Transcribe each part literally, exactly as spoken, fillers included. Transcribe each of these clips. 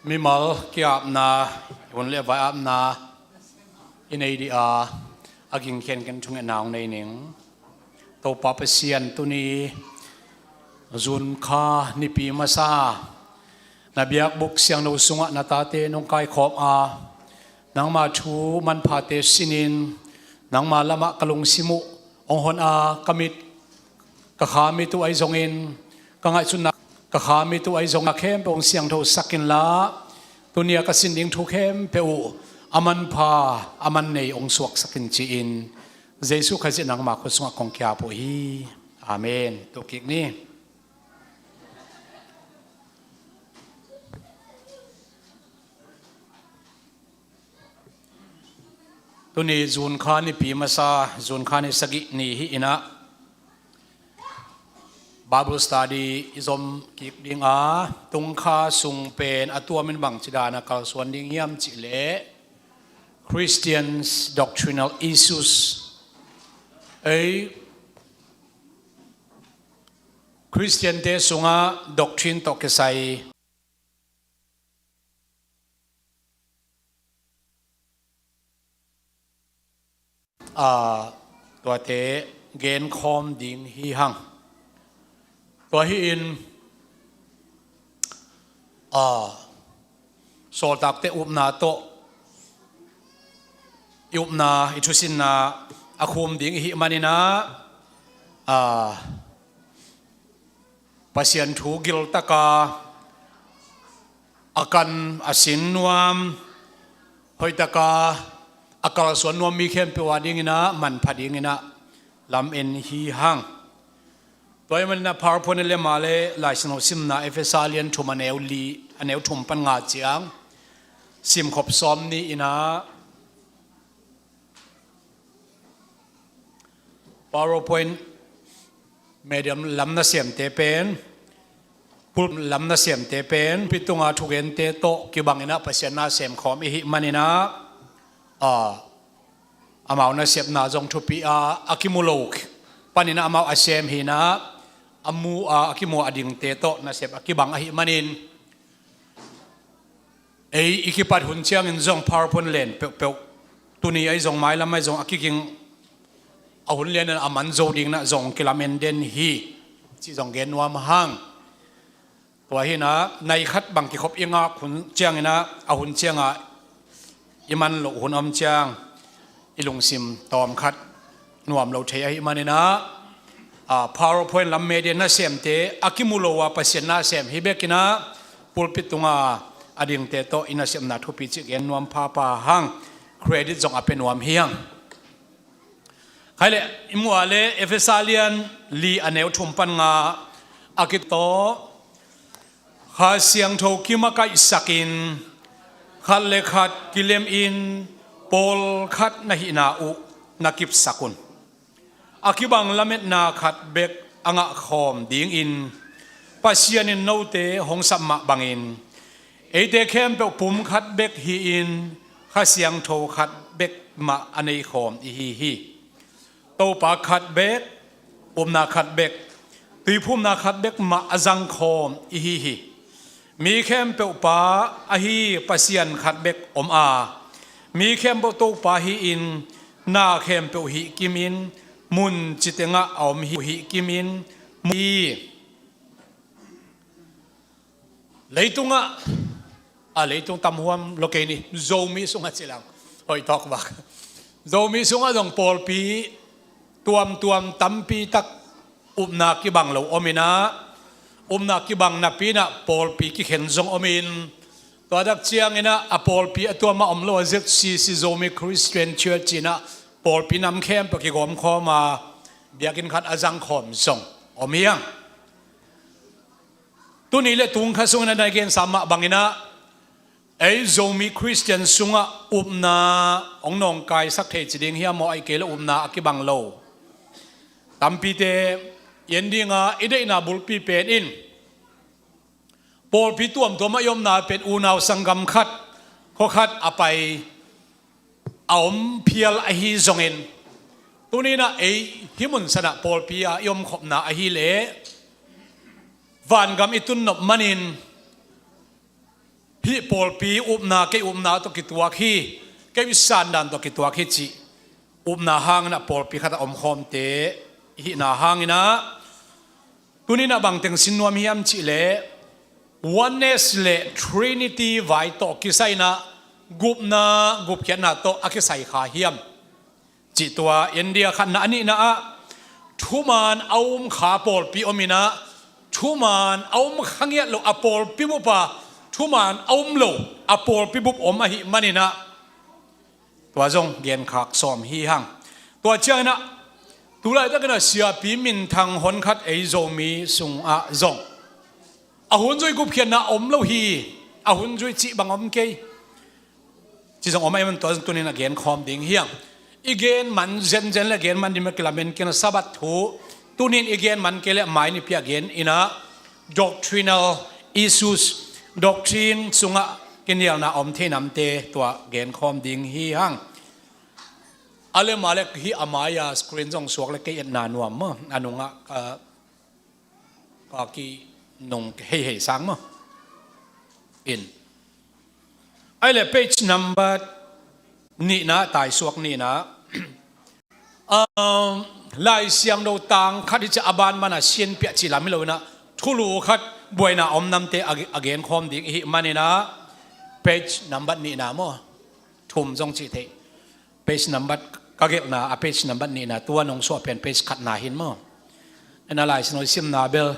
Mimal ki-apna, hun le vai apna i nei dih a, a ging khiankhian thungetna hong nei ning. Topa Pasian, tuni June kha nipi masa na biakbuk siangtho sungah na tate nong kaikhawm a, nangma thu manphate sinin nangma lamah ka lungsim uh hong hon a, ka mit ka kha mit uh ahi zongin, ka ngaihsutna ka kha mit uh ahi zongin, a khempeuh hong siangthosak inla, tuni a ka sin ding thu khempeuh uh a manpha a man nei hong suaksak in ci-in, Jesuh Khazih nangma khut sungah kong ki-ap uh hi. Amen. Tuh kik ni. Tuni June kha nipi masa, June kha ni sagih ni hi inah, Bible study i zom kik ding a, tung kha sung pen a tuamin bangci dan a kalsuan ding hiam cih leh Christians Doctrinal Issues. Ei, Christian-te sungah doctrine tawh kisai a, tuate genkhawm ding hi hang. Tua hi-in a, sawltakte upna tawh i upna, i thusinna a khum ding i hih maninah a, Pasian thu giltaka a kan a sin nuam, hoihtaka a kalsuan nuam mi khempeuh a dinginah manpha dinginah lam en hi hang. Tua hi maninah PowerPoint a lem a le Lai Siangtho simna Efesa lian thum a neu li, a neu thum pan nga ciang simkhop sawm ni inah, PowerPoint medium lam nasemte pen, pulpit lam nasemte pen, pulpit tunga thugente tawh kibanginah Pasian na semkhawm i hih maninah a, amau nasepna zong thupi a, a kimu lo paninah amau a sem hinah, a mu a, a kimu a dingte tawh nasep a kibang ahih manin, ei i kipat hun ciangin zong PowerPoint len peuhpeuh, tuni ahi zong mailam ahi zong a kiging a hun lianin a man zo dinginah zong kilamen den hi, cih zong gen nuam hang. Tua hinah nai khat bang kikhop i ngak hun cianginah a hun ciangah i man loh hun om ciang i lungsim tawm khat nuam lo thei ahih maninah a, PowerPoint lam media nasemte a kimu lo a Pasian na sem hi bekinah pulpit tunga a dingte tawh i nasepna thupi cih gen nuam phapha hang. Credit zong a pia nuam hi hang. Khai le i muh a le Efesa lian li a neu thum pan nga a kitaw, Kha Siangtho kimakaihsakin khat le khat kilemin pawlkhat na hihna uh na kipsak un. A kibang lametna khat bek a ngahkhawm dingin Pasian in note hong sap mah bangin eite khempeuh pum khat bek hi-in Kha Siangtho khat bek mah a neikhawm ihi hi. Topa khat bek, upna khat bek, tuiphumna khat bek mah a zangkhawm ihi hi. Mi khempeuh Pa ahi Pasian khat bek om a, mi khempeuh Topa hi-in na khempeuh hih kimin mun citengah a om hi, hih kimin mun hi. Leitungah, a, leitung tam huam lo kei ni, Zomi sungah cilang hoih tawk bak. Zomi sungah zong pawlpi tuamtuam tampi tak upna kibang lo ominah, upna kibang napi inah pawlpi kikhen zong omin, tua dak cianginah a pawlpi a tuam a om lo a Z C C Zomi Christian Church inah pawlpi nam khempeuh kigawmkhawm a biakinn khat a zangkhawm zong om hiang. Tuni le tung kha sungin a nai gensa mah banginah ei Zomi Christian sungah upna hong nawngkaisak thei ci ding hiam maw, ahih kei le upna a kibang lo tampite i en dinga i deihna bulpi pen in pawlpi tuamtuam a i omna pen unau sanggam khat, khua khat a pai a om phial ahi zongin, tuninah ei hih mun sanah pawlpi a i omkhopna ahileh vangam i tunnop manin Hih pawlpi upna, kei upna tawh kituak hi, kei sandan tawh kituak hi cih upna hangin a pawlpi khat a omkhawmte i hihna hangin ah, tuni-in ah bangteng sin nuam hiam cih leh, Oneness le Trinity vai tawh kisai-in ah gupna, gupkhiatna tawh a kisai kha hiam cih tua India khatna, a nihna ah thuman a um kha pawlpi om in ah, thuman a um kha ngiat lo a pawlpi bup ah thuman a um lo a pawlpi bup om ahih manin ah, tua zong genkhak sawm hi hang. Tua ciangin ah, tu laitakin ah siapi minthang honkhat ei Zomi sungah zong a hun zui gupkhiatna om lo hi, a hun zui cih bang om kei. Ci zong om ahih man tua zong tuni-in a genkhawm ding hi hang. I gen man zenzen le gen man ding mah kilamen kei in ah Sabbath thu tuni-in i gen man kei leh mai nipi-a gen in ah, doctrinal issues, doctrine sungah kinialna om thei namte tua genkhawm ding hi hang. A leh mah leh hih a mai-a screen zong suak leh kei etna nuam maw, a nungah ka, ka kinung heihei sang maw. In. Ahih leh page number nihna, taisuak nihna. Um, Lai Siangtho tang khat hi ci a, a banban a sianpiah cih lam hi lo in ah, thulu khat buaina om namte a, a genkhawm ding i hih manin ah, page number nihna maw, thum zong cih theih. Page number ka gelhna, a page number nihna, tua nong suah pen page khatna hi maw. En a Lai Siangtho i simna bel,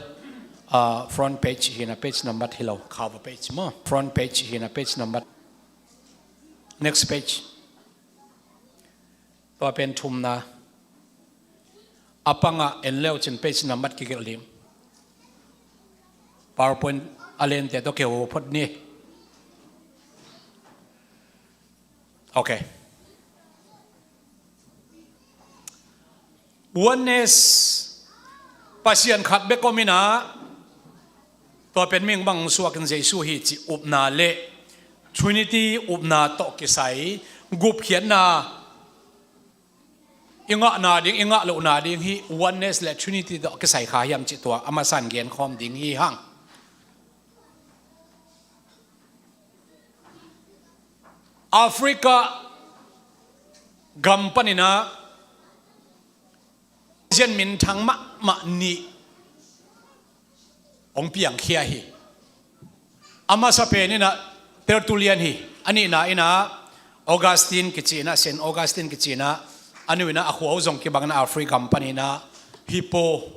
ah, front page hi in ah, page number hi lo, cover page maw. Front page hi in ah, page number. Next page. Tua pen thumna. A pangah en leu cin page number kigelh ding. PowerPoint a lente tawh keu phot ni. Ok. Oneness, Pasian khat bek om in ah, tua pen mihing bang suakin Jesu hi cih upna le Trinity upna tawh kisai, gupkhiatna i ngahna ding, i ngah lohna ding hih Oneness le Trinity tawh kisai kha hiam cih tua a masa-in genkhawm ding hi hang. Africa gam panin ah Christian minthang mahmah nih hong piangkhia hi. A masa pen in ah Tertullian hi. A nihna in ah Augustine kici in ah, Saint Augustine kici in ah, a nu in ah a khua uh zong kibang in ah Africa gam panin ah Hippo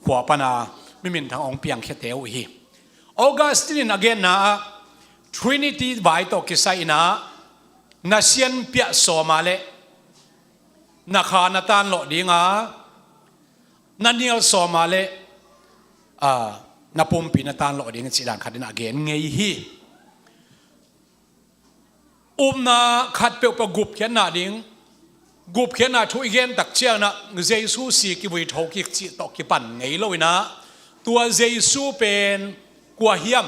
khua pan a mi minthang hong piangkhiate uh hi. Augustine in a genna ah Trinity vai tawh kisai in ah, na sianpiah sawm a leh na kha na tanlawh ding a, na nial sawm a leh, ah, na pumpi na tanlawh ding cih dan khat in a gen ngei hi. Upna khat peuhpeuh gupkhiatna ding, gupkhiatna thu i gen tak ciangin ah Jesu si kivui tho kik cih tawh kipan ngei lo in ah, tua Jesu pen kua hiam?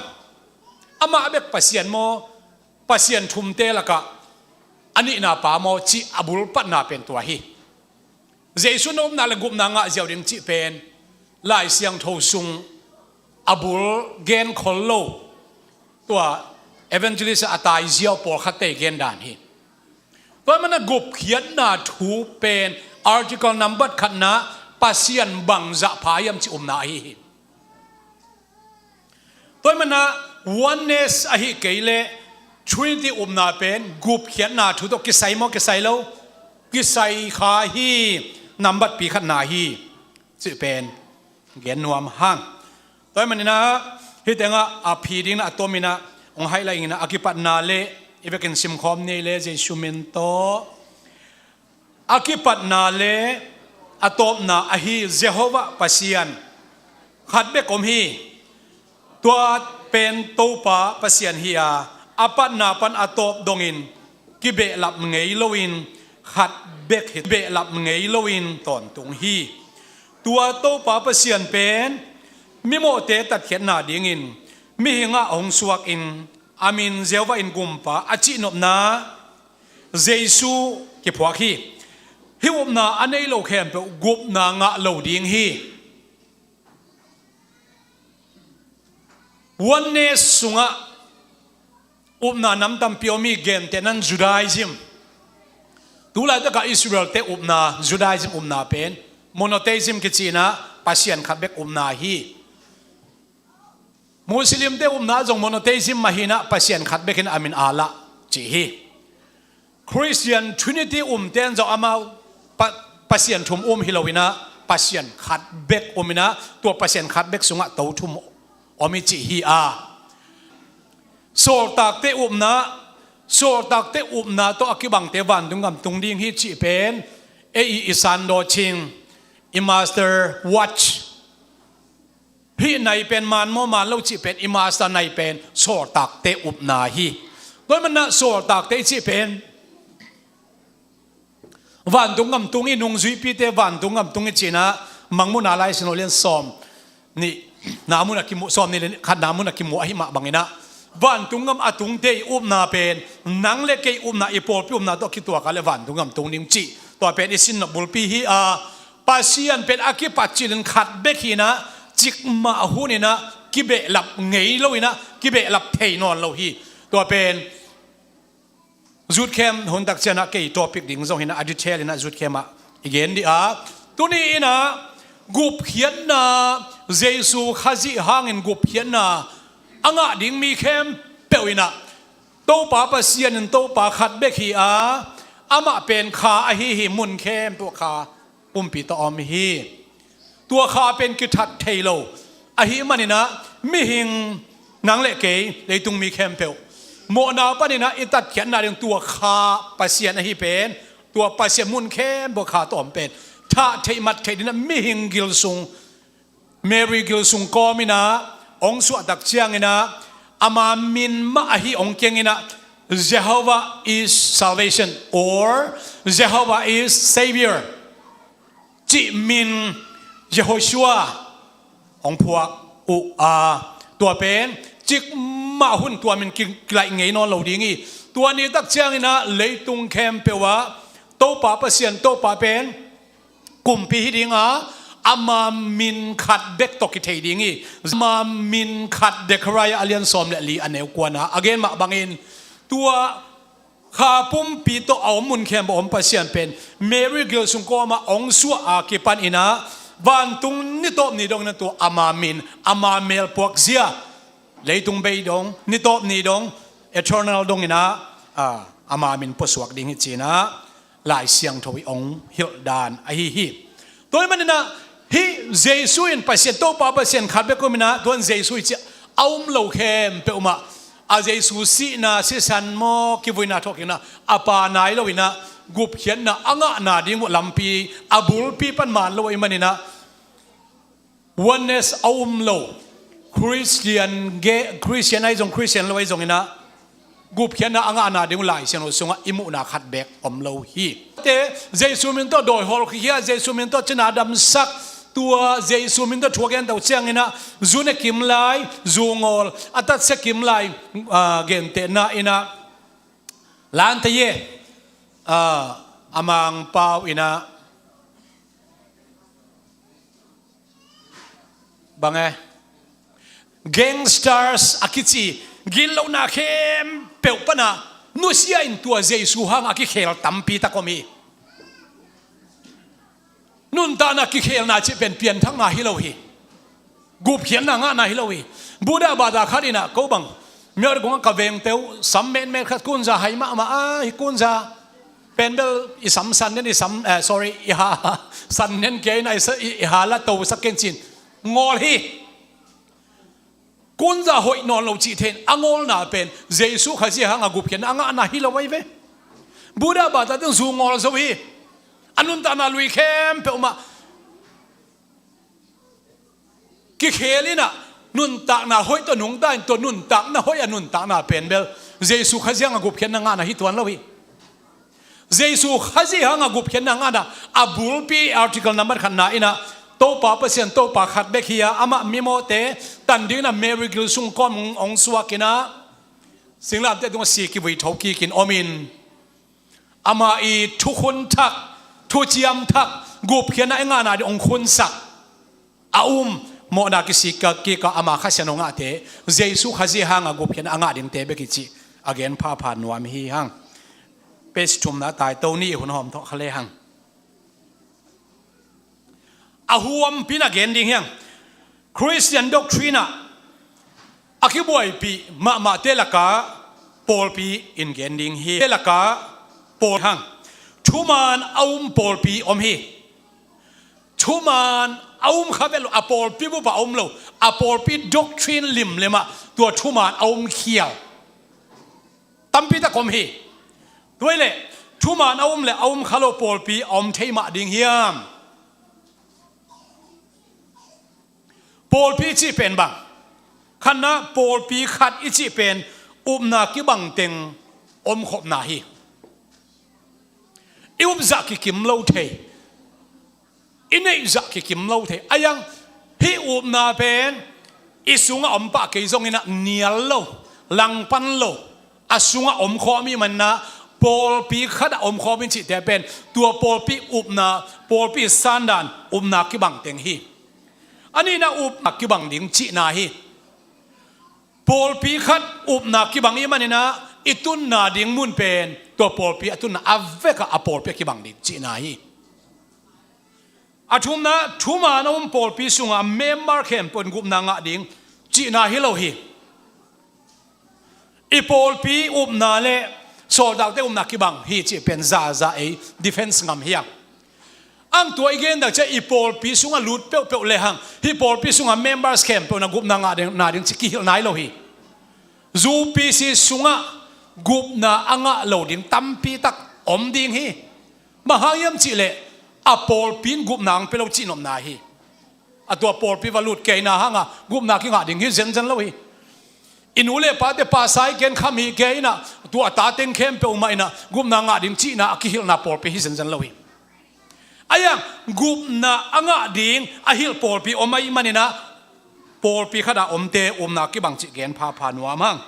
Amah bek Pasian maw, Pasian thumte lakah a nihna pa maw cih a bulpatna pen tua hi. Jesu na upna le gupna ngah ziau ding cih pen Lai Siangtho sung a bul genkhol lo, tua evangelist a tai ziau pawlkhatte gen dan hi. Tua ahih manin ah gupkhiatna thu pen article number khatna, Pasian bangzah pha hiam cih upna ahi hi. Tua ahih manin ah Oneness ahih kei leh Trinity upna pen gupkhiatna thu tawh kisai maw, kisai lo? Kisai kha hi, nambat pi khatna hi cih pen gen nuam hang. Tua ahih manin ah hih tengah a phi dingin a tomin ah hong haih lai ing in ah, a kipatna le i vekin simkhawm ni leh Jesu min tawh. A kipatna le a tawpna ahi Jehovah Pasian khat bek om hi. Tua pen Topa Pasian hi a, a patna pan a tawp dongin kibehlap ngei loin khat bek hi, kibehlap ngei loin tawntung hi. Tua Topa Pasian pen mimawhte tatkhiatna dingin mihingah hong suakin a min Jehovah in Gumpa a cihnopna Jesu kiphuak hi. Hih upna a nei lo khempeuh gupna ngah lo ding hi. Oneness sungah Upna nam tampi om hi. Gentehna in Judaism, tulaitakah Israel-te upna, Judaism upna pen monotheism kici-in ah Pasian khat bek upna hi. Muslim-te upna zong monotheism mah hi-in ah Pasian khat bekin a min Allah ci hi. Christian Trinity umte in zong amau pa, Pasian thum um hi lo-in ah Pasian khat bek um in ah, tua Pasian khat bek sungah to thum om hi ci hi a. Sawltakte upna, sawltakte upna tawh a kibangte vantung gam tung ding hi cih pen ei i, i sandawcing, i master watch, hih nai pen man maw man lo cih pen i master nai pen sawltakte upna hi. Tua ahih manin ah sawltakte i cih pen vantung gam tung i, nungzuipite vantung gam tung i ci-in ah Mangmuhna Lai Siangtho lian sawm nihna mun a kimu, sawm nih le khatna mun a kimu ahih mah bangin ah vantung gam a tungte i upna pen nang le kei upna, i pawlpi upna tawh kituak a leh vantung gam tung ding cih, tua pen i sin nop bulpi hi a. Pasian pen a kipat cilin khat bek hi-in ah, cikmah hun in ah kibehlap ngei lo-in ah kibehlap thei nawn lo hi. Tua pen Youth Camp hun tak ciangin ah kei topic ding zong hi-in ah, a detail in ah Youth Camp ah i gen ding a. Tuni in ah gupkhiatna, Jesu Khazih hangin gupkhiatna a ngah ding mi khempeuh in ah Topa Pasian in Topa khat bek hi a, amah pen Kha ahi hi. Mun khempeuh Kha pumpi tawh om hi. Tua Kha pen kithat thei lo ahih manin ah mihing, nang le kei, leitung mi khempeuh mawhna panin ah i tatkhiatna ding tua Kha Pasian ahi pen, tua Pasian mun khempeuh Kha tawh om pen thah theih mat theih ding in ah mihing gil sung, Mary gil sung kawm in ah hong suah tak ciangin ah ama min mah ahi hong keng in ah, Jehovah is salvation or Jehovah is Savior cih min Yehoshua hong phuak uh a, tua pen cikmah hun tua min ki, kilaih ngei nawn lo ding hi. Tua ni tak ciangin ah leitung khempeuh ah Topa Pasian, Topa pen kumpi hi ding a, ama min khat bek tawh kithei ding hi. Ama min khat, Zekhariah a lian sawm le li a neu kuana a gen mah bangin, tua Kha pumpi tawh a om mun khempeuh a om Pasian pen Mary gil sung kawm ah hong suah a kipan in ah vantung ni tawp ni dong in ah tua ama min, ama melpuak zia, leitung bei dong, ni tawp ni dong, eternal dong in ah, ah, ama min puasuak ding hi ci-in ah Lai Siangtho i hong hilh dan ahi hi. Tua ahih manin ah hih Jesu in Pasian, Topa Pasian khat bek om in ah, tua in Jesu i cih a um lo khempeuh mah, a Jesu sihna, sisan maw, kivuina, thawhkikna a pa nai lo-in ah gupkhiatna a ngahna ding uh lampi, a bulpi pan man lo ahih manin ah oneness a um lo, Christian ge, Christian ahi zong, Christian lo ahi zongin ah gupkhiatna a ngahna ding uh Lai Siangtho sungah i muhna khat bek om lo hi. Te, Jesu min tawh dawi hawlkhia, Jesu min tawh cina damsak, tua Jesu min tawh thu a gen to ciangin ah zu ne kim lai, zu ngawl, a tatsia kim lai, ah, gentehna in ah, Lante ye, ah, a Mangpau in ah, bang e, gangsters a kici, gitlohna khempeuh pan ah nusia in tua Jesu hang a kikhel tampi tak om hi. Nuntakna kikhelna cih pen pianthakna hi lo hi. Gupkhiatna ngahna hi lo hi. Buddha bata khat in ah, ko bang, Myanmar gung ah ka vengte uh sam metmet khat, kunza hai mahmah a, hi kunza pen bel i sam san nen, i sam, eh, sorry, i ha san nen kei na, i sa, i, i ha la to sak ken cin ngawl hi. Kunza hoih nawn lo cih thei in a ngawlna pen Jesu Khazih hang a gupkhiatna a ngahna hi lo ahi ve. Buddha bata teng zu ngawl zo hi. A nuntakna lui khempeuh mah kikhel in ah, nuntakna hoih tawh nungta in, tua nuntakna hoih a nuntakna pen bel Jesu Khazih hang a gupkhiatna ngahna hi tuan lo hi. Jesu Khazih hang a gupkhiatna ngahna a bulpi article nambat khatna in ah, Topa Pasian, Topa khat bek hi a, amah mimawhte tan dingin ah Mary gil sung kawm hong, hong suak in ah, singlamteh tungah si kivui tho kikin om in, ama i thukhun thak, thuciam thak, gupkhiatna i ngahna ding hong khunsak a um, mawhna kisik kik a ama Kha Siangtho ngahte, Jesu Khazih hang a gupkhiatna a ngah dingte bek hi cih A gen phapha nuam hi hang. Page thumna tai to ni, hun hawm thawh kha le hang. A huampin a gen ding hiang. Christian doctrine ah a kibuaipih mahmahte lakah pawlpi in gen ding hi. Te lakah pawl hang. Thuman a um pawlpi om hi. Thuman a um kha vet lo, a pawlpi bup ah a um lo, a pawlpi doctrine limlim ah tua thuman a um khial tampi tak om hi. Tua hi leh thuman a um le a um kha lo pawlpi a om thei mah ding hiam? Pawlpi i cih pen bang? Khatna, pawlpi khat i cih pen upna kibang teng omkhopna hi. I upzah kikim lo thei, i neihzah kikim lo thei. A yang, hih upna pen i sungah om pah kei zongin ah nial lo, langpan lo, a sungah omkhawm i hih manin ah pawlpi khatah omkhawm in cihte pen tua pawlpi upna, pawlpi sandan upna kibang teng hi. A nihna, upna kibang ding cihna hi. Pawlpi khat upna kibang i hih manin ah i tunna ding mun pen tua pawlpi a tunna a vekah a pawlpi a kibang ding cihna hi. A thumna, thuman a um pawlpi sungah member khempeuh in gupna ngah ding cihna hi lo hi. I pawlpi upna le sawltakte upna kibang hi cih pen zaza ei defense ngam hiang. Ang tua i gen tak ciang i pawlpi sungah lut peuhpeuh le hang, hih pawlpi sungah members khempeuh in ah gupna ngah ding, na ding cih kihilh nai lo hi. UPC sungah gupna a ngah lo ding tampi tak om ding hi. Bang hang hiam cih leh a pawlpi in gupna ang pia lo cih nopna hi. A tua pawlpi va lut kei na hang a gupna kingah ding hi zenzen lo hi. I nu le pate pastor hi ken, kham hi kei in ah tua a ta teng khempeuh mah in ah gupna ngah ding cihna a kihilhna pawlpi hi zenzen lo hi. A yang, gupna a ngah ding a hilh pawlpi om ahih manin ah pawlpi khatah omte upna kibang cih gen phapha nuam hang.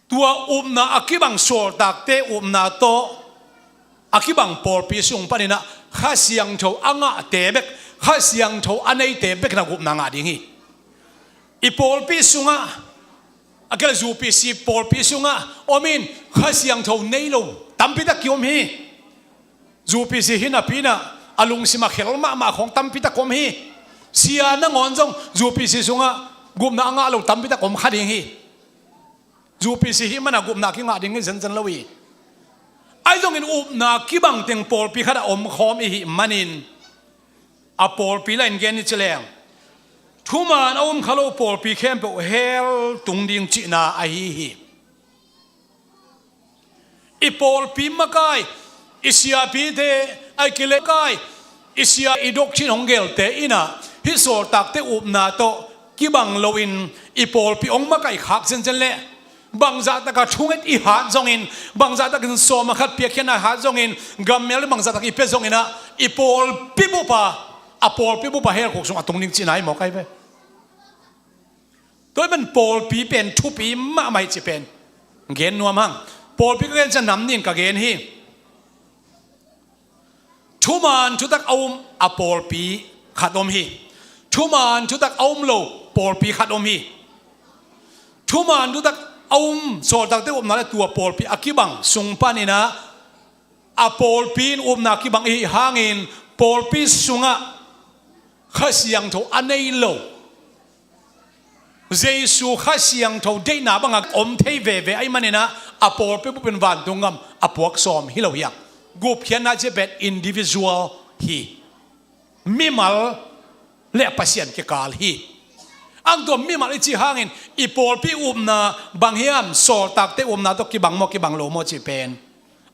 Tua upna a kibang, sawltakte upna tawh a kibang pawlpi sung panin ah Kha Siangtho a ngahte bek, Kha Siangtho a neite bek in ah gupna ngah ding hi. I pawlpi sungah, a kei leh UPC pawlpi sungah om in Kha Siangtho nei lo tampi tak kiom hi. UPC hi napi in ah a lungsim a khel mahmah khawng tampi tak om hi. Sia nangawn zong UPC sungah gupna a ngah lo tampi tak om kha ding hi. UPC hi manin ah gupna kingah ding hi zenzen lo hi. Ahi zongin upna kibang teng pawlpi khatah omkhawm i hih manin a pawlpi lain gen ni ci leng, thuman a um kha lo pawlpi khempeuh hell tung ding cihna ahi hi. I pawlpi makai, i siapite, ahih kei leh makai, i sia, i doctrine hong gelte in ah hih sawltakte upna tawh kibang loin i pawlpi hong makai khak zenzen leh, bangzah taka thunget i hat zongin, bangzah takin sawm a khat piakkhiatna i hat zongin, gammel bangzah tak i pia zongin ah i pawlpi bup ah, a pawlpi bup ah hell khuk sung a tung ding cihna hi maw, kai ve? Tua ahih manin pawlpi pen thupi mahmah hi cih pen gen nuam hang. Pawlpi ka gen ciang nam nih in ka gen hi. Thuman thutak a um a pawlpi khat om hi. Thuman thutak a um lo pawlpi khat om hi. Thuman thutak a um sawltakte upna le tua pawlpi a kibang sung panin ah a pawlpi in upna kibang i hih hangin pawlpi sungah Kha Siangtho a nei lo, Jesu Kha Siangtho deihna bangah om thei veve ahih manin ah a pawlpi bup in vantung gam a puak sawm hi lo hiang. Gupkhiatna cih pen individual hi. Mimal le Pasian kikal hi. Ang tua mimal i cih hangin i pawlpi upna bang hiam, sawltakte upna tawh kibang maw, kibang lo maw cih pen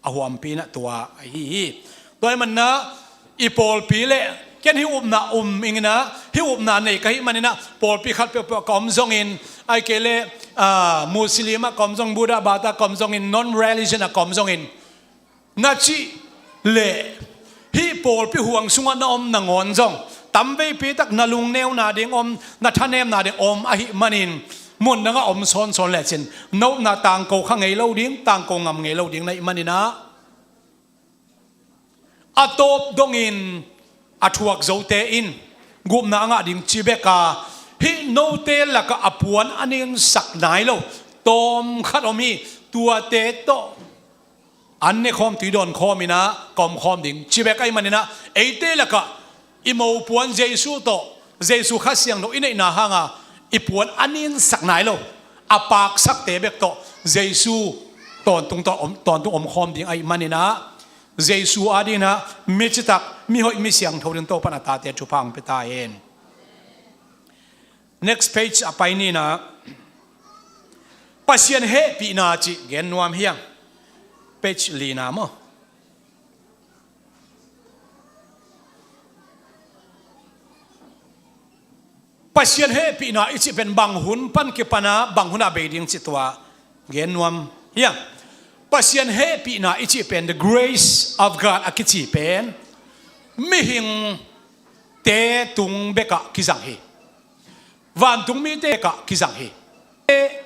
a huampi in ah tua ahi hi. Tua ahih manin ah i pawlpi le ken hih upna um ing in ah, hih upna nei ka hih manin ah pawlpi khat peuhpeuh ka om zongin, ahih kei leh, ah, Muslim ah ka om zong, Buddha, Bata ka om zongin, non-religion ah ka om zongin, na cih leh hih pawlpi huang sungah na om nangawn zong, tamveipi tak na lungneuna ding om, na thanemna ding om ahih manin, mun dangah om sawnsawn lecin na upna tangko kha ngei lo ding, tangko ngam ngei lo ding na hih manin ah, a tawp dongin a thuak zote in gupna a ngah ding ci bek a, hih note lakah a puan a ninsak nai lo tawmkhat om hi. Tuate tawh an ne khawm, tui dawn khawm inah ka om khawm ding ci bek ahih maninah eite lakah i mopuan Jesu tawh, Jesu Kha Siangtho i neihna hanga i puan a ninsak nai lo, a paksakte bek tawh Jesu tawntung tawh om, tawntung om khawm ding ahih maninah Jesu adinah mi citak, mi hoih, mi siangtho ding Topan a tate thupha hong pia ta hen. Next page a pai ni inah, Pasian hehpihna cih gen nuam hiang. Page lina maw. Pasian hehpihna i cih pen bang hun pan kipana, bang huna bei ding cih tua gen nuam hiang. Pasian hehpihna i cih pen, the grace of God a kici pen, mihingte tung bekah kizang hi. Vantung mite bekah kizang hi.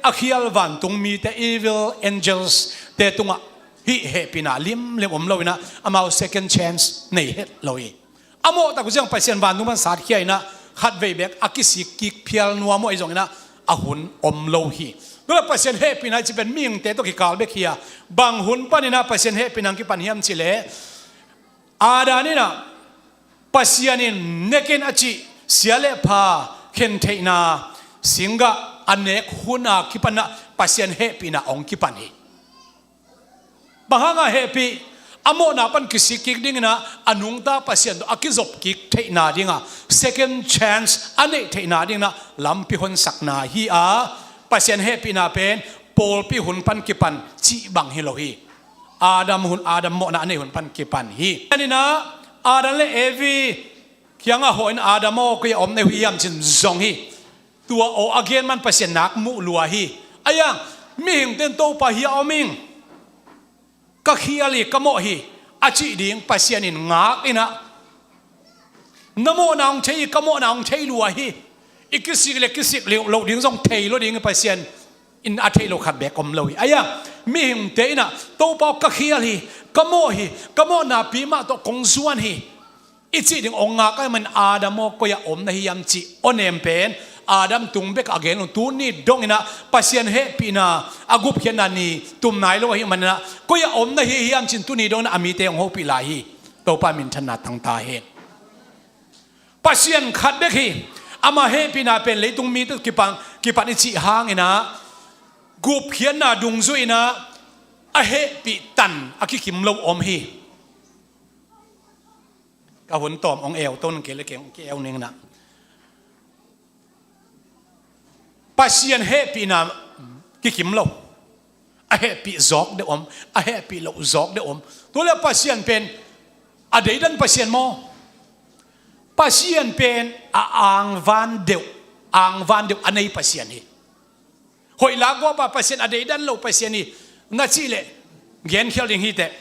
A khial vantung mite, evil angels te tungah hih hehpihna limlim om lo inah amau second chance nei het lo hi. A mawhtak uh ciang Pasian vantung pan satkhia inah khatvei bek a kisik kik phial nuam uh ahi zonginah a hun om lo hi. Tua leh Pasian hehpihna i cih pen mihingte tawh kikal bek hi a, bang hun paninah Pasian hehpihna hong kipan hiam cih leh, Adam inah Pasian in nekin a cih sia le pha khentheihna singgah a nek huna kipanah Pasian hehpihna hong kipan hi. Bang hanga hehpih? A mawhna pan kisik kik dinginah a nungta Pasian tawh a kizop kik theihna dinga second chance a neih theihna dinginah lampi honsakna hi a, Pasian hehpihna pen pawlpi hun pan kipan cih bang hi lo hi. Adam hun, Adam mawhna a nei hun pan kipan hi. Aninah Adam le Evi kiangah hawhin, Adam aw, koi-ah om na hi hiam, ci-in zong hi. Tua aw a gen man Pasian nak muh lua hi. Ahi hang mihingte in Topa, hih a om ing, ka khial hi, ka mawh hi a cih ding Pasian in ngak inah, na mawhna hong thei hi, ka mawhna hong thei lua hi. I kisik le kisik loh ding zong thei lo ding hi, Pasian in a theih loh khat beek om lo hi. Ahi hang mihingte inah Topa aw, ka khial hi, ka mawh hi, ka mawhna pi mah tawh kong zuan hi i cih ding hong ngak ahih manin Adam aw, koi-ah om na hi hiam cih aw nem pen Adam tung bekah a gen lo. Tuni donginah Pasian hehpihna a gupkhiatna ni tum nai lo ahih maninah koi-ah om na hi hiam ci-in tuni donginah a mite hong hopih lai hi. Topa minthanna tang ta hen. Pasian khat bek hi. Ama hehpihna pen leitung mite kipan, kipan i cih hanginah gupkhiatna dungzui inah a hehpih tan a kikim lo om hi. Ka hun tawm hong eu to ning, kei le kei hong ki-eu ning inah. Pasian hehpihna kikim lo. A hehpih zawk deuh om, a hehpih loh zawk deuh om. Tua leh Pasian pen a deidan Pasian maw? Pasian pen a angvan deuh, angvan deuh a nei Pasian hi. Hoih lak gawpa Pasian, a deidan lo Pasian hi. Na cih leh genkhial ding hi teh.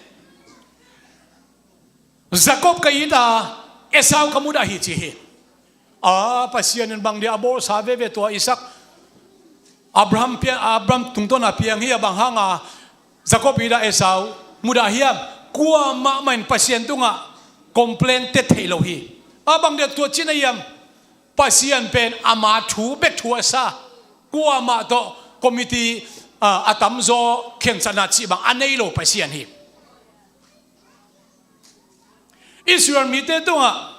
Jacob ka it a, Esau ka mudah hi ci hi. A, Pasian in bang dia a bawlsa veve tua Isaac, Abraham piang, Abraham tungtawna piang hi a, bang hanga Jacob it a Esau mudah hiam? Kuamah mah in Pasian tungah complain te thei lo hi. A, bang dia tua ci na hiam? Pasian pen ama thu bek thu a sa, kuamah tawh committee, a, a tamzaw khensatna cih bang a nei lo Pasian hi. Israel mite tungah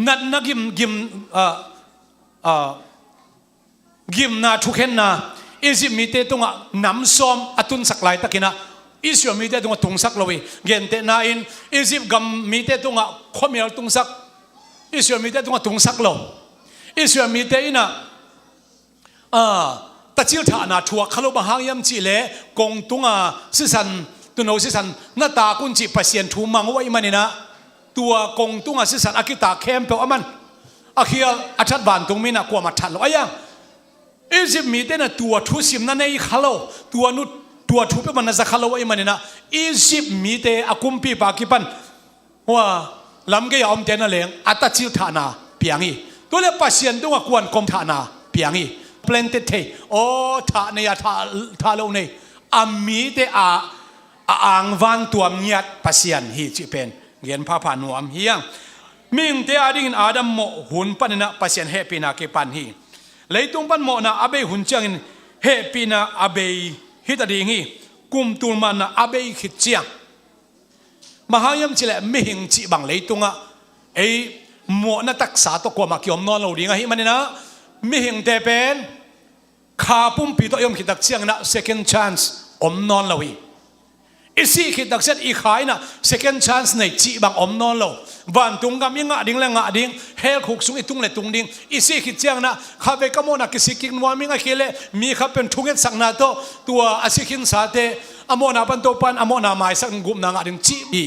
natna gim, gim, a, a, gimna thukhenna, Egypt mite tungah nam sawm a tunsak laitakinah Israel mite tungah tungsak lo hi. Gentehna in Egypt gam mite tungah khuamial tungsak, Israel mite tungah tungsak lo. Israel mite inah, a, tacil thahna thuak kha lo, bang hang hiam cih leh kong tunga sisan, tuuno sisan na tak un cih Pasian thu mang uh ahih maninah tua kong tunga sisan a kitak khempeuh a man, a khial a that vantung mi inah kuamah that lo. Ahi hang Egypt mite inah tua thusim na nei kha lo, tua nu, tua thu peuhmah na za kha lo ahih maninah Egypt mite a kumpipa kipan hua lamgei a omte na leng a tacil thahna piang hi. Tua leh Pasian tungah kuan kong thahna piang hi. Planted thei, aw, thah nei a, thah, thah lo nei, a mite a, a angvan tuam ngiat Pasian hi cih pen gen phapha nuam hi hang. Mihingte adingin Adam mawh hun paninah Pasian hehpihna kipan hi. Leitung pan mawhna a bei hun ciangin hehpihna a bei hi ta ding hi. Kum tul manna a bei khit ciang, bang hang hiam cih leh mihing cih bang leitungah ei mawhna taksa tawh kuamah kiom nawn lo ding ahih manin ah, mihingte pen kha pumpi tawh i om khit tak ciangin ah second chance om nawn lo hi. I sih khit tak ciang i kha in ah second chance nei cih bang om nawn lo. Vantung gam i ngah ding le ngah ding, hell khuk sung i tung le tung ding. I sih khit ciangin ah khatvei ka mawhna kisik kik nuam ing, ahih kei leh mi khat pen thungetsakna tawh tua a si khinsate a mawhna pan Topa'n a mawhna maisak in gupna ngah ding cih hi.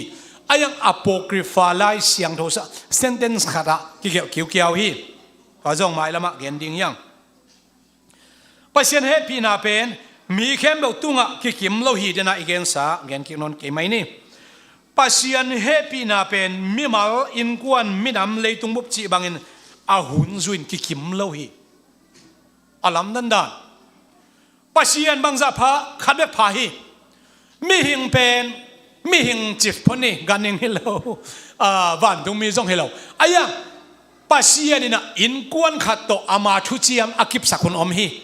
A yang Apocrypha Lai Siangtho sungah sentence khat ah kigelh kiukiau hi. Tua zong mailam ah gen ding hi hang. Pasian hehpihna pen mi khempeuh tungah kikim lo hi, dena i gensa gen kik nawn kei mai ni. Pasian hehpihna pen mimal, innkuan, minam, leitung bup cih bangin a hun zui-in kikim lo hi. A lamdang dan. Pasian bangzah pha, khat bek pha hi. Mihing pen, mihing cih phot ni, ganhing hi lo, ah, vantungmi zong hi lo. A yang Pasian in ah innkuan khat tawh ama thuciam a kipsak hun om hi.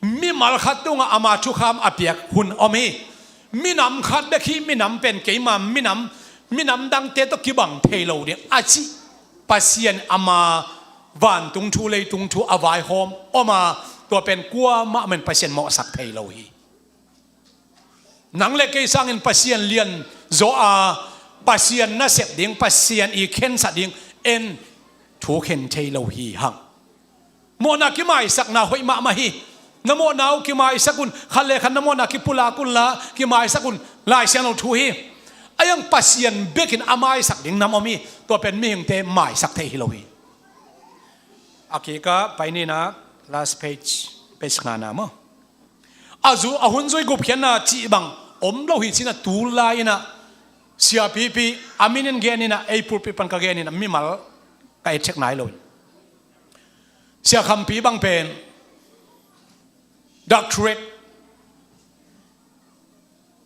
Mimal khat tungah ama thukham a piak hun om hi. Minam khat bek hi, minam pen keima minam, minam dangte tawh kibang thei lo ding a cih Pasian ama vantung thu, leitung thu a vaihawm om a, tua pen kuamah man Pasian mawhsak thei lo hi. Nang le kei sangin Pasian lianzaw a, Pasian nasep ding, Pasian i khensat ding en thukhen thei lo hi hang. Mawhna kimaisakna hoih mahmah hi. Na mawhna uh kimaisak un, khat le khat na mawhna kipulak un la, kimaisak un, Lai Siangtho thu hi. A yang Pasian bekin a maisak ding nam om hi. Tua pen mihingte maisak thei hi lo hi. A kikah pai ni in ah, last page, page ngana maw. A zu, a hun zui gupkhiatna cih bang om lo hi ci-in ah, tulai in ah siapipi a min in gen in ah, ei pulpit pan ka gen in ah, mimal ka et thek nai lo hi. Sia Khampi bang pen doctorate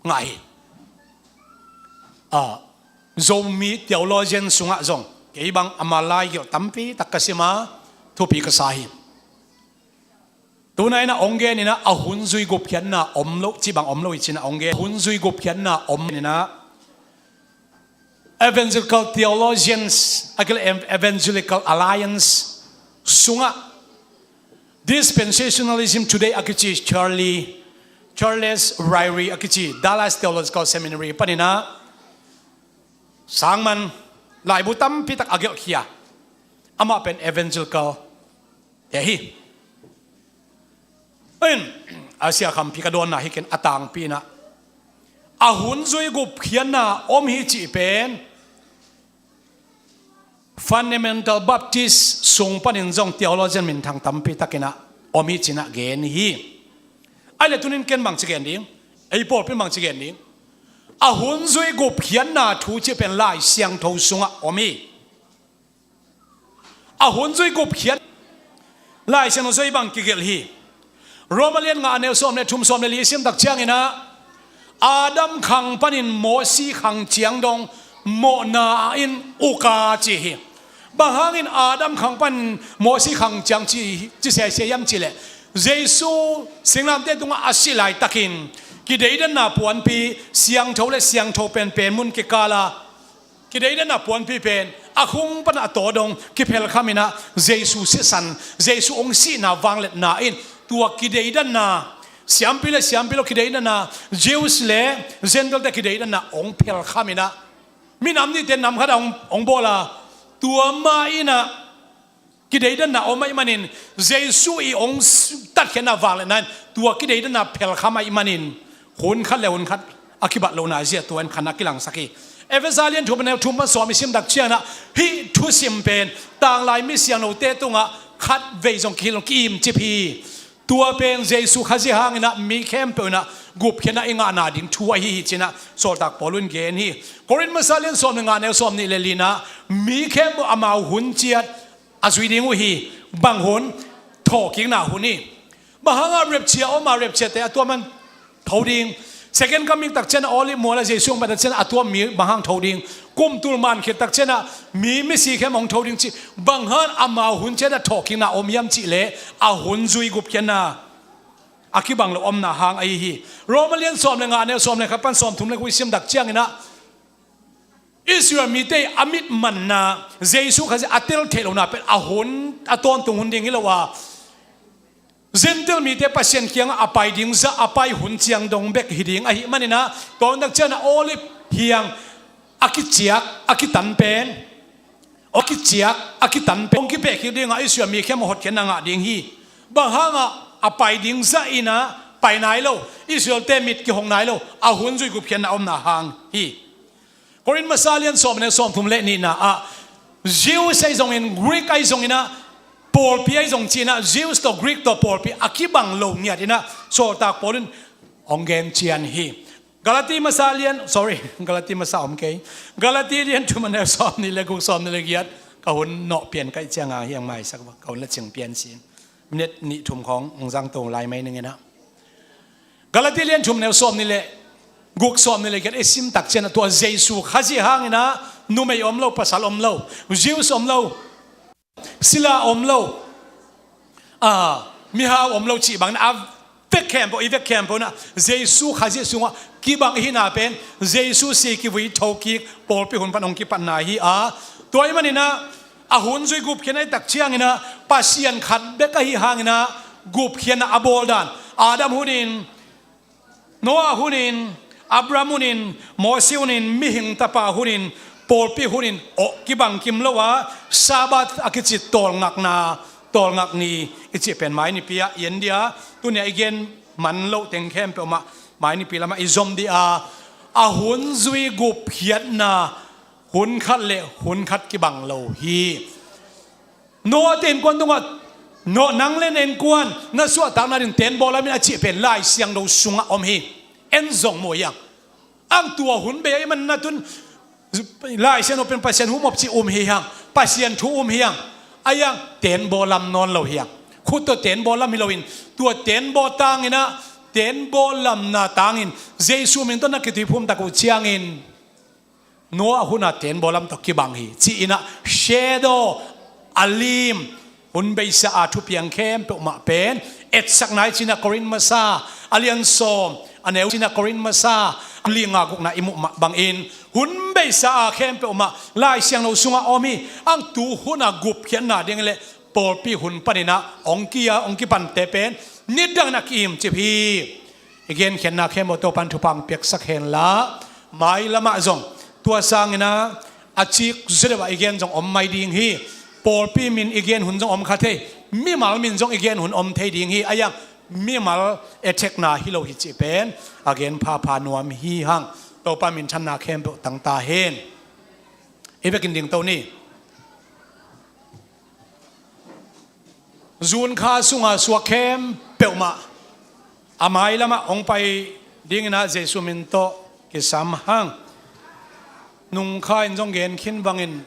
ngah hi. Ah, Zomi theologian sungah zong kei bang ama lai gelh tampi tak ka sim a, thupi ka sa hi. Tuna in ah hong gen in ah, a hun zui gupkhiatna om lo, cih bang om lo hi ci-in ah hong gen. Hun zui gupkhiatna om in ah, Evangelical Theologians, a kile Ev-, Evangelical Alliance sungah, Dispensationalism Today a kici Charlie, Charles Ryrie a kici, Dallas Theological Seminary panin ah sangman laibu tampi tak a gelhkhia. Amah pen Evangelical te hi. In, a Sia Khampi ka dawnna hi ken, a tangpi in ah, a hun zui gupkhiatna om hi cih pen Fundamental Baptist sung panin zong theologian minthang tampi tak in ah om hi ci-in ah gen hi. Ahih leh tuni-in ken bang ci gen ding, ei pawlpi in bang ci gen ding. A hun zui gupkhiatna thu cih pen Lai Siangtho sungah om hi. A hun zui gupkhiat, Lai Siangtho sung bang kigelh hi. Roma lian nga, a neu sawm le thum, sawm le li i sim tak ciangin ah, Adam khang panin Mosi khang ciang dong mawhna in uk a ci hi. Bang hangin Adam khang panin Mosi khang ciang ci, ci sese hiam cih leh, Jesu singlamteh tungah a sih laitakin kideidanna puanpi, siangtho le siangtho penpen mun kikal a kideidanna puanpi pen a khung pan a taw dong kiphelkham in ah, Jesu sisan, Jesu hong sihna vangliatna in tua kideidanna, siampi le siampi lo kideidanna, Jews le Gentile te kideidanna hong phelkham in ah, minam nihte nam khat ah hong, hong bawl a, tua mah in ah kideidanna om ahih manin, Jesu i hong s-, tatkhiatna vangliatna in tua kideidanna phelkham ahih manin, hun khat le hun khat a kibat lohna zia tua in khan a kilangsak hi. Efesa lian thum, a neu thum pan sawm i sim tak ciangin ah, hih thusim pen tanglai misiangthote tungah khatvei zong kihilh, ki-imcip hi. Tua pen Jesu Khazih hangin ah mi khempeuh in ah gupkhiatna i ngahna ding thu ahi hi ci-in ah Sawltak Paul in gen hi. Korin masa lian sawm le nga, neu sawm nih le li in ah, mi khempeuh amau hun ciat a zui ding uh hi. Bang hun? Thawhkikna hun hi. Bang hangah rapture om a, rapture te a tua man tho ding? Second coming tak ciangin a Olive mualah Jesu hong pai tak ciangin a tua mi bang hang tho ding? Kum tul man khit tak ciangin a mi misi khempeuh hong tho ding cih bang hang amau hun ciangin a thawhkikna om hiam cih leh a hun zui gupkhiatna a kibang lo omna hang ahi hi. Roma lian sawm le nga, neu sawm le khat pan sawm thum le kua i sim tak ciangin a Israel mite a mitmanna, Jesu Khazih a tel theih lohna pen a hun, a tawntung hun ding hi lo a, Gentile mite Pasian kiangah a pai ding zah a pai hun ciang dong bek hi ding ahih manin a, tua hun tak ciangin a Olive hiang a kiciak, a kitan pen, a kiciak, a kitan pen hong kipeh kik ding a, Israel mi khempeuh hotkhiatna ngah ding hi. Bang hangah? A pai ding zah in a pai nai lo, Israel-te mit kihong nai lo, a hun zui gupkhiatna omna hang hi. Korin masa lian sawm, neu sawm thum le nihna ah Jews ahi zongin, Greek ahi zongin a, pawlpi ahi zong ci-in a, Jews tawh Greek tawh pawlpi a kibang lo ngiat in a, sawltak Paul in hong gen cian hi. Galati masa lian, sorry, Galati masa om kei. Galati lian thum a neu sawm nih le guk, sawm nih le giat, ka hun nawh pian ka hih ciangin hiang maisak va, ka hun la cing pian sin. Minute nih thum khawng hong zang to lai mai ning in a. Galati lian thum, neu sawm nih le guk, sawm nih le giat i sim tak ciangin a, tua Jesu Khazih hangin a numei om lo, pasal om lo, Jews om lo, sila om lo, a, mihau om lo cih bangin a vek khempeuh, i vek khempeuh in a Jesu Khazih sungah kibang i hihna pen Jesu si kivui thokik pawlpi hun pan hong kipatna hi a, tua ahih manin a, a hun zui gupkhiatna i tak ciangin a Pasian khat bek ahi hangin a gupkhiatna a bawl dan, Adam hunin, Noah hunin, Abraham hunin, Mosi hunin, mihing tapa hunin, pawlpi hunin, awh, kibang kim lo a, Sabbath a kici tawlngakna, tawlngak ni i cih pen mai nipi ah i en dia, tuni a i gen man loh teng khempeuh mah mai nipi lamah i zom dia, a hun zui gupkhiatna hun khat le hun khat kibang lo hi. Noah te innkuan tungah, Noah, nang le na innkuan na suahtakna ding tenbaw lam in a cih pen Lai Siangtho sungah om hi. En zong mu hiang. Ang tua hun bei ahih manin a tun Lai Siangtho pen Pasian hum op cih um hi hang, Pasian thu um hi hang. A hiang tenbaw lam nawn lo hiang. Khut tawh tenbaw lam hi loin, tua tenbaw tangin a, tenbaw lamna tangin Jesu min tawh na kituiphum tak uh ciangin Noah hun a tenbaw lam tawh kibang hi, ci-in a shadow, a lim, hun beisa a thupiang khempeuh mah pen etsakna hi, ci-in a Korin masa a lian sawm a neu, ci-in a Korin masa a li nga gukna i muh mah bangin hun beisa a khempeuh mah Lai Siangtho sungah om hi. Ang tu hun a gupkhiatna ding le pawlpi hun panin a hong kia, hong kipante pen nidangin a ki-imcip hi. I genkhiatna khempeuh Topa'n thupha hong piaksak hen la, mai lamah zong tua sangin a, a cik zaw deuh a i gen zong om mai ding hi. Pawlpi min i gen hun zong om kha thei, mimal min zong i gen hun om thei ding hi. A hiang mimal etthekna hi lo hi cih pen a gen phapha nuam hi hang. Topa minthanna khempeuh tang ta hen. I vekin dingto ni. June kha sunga suak khempeuh mah a mai lamah hong pai dingin a Jesu min tawh kisam hang. Nungkha in zong gen khin bangin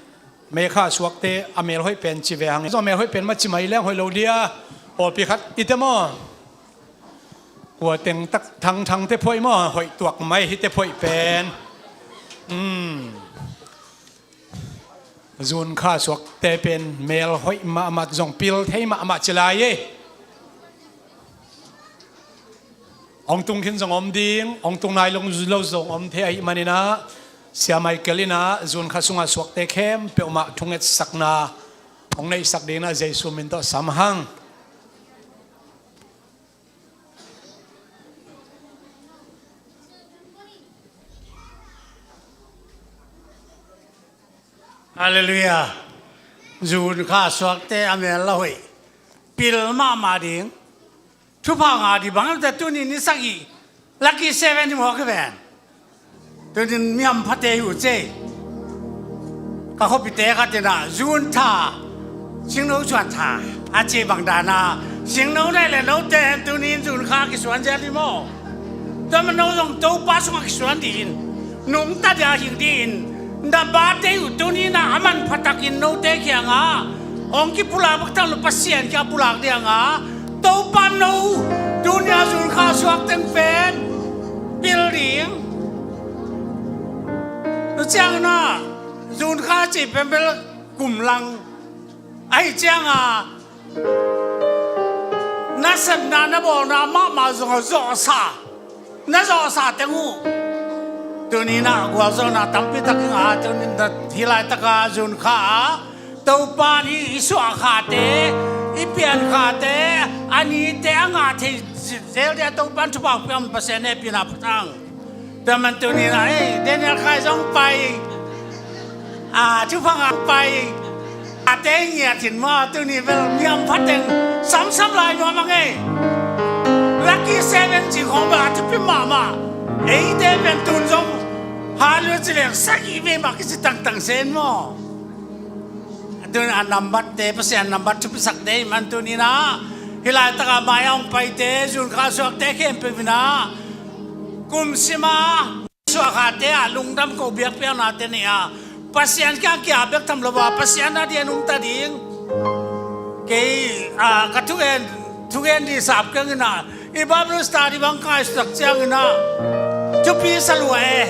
May kha suakte a mel hoih pen ci ve hang. Zong a mel hoih pen mah ci mai leng hoih lo dia. Pawlpi khat i te maw? Kua teng tak Thangthang te phoih maw? Hoih tuak mai hi te phoih pen. Hmm. June kha suakte pen mel hoih mahmah, zong pil thei mahmah ci lai e. Hong tung khin zong om ding, hong tung nai lo zong om thei ahih manin a, Sia Michael in a June kha sunga suakte khempeuh mah thungetsakna hong neihsak dingin a Jesu min tawh sam hang. Halleluiah. June kha suakte a mel la hoih, pil mahmah ding, thupha ngah ding bang te tuni ni sagih, lucky seven hi mawk hi ven. Tunin mi hamphate hi uh cei. Ka khuapite khat in a June tha, Singno cuan tha a ci bang dan a, Singno naih le note hen tunin June kha kisuan zel hi maw? Tua man no zong Topa sungah kisuan dih in, nungta dia hing dih in, na bate uh tunin a manpha takin note kiangah hong kipulak bek tham lo Pasian kiang pulak ding a, Topa no tunia June kha suak teng pen pil ding. Tu ciangin ah, June kha cih pen bel kum lang. Ahi ciangin ah, na sepna, na bawlna mahmah zong a zawhsa, na zawhsa teng uh. Tuni-in ah gualzawhna tampi tak i ngah a, tuni-in ah hih laitaka June kha ah Topa in i suah khate, i pian khate, a nite a ngah thei zel dia Topa in thupha pia, Pasian hehpihna pha thang. Tua man tuni-in ah, ei, Daniel Khai zong pai, a, thupha ngah pai, a te ngiat in maw, tuni bel mi hampha teng samsam lai nuam a ngei. Lucky seven ci khong bel a thupi mahmah. Eite pen tun zong hallelujah ci leng sagih vei mah kici tangtang sen maw. Tun a nambat te, Pasian nambat thupisak te i man tuni-in ah, hih laitaka mai a hong paite, June kha suakte khempeuh in ah, kum sim a suah khate ah lungdam ko, biakpiaknate nei a, Pasian kiang kia bek tham lo a, Pasian a dia nungta ding. Kei, a, ka thugen, thugen di sap keng in ah, i Bible study bang kai suak ciangin ah, thupi sa lua e.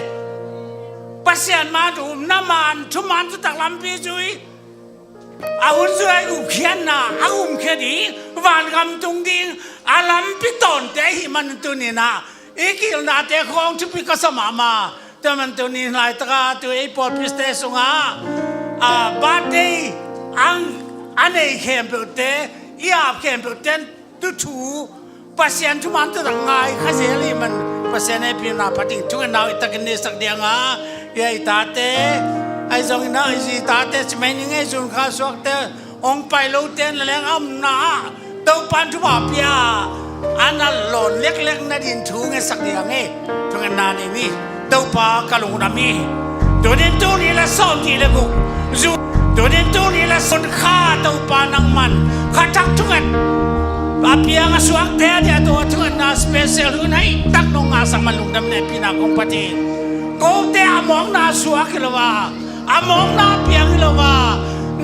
Pasian man um, na man, thuman thutak lampi zui. A hun zui a i upkhiatna, a umkhia ding, vangam tung ding a lampi tawnte ahih man tuni-in ah, i kilnate khong thupi ka sa mahmah. Tua man tuni-in laitaka tu ei pawlpite sungah, a, birthday ang a nei khempeuhte, i ap khempeuhte tu thu, Pasian thuman thutak ngai kha zel ahih man, Pasian hehpihna pha ding thungetna i takin neisak ding a, i a i tate, ahi zongin ah i zi tate ci mai ning ei, June kha suakte, hong pai lote na leng a omna ah Topa in thupha pia a, a na lawn leklek nading thu ngetsak ding e. Thungetna nei ni. Topa ka lungdam hi. Tuni-in tul nih le sawm nih le guk June, tuni-in tul nih le sawm kha Topa nangman kha thak thunget a piang a suakte a dia tua thungetna special hun haitak nong ngahsak man lungdam hehpihna kong pia hi. Kote a mawkna suak hi lo a, a mawkna piang hi lo a,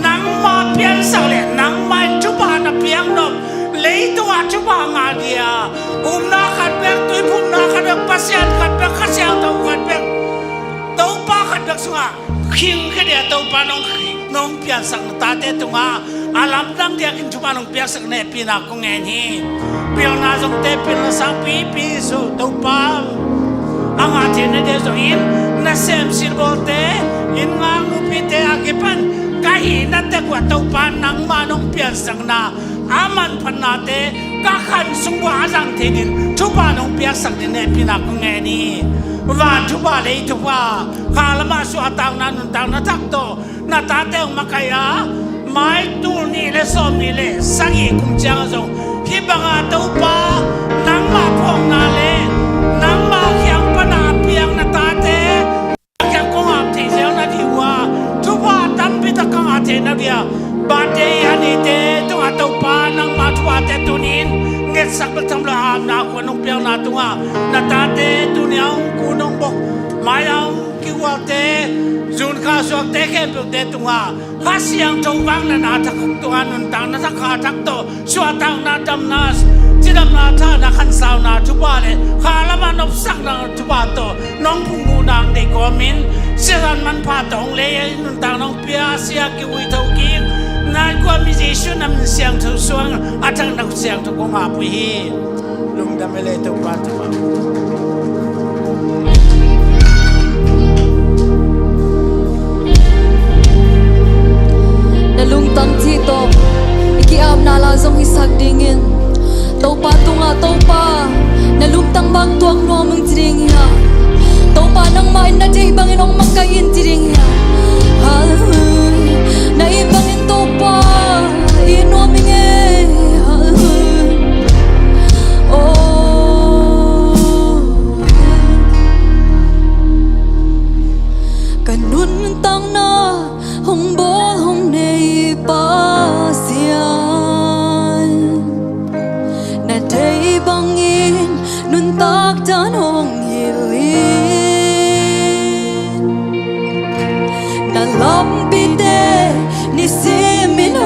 nangma piansak le nangma in thupha na piang nop, leitungah thupha ngah dia, upna khat bek, tuiphumna khat bek, Pasian khat bek, Kha Siangtho khat bek, Topa khat bek sungah khing kha dia Topa nong, nong piansak na tate tungah a lamdang diakin thupha nong piaksak hehpihna kong ngen hi. Pilna zongte pilna sangpipi Jesu Topa a ngah theihna dia zongin, nasem silbawlte, inn ngak nupite a kipan ka hihna tek uah Topa nangma nong piansakna, a manphatnate ka khan sung uah a zang thei ding thupha nong piaksak ding hehpihna kong ngen hi. Van thupha, lei thupha, kha lamah suahtakna, nuntakna thak tawh na tate hong makaih a, mai tul nih le sawm nih le sagih kum ciang a zong hih banga Topa nangma phawkna le nangma kiang pana a piang na tate kiang kong ap thei zel nading uh a, thupha tampi tak ka ngah theihna dia, birthday a neite tungah Topa nangma thuphate tuni-in ngetsak bek tham lo a, apna khua nong piakna tungah na tate tuni a hong kun hong bok, mai a hong kigualte, June kha suakte khempeuhte tungah Kha Siangtho vangliatna thak tungah nuntakna thak kha thak tawh suahtakna, damna, cidamna, thahna, khansauna thupha le kha lamah nopsakna thupha tawh nong phungvuhna hong deih kawmin, sisan manpha tawh hong lei a, i nuntakna hong pia, sia kiui tho kik, nai kua mi Jesuh na min siangtho suang a thak na khut siangtho kong ap uh hi. Lungdam e le Topa, Topa. Na lungtang cih tawh i ki-apna la zong hisak dingin, Topa tungah, Topa, na lungtang bang tuak nuam ing ci ding hi a, Topa nangmah in na deih bangin hong makaih in ci ding hi a. Hallelujah. Na it bangin Topa i nuam ing e. Hallelujah. Oh, ka nuntakna hong bawl hong nei Pasian, na deih bangin nuntak dan hong hilh in, na lampite nisimin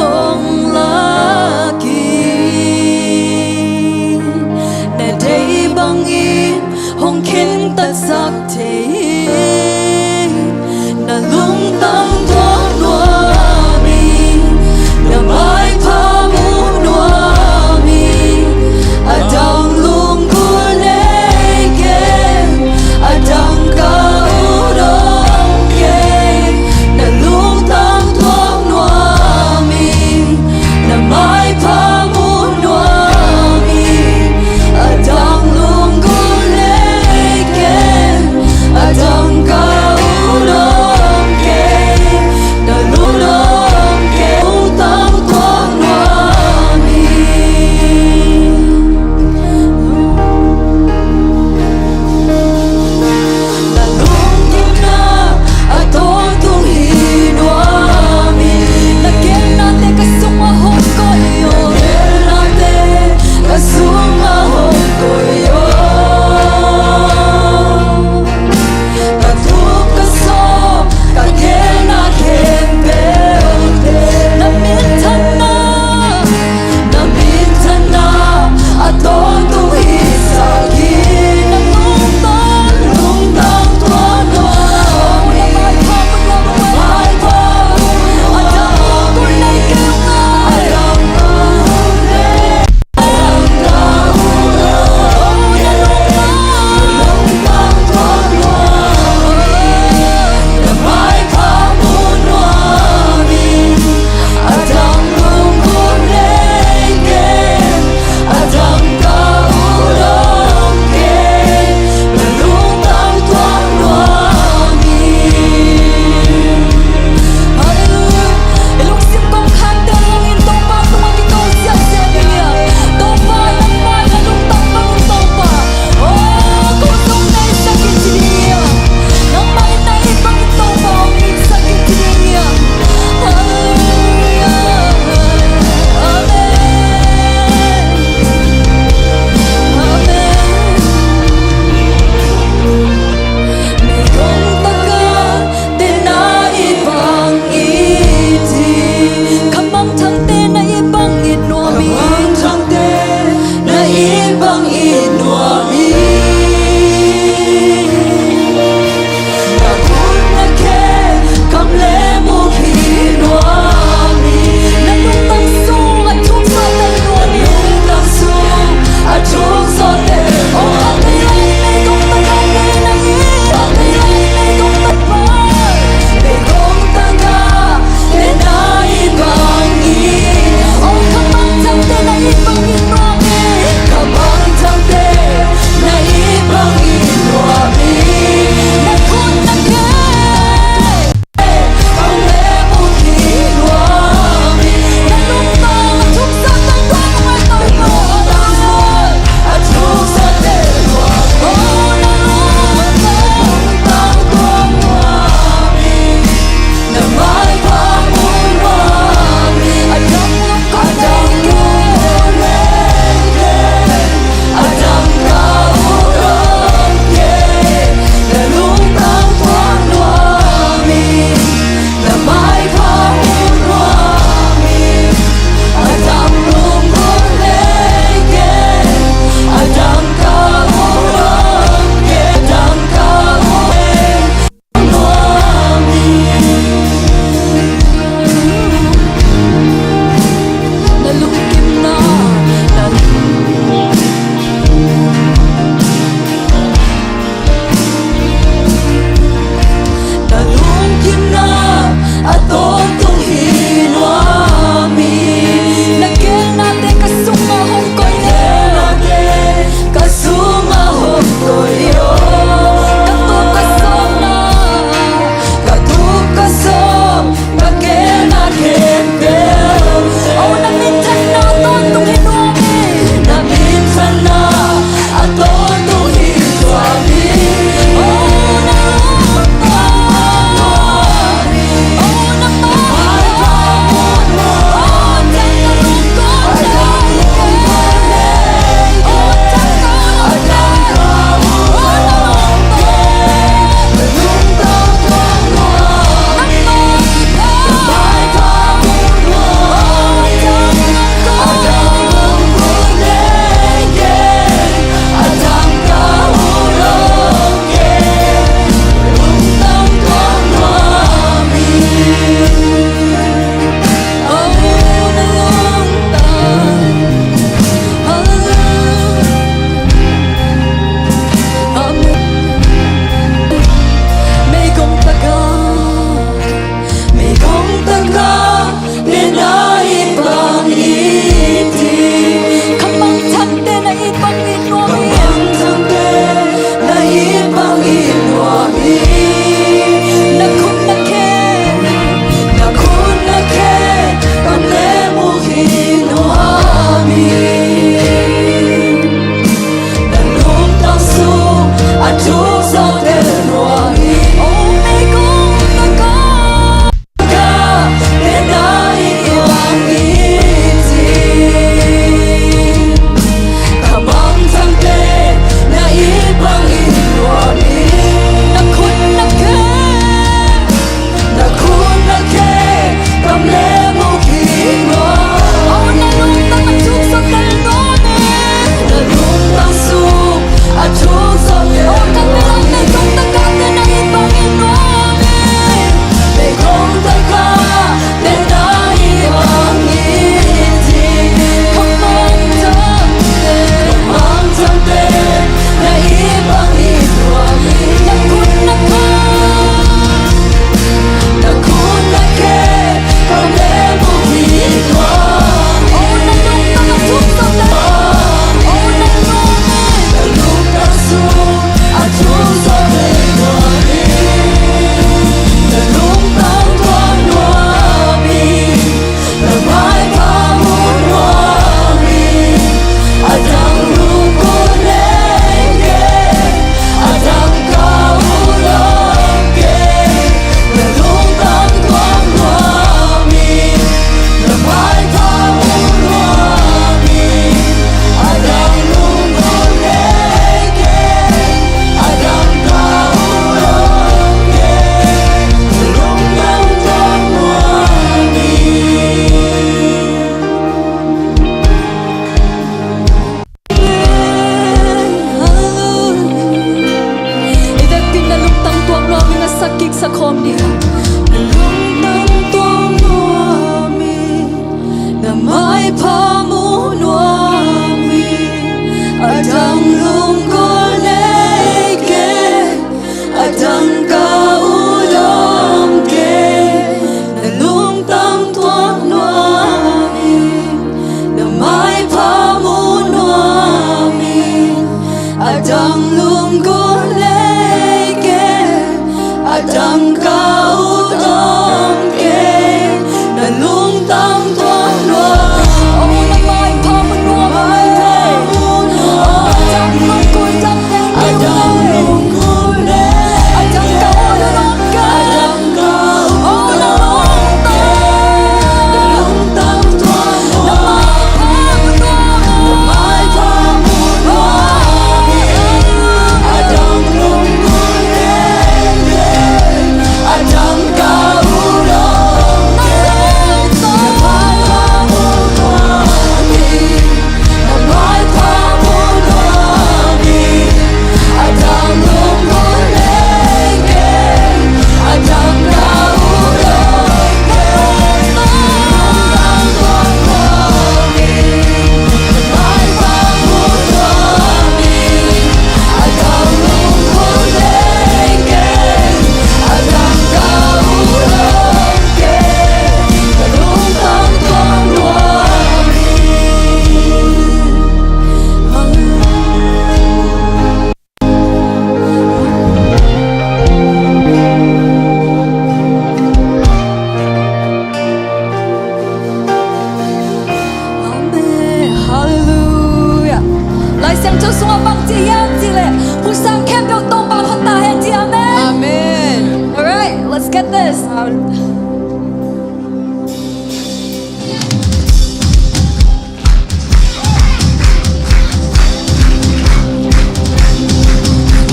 Siangtho sungah bang ci hiam cih leh, hun sang khempeuh Topa phat ta hen ci, amen. Amen. Alright, let's get this.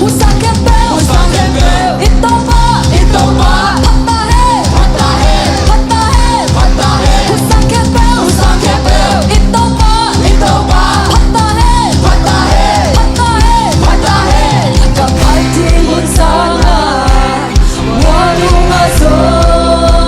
Hun sang khempeuh, hun sang khempeuh, i Topa, i Topa phat ta hen, phat ta hen, phat ta hen, phat ta hen. Hun sang khempeuh, hun sang khempeuh, i Topa, i Topa phat ta hen, phat ta hen, phat ta hen. Ka pai ding hun sang ah, mawhnung ah zong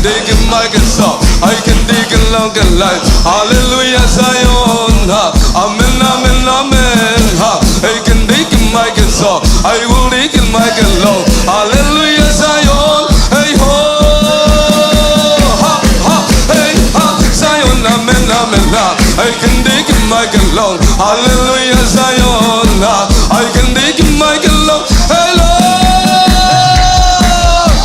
Hei, kan dei, kan lawn, kan laih. Halleluiah, Zion, ha. Amen, amen, amen, ha. Hei, kan dei, kan laih, kan lawn. Hei, kan dei, kan laih, kan lawn. Halleluiah, Zion. Hei ho, ha, ha. Hei, ha. Zion, amen, amen, ha. Hei, kan dei, kan laih, kan lawn. Halleluiah, Zion, ha. Hei, kan dei, kan laih, kan lawn. Hei Lord,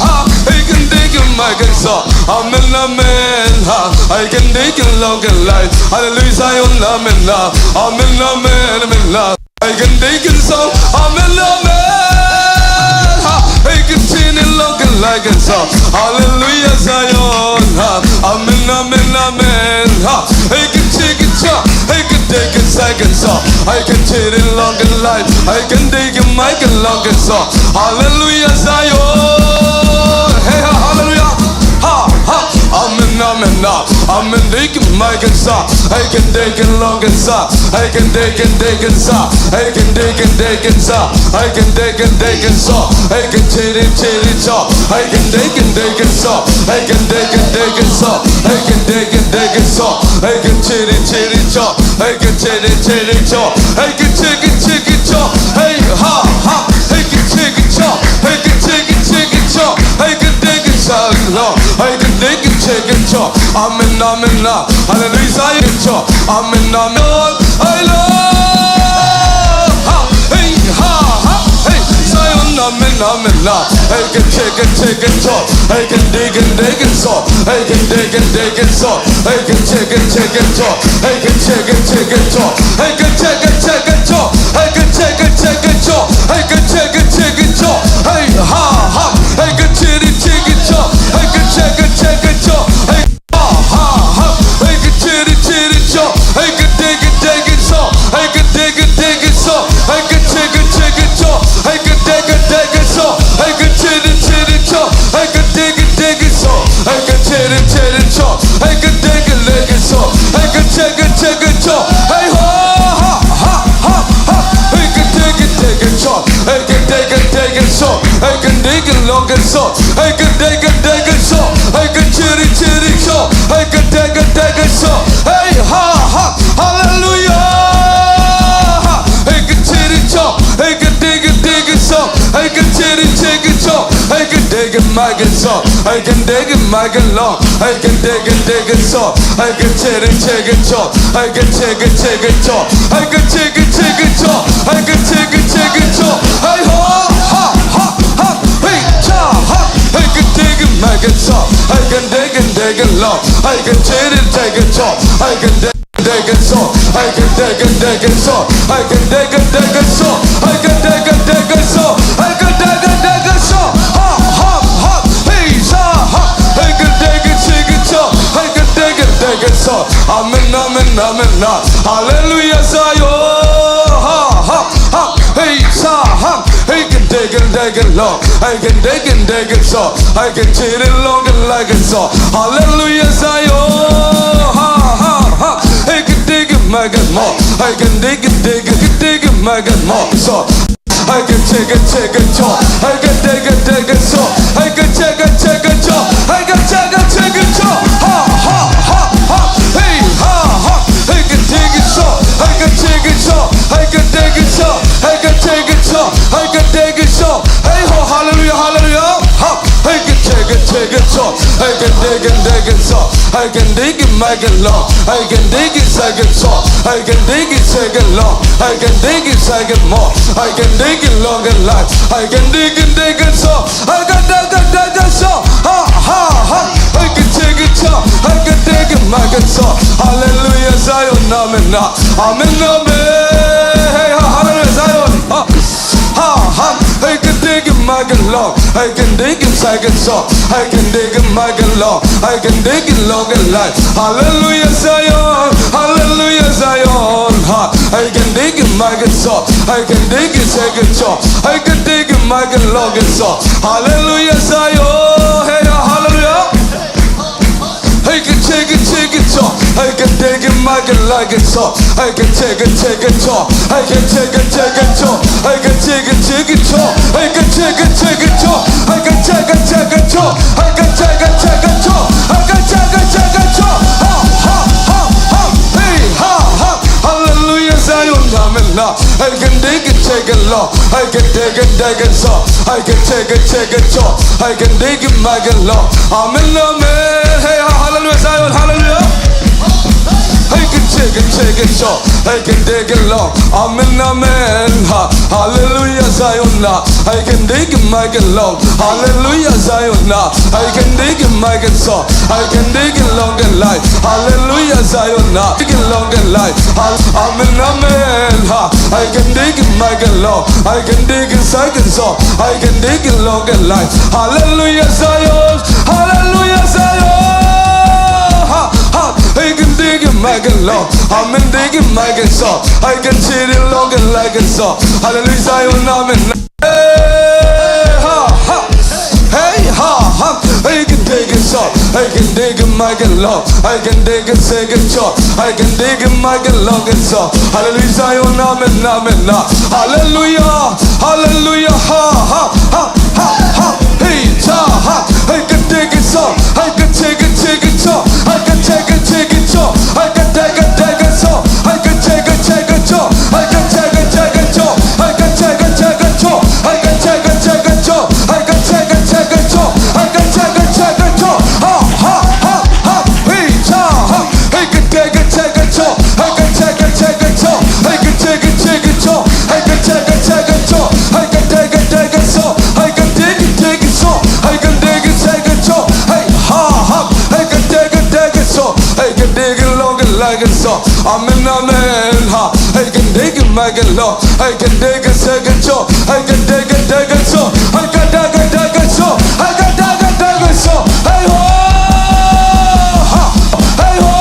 ha. Hei, kan dei, kan laih, kan lawn. Amen, amen, ha. Hei, kan dei, kan lawn, kan laih. Halleluiah, Zion, amen, ha. Amen, amen, amen, ha. Hei, kan dei, kan lawn. Amen, amen, ha. Hei, kan dei, kan lawn, kan laih, kan lawn. Halleluiah, Zion, ha. Amen, amen, amen, ha. Hei, kan dei, kan lawn. Hei, kan dei, kan laih, kan lawn. Hei, kan dei, kan lawn, kan laih. Hei, kan dei, kan laih, kan lawn, kan lawn. Halleluiah, Zion. Hei, ha, halleluiah. Ha, ha. Amen, amen, ha. Amen, dei, kan laih, kan lawn. Hei, kan dei, kan lawn, kan laih. Hei, kan dei, kan dei, kan lawn. Hei, kan dei, kan dei, kan lawn. Hei, kan dei, kan dei, kan lawn. Hei, kan dei, kan dei, kan lawn. Hei, kan dei, kan dei, kan lawn. Hei, kan dei, kan dei, kan lawn. Hei, kan dei, kan dei, kan lawn. Hei, kan dei, kan dei, kan lawn. Hei, kan dei, kan dei, kan lawn. Hei, kan dei, kan dei, kan lawn. Hei, kan dei, kan dei, kan lawn. Hei, ha, ha. Hei, kan dei, kan lawn. Hei, kan dei, kan dei, kan lawn. Hei, kan dei, kan lawn. Hei, kan dei, kan dei, kan lawn. Amen, amen, ha. Halleluiah, Zion, kan lawn. Amen, amen. Hei Lord, ha. Hei, ha, ha. Hei Zion, amen, amen, ha. Hei, kan dei, kan dei, kan lawn. Hei, kan dei, kan dei, kan lawn. Hei, kan dei, kan dei, kan lawn. Hei, kan dei, kan dei, kan lawn. Hei, kan dei, kan dei, kan lawn. Hei, kan dei, kan dei, kan lawn. Hei, kan dei, kan dei, kan lawn. Hei, kan dei, kan dei, kan lawn. Hei, ha, ha. Hei, kan dei, kan dei, kan lawn. Hei, kan dei, kan dei, kan lawn. Hei, ha, ha, ha. Hei, kan dei, kan dei, kan lawn. Hei, kan dei, kan dei, kan lawn. Hei, kan dei, kan dei, kan lawn. Hei, kan dei, kan dei, kan lawn. Hei, kan dei, kan dei, kan lawn. Hei, kan dei, kan dei, kan lawn. Hei, kan dei, kan dei, kan lawn. Hei, kan dei, kan dei, kan lawn. Hei, kan dei, kan dei, kan lawn. Hei, kan dei, kan dei, kan lawn. Hei, ha, ha, ha, ha, ha. Hei, kan dei, kan dei, kan lawn. Hei, kan dei, kan dei, kan lawn. Hei, kan dei, kan lawn, kan lawn. Hei, kan dei, kan dei, kan lawn. Hei, kan dei, kan dei, kan lawn. Hei, kan dei, kan dei, kan lawn. Hei, ha, ha. Halleluiah. Hei, kan dei, kan lawn. Hei, kan dei, kan dei, kan lawn. Hei, kan dei, kan dei, kan lawn. Hei, kan dei, kan laih, kan lawn. Hei, kan dei, kan laih, kan lawn. Hei, kan dei, kan dei, kan lawn. Hei, kan dei, kan dei, kan lawn. Hei, kan dei, kan dei, kan lawn. Hei, kan dei, kan dei, kan lawn. Hei, kan dei, kan dei, kan lawn. Hei, ho, ha, ha, ha. Hei, cha, ha. Hei, kan dei, kan laih, kan lawn. Hei, kan dei, kan dei, kan lawn. Hei, kan dei, kan dei, kan lawn. Hei, kan dei, kan dei, kan lawn. Hei, kan dei, kan dei, kan lawn. Hei, kan dei, kan dei, kan lawn. Hei, kan dei, kan dei, kan lawn. Hei, kan dei, kan dei, kan lawn. Ha, ha, ha. Hei, cha, ha. Hei, kan dei, kan dei, kan lawn. Hei, kan dei, kan dei, kan lawn. Amen, amen, amen, ha. Halleluiah, Zion. Ha, ha, ha. Hei, cha, ha. Hei, kan dei, kan dei, kan lawn. Hei, kan dei, kan dei, kan lawn. Hei, kan dei, kan lawn, kan laih, kan lawn. Halleluiah, Zion. Ha, ha, ha. Hei, kan dei, kan laih, kan lawn. Hei, kan dei, kan dei, kan, kan dei, kan laih, kan lawn. Lawn. Hei, kan dei, kan dei, kan lawn. Hei, kan dei, kan dei, kan lawn. Hei, kan dei, kan dei, kan lawn. Hei, kan dei, kan dei, kan lawn. Ha, ha, ha, ha. Hei, ha, ha. Hei, kan dei, kan lawn. Hei, kan dei, kan lawn. Hei, kan dei, kan lawn. Hei, kan dei, kan lawn. Hei, kan dei, kan lawn. Hei, ho, halleluiah, halleluiah. Ha. Hei, kan dei, kan dei, kan lawn. Hei, kan dei, kan dei, kan lawn. Hei, kan dei, kan laih, kan lawn. Hei, kan dei, kan laih, kan lawn. Hei, kan dei, kan laih, kan lawn. Hei, kan dei, kan lawn, kan laih. Hei, kan dei, kan dei, kan lawn. Hei, kan dei, kan dei, kan lawn. Ha, ha, ha. Hei, kan dei, kan lawn. Hei, kan dei, kan laih, kan lawn. Halleluiah, Zion, amen, amen, amen. Hei, ha, halleluiah, Zion. Ha. Ha, ha. Hei, kan dei, kan laih, kan lawn. Hei, kan dei, kan laih, kan lawn. Hei, kan dei, kan laih, kan lawn. Hei, kan dei, kan lawn, kan laih. Halleluiah, Zion. Halleluiah, Zion. Ha. Hei, kan dei, kan laih, kan lawn. Hei, kan dei, kan laih, kan lawn. Hei, kan dei, kan laih, kan lawn, kan lawn. Halleluiah, Zion. Hei, ha, halleluiah. Hei, kan dei, kan dei, kan lawn. Hei, kan dei, kan laih, kan laih, kan lawn. Hei, kan dei, kan dei, kan lawn. Hei, kan dei, kan dei, kan lawn. Hei, kan dei, kan dei, kan lawn. Hei, kan dei, kan dei, kan lawn. Hei, kan dei, kan dei, kan lawn. Hei, kan dei, kan dei, kan lawn. Hey, can take it, take it, yo. Hey, can dig it, make it low. Amen, amen. Hey, ha-, hallelujah, Zion, hallelujah. Hey, can take it, take it, yo. Hey, can dig it low. Amen, amen. Ha, hallelujah, Zion, na. Hey, can dig it, make it low. Hallelujah, Zion, na. Hey, can dig it, make it so. Hey, can dig it long and life. Hallelujah, Zion, na. Dig it long and life. Hal-, amen, amen. Ha. Hey, can dig it, make it low. Hey, can dig it, second so. Hey, can dig it long and life. Hallelujah, Zion. Hallelujah, Zion. Ha, ha. Hey, can dig it, make it low. Amen, dig it, make it so. Hey, can see it long and like it so. Hallelujah, Zion, amen. Hey, ha, ha. Hey, ha, ha. Hey, can dig it so. Hey, can dig it, make it low. Hey, can dig it, say it so. Hey, can dig it, make it long and so. Hallelujah, Zion, amen, amen, ah. Hallelujah, hallelujah, ha, ha, ha, ha, ha. Hey, cha, ha. Hey, can dig it so. Hey, can take it, take it so. Hey, can take it, take it so. Hey, can take it, take it so. Hey, can take it, take it so. Hey, can take it, take it so. Hey, can take it, take it so. Hey, can take it, take it so. Hey, can take it, take it so. Hey, can take it, take it so. Ha, ha, ha, ha. Hey, cha, ha. Hey, can take it, take it so. Hey, can take it, take it so. Hey, can take it, take it so. Hey, can take it, take it so. Hey, can take it, take it so. Hey, can take it, take it so. Hey, can take it, take it so. Hey, ha, ha. Hey, can take it, take it so. Hey, can take it long and like it so. Amen, amen, ha. Hey, can take it, make it low. Hey, can take it, take it so. Hey, can take it, take it so. Hey, can take it, take it so. Hey, can take it, take it so. Hey, ho, ha. Hey, ho,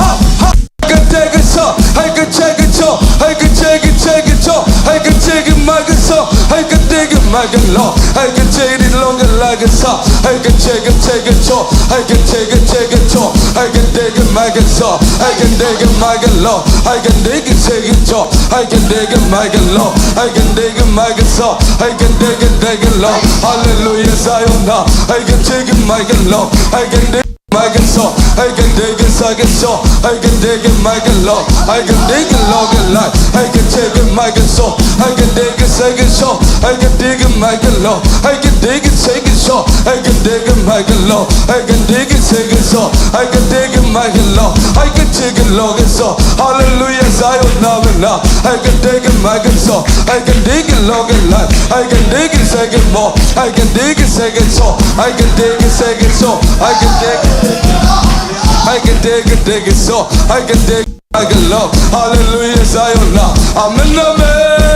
ha, ha. Hey, can take it so. Hey, can take it so. Hey, can take it, take it so. Hey, can take it, make it so. Hey, can take it, make it low. Hey, can take it long and like it so. Hey, can take it, take it so. Hey, can take it, take it so. Hey, can take it, make it so. Hey, can take it, make it low. Hey, can take it, take it so. Hey, can take it, make it low. Hey, can take it, make it so. Hey, can take it, take it low. Hallelujah, Zion, ah. Hey, can take it, make it low. Hey, can take it, make it so. Hey, can take it, take it so. Hey, can take it, make it low. Hey, can take it long and life. Hey, can take it, make it so. Hey, can take it, take it so. Hey, can take it, make it low. Hey, can take it, take it so. Hey, can take it, make it low. Hey, can take it, take it so. Hey, can take it, make it low. Hey, can take it long and so. Hallelujah, Zion, amen, ah. Hey, can take it, make it so. Hey, can take it long and life. Hey, can take it, take it more. Hey, can take it, take it so. Hey, can take it, take it so. Hey, can take it, take it. Hey, can take it, take it so. Hey, can take it, make it low. Hallelujah, Zion, ah. Amen, amen.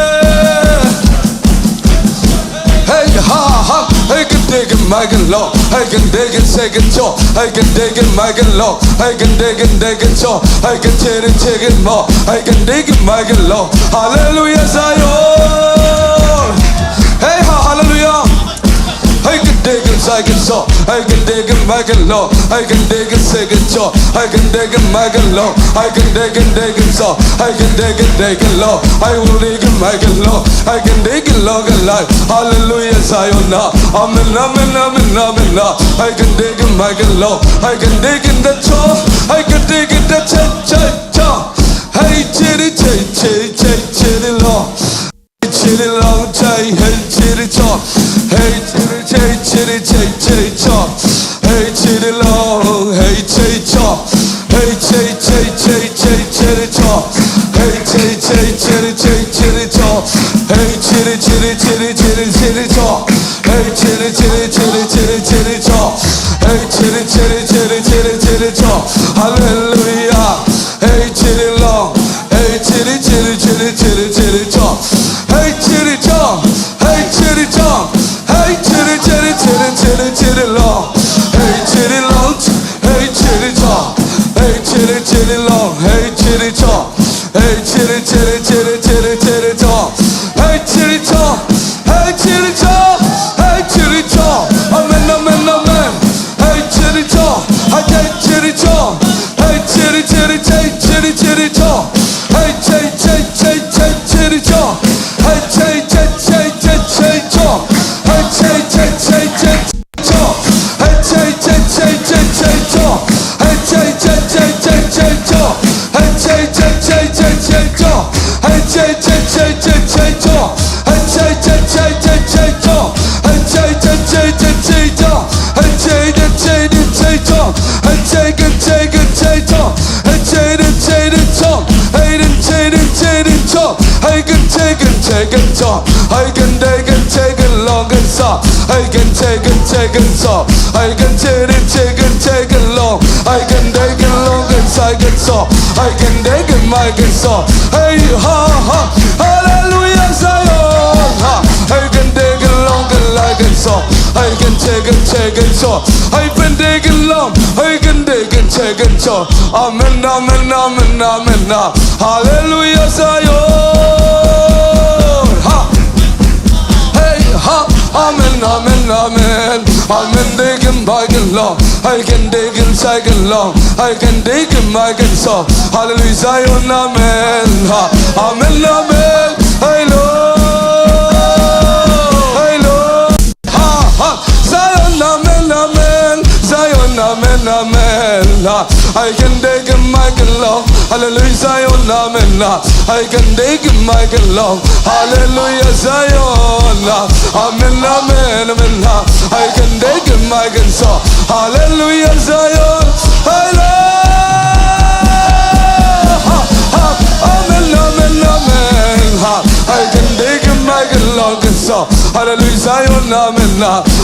Hey, ha, ha. Hey, can take it, make it low. Hey, can take it, take it so. Hey, can take it, make it low. Hey, can take it, take it so. Hey, can take it, take it more. Hey, can take it, make it low. Hallelujah, Zion. Hey, ha, hallelujah. Hey, can take it, take it so. Hey, can take it, make it low. Hey, can take it, take it so. Hey, can take it, make it low. Hey, can take it, take it so. Hey, can take it, take it low. Hey, will take it, make it low. Hey, can take it long and life. Hallelujah, Zion, ah. Amen, amen, amen, amen, ah. Hey, can take it, make it low. Hey, can take it, the cho. Hey, can take it, the cha, cha, cha. Hey, chitty, chitty, chitty, chitty, chitty, long. Hey, chitty, long, chai, hey, chitty, chop. Hey, chitty, chitty, chitty, chitty, chop. Hey, chitty, long, hey, chitty, chop. Hey, chitty, chitty, chitty, chitty, chitty, chop. Hey, chitty, chitty, chitty, chitty, chitty, chop. Hey, chitty, chitty, chitty, chitty, chitty, chop. Hey, chitty, chitty, chitty, chitty, chitty, chop. Hey, chitty, chitty, chitty, chitty, chitty, chop. Hallelujah. Hey, chitty, long. Hey, chitty, chitty, chitty, chitty, chitty, chop. Hey, chitty, chop. Hey, chitty, chop. Hey, chitty, chitty, chitty, chitty, chitty, long. Hey, chitty, long. Hey, chitty, chop. Hey, chitty, chitty, long. Hey, chitty, chop. Hey, chitty, chitty, chitty, chitty, chitty, chop. Hey, chitty, chop. Hey, chitty, chop. Hey, chitty, chop. Amen, amen, amen. Hey, chitty, chop. Hey, chitty, chop. Hey, chitty, chitty, chitty, chitty, chitty, chop. Hey, chitty, chitty, chitty, chitty, chitty, chop. Hey, chitty, chitty, chitty, chitty, chitty, chop. Hey, chitty, chitty, chitty, chitty, chitty, chop. Hey, chitty, chitty, chitty, chitty, chitty, chitty, chop. Hey, chitty, chitty, chitty, chitty, chitty, chitty, chop. I can take it, take it long and so. I can take it, take it so. I can take it, take it, take it long. I can take it long and so, I can so. I can take it, I can so. Hey, ha, ha. Hallelujah, Zion. Ha. I can take it long and I can so. I can take it, take it so. I can take it long. I can take it, take it so. Amen, amen, amen, amen. Hallelujah, Zion. Ha. Hey, ha. Amen, amen, amen. Amen, take it, I can long. I can take it, I can long. I can take it, I can so. Hallelujah, Zion, amen. Ha. Amen, amen. Hey, Lord. Hey, Lord. Ha, ha. Zion, amen, amen. Zion, amen, amen. Ha. I can take it, I can long. Hallelujah, Zion, amen. Ha. I can take it, I can long. Hallelujah, Zion. Ha. Amen, amen, amen. Ha. I can take it, I can so. Hallelujah, Zion. Hey, Lord. Ha, ha. Amen, amen, amen. Ha. I can take it, I can long, can so. Hallelujah, Zion, amen.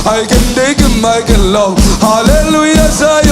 I can take it, I can long. Hallelujah, Zion.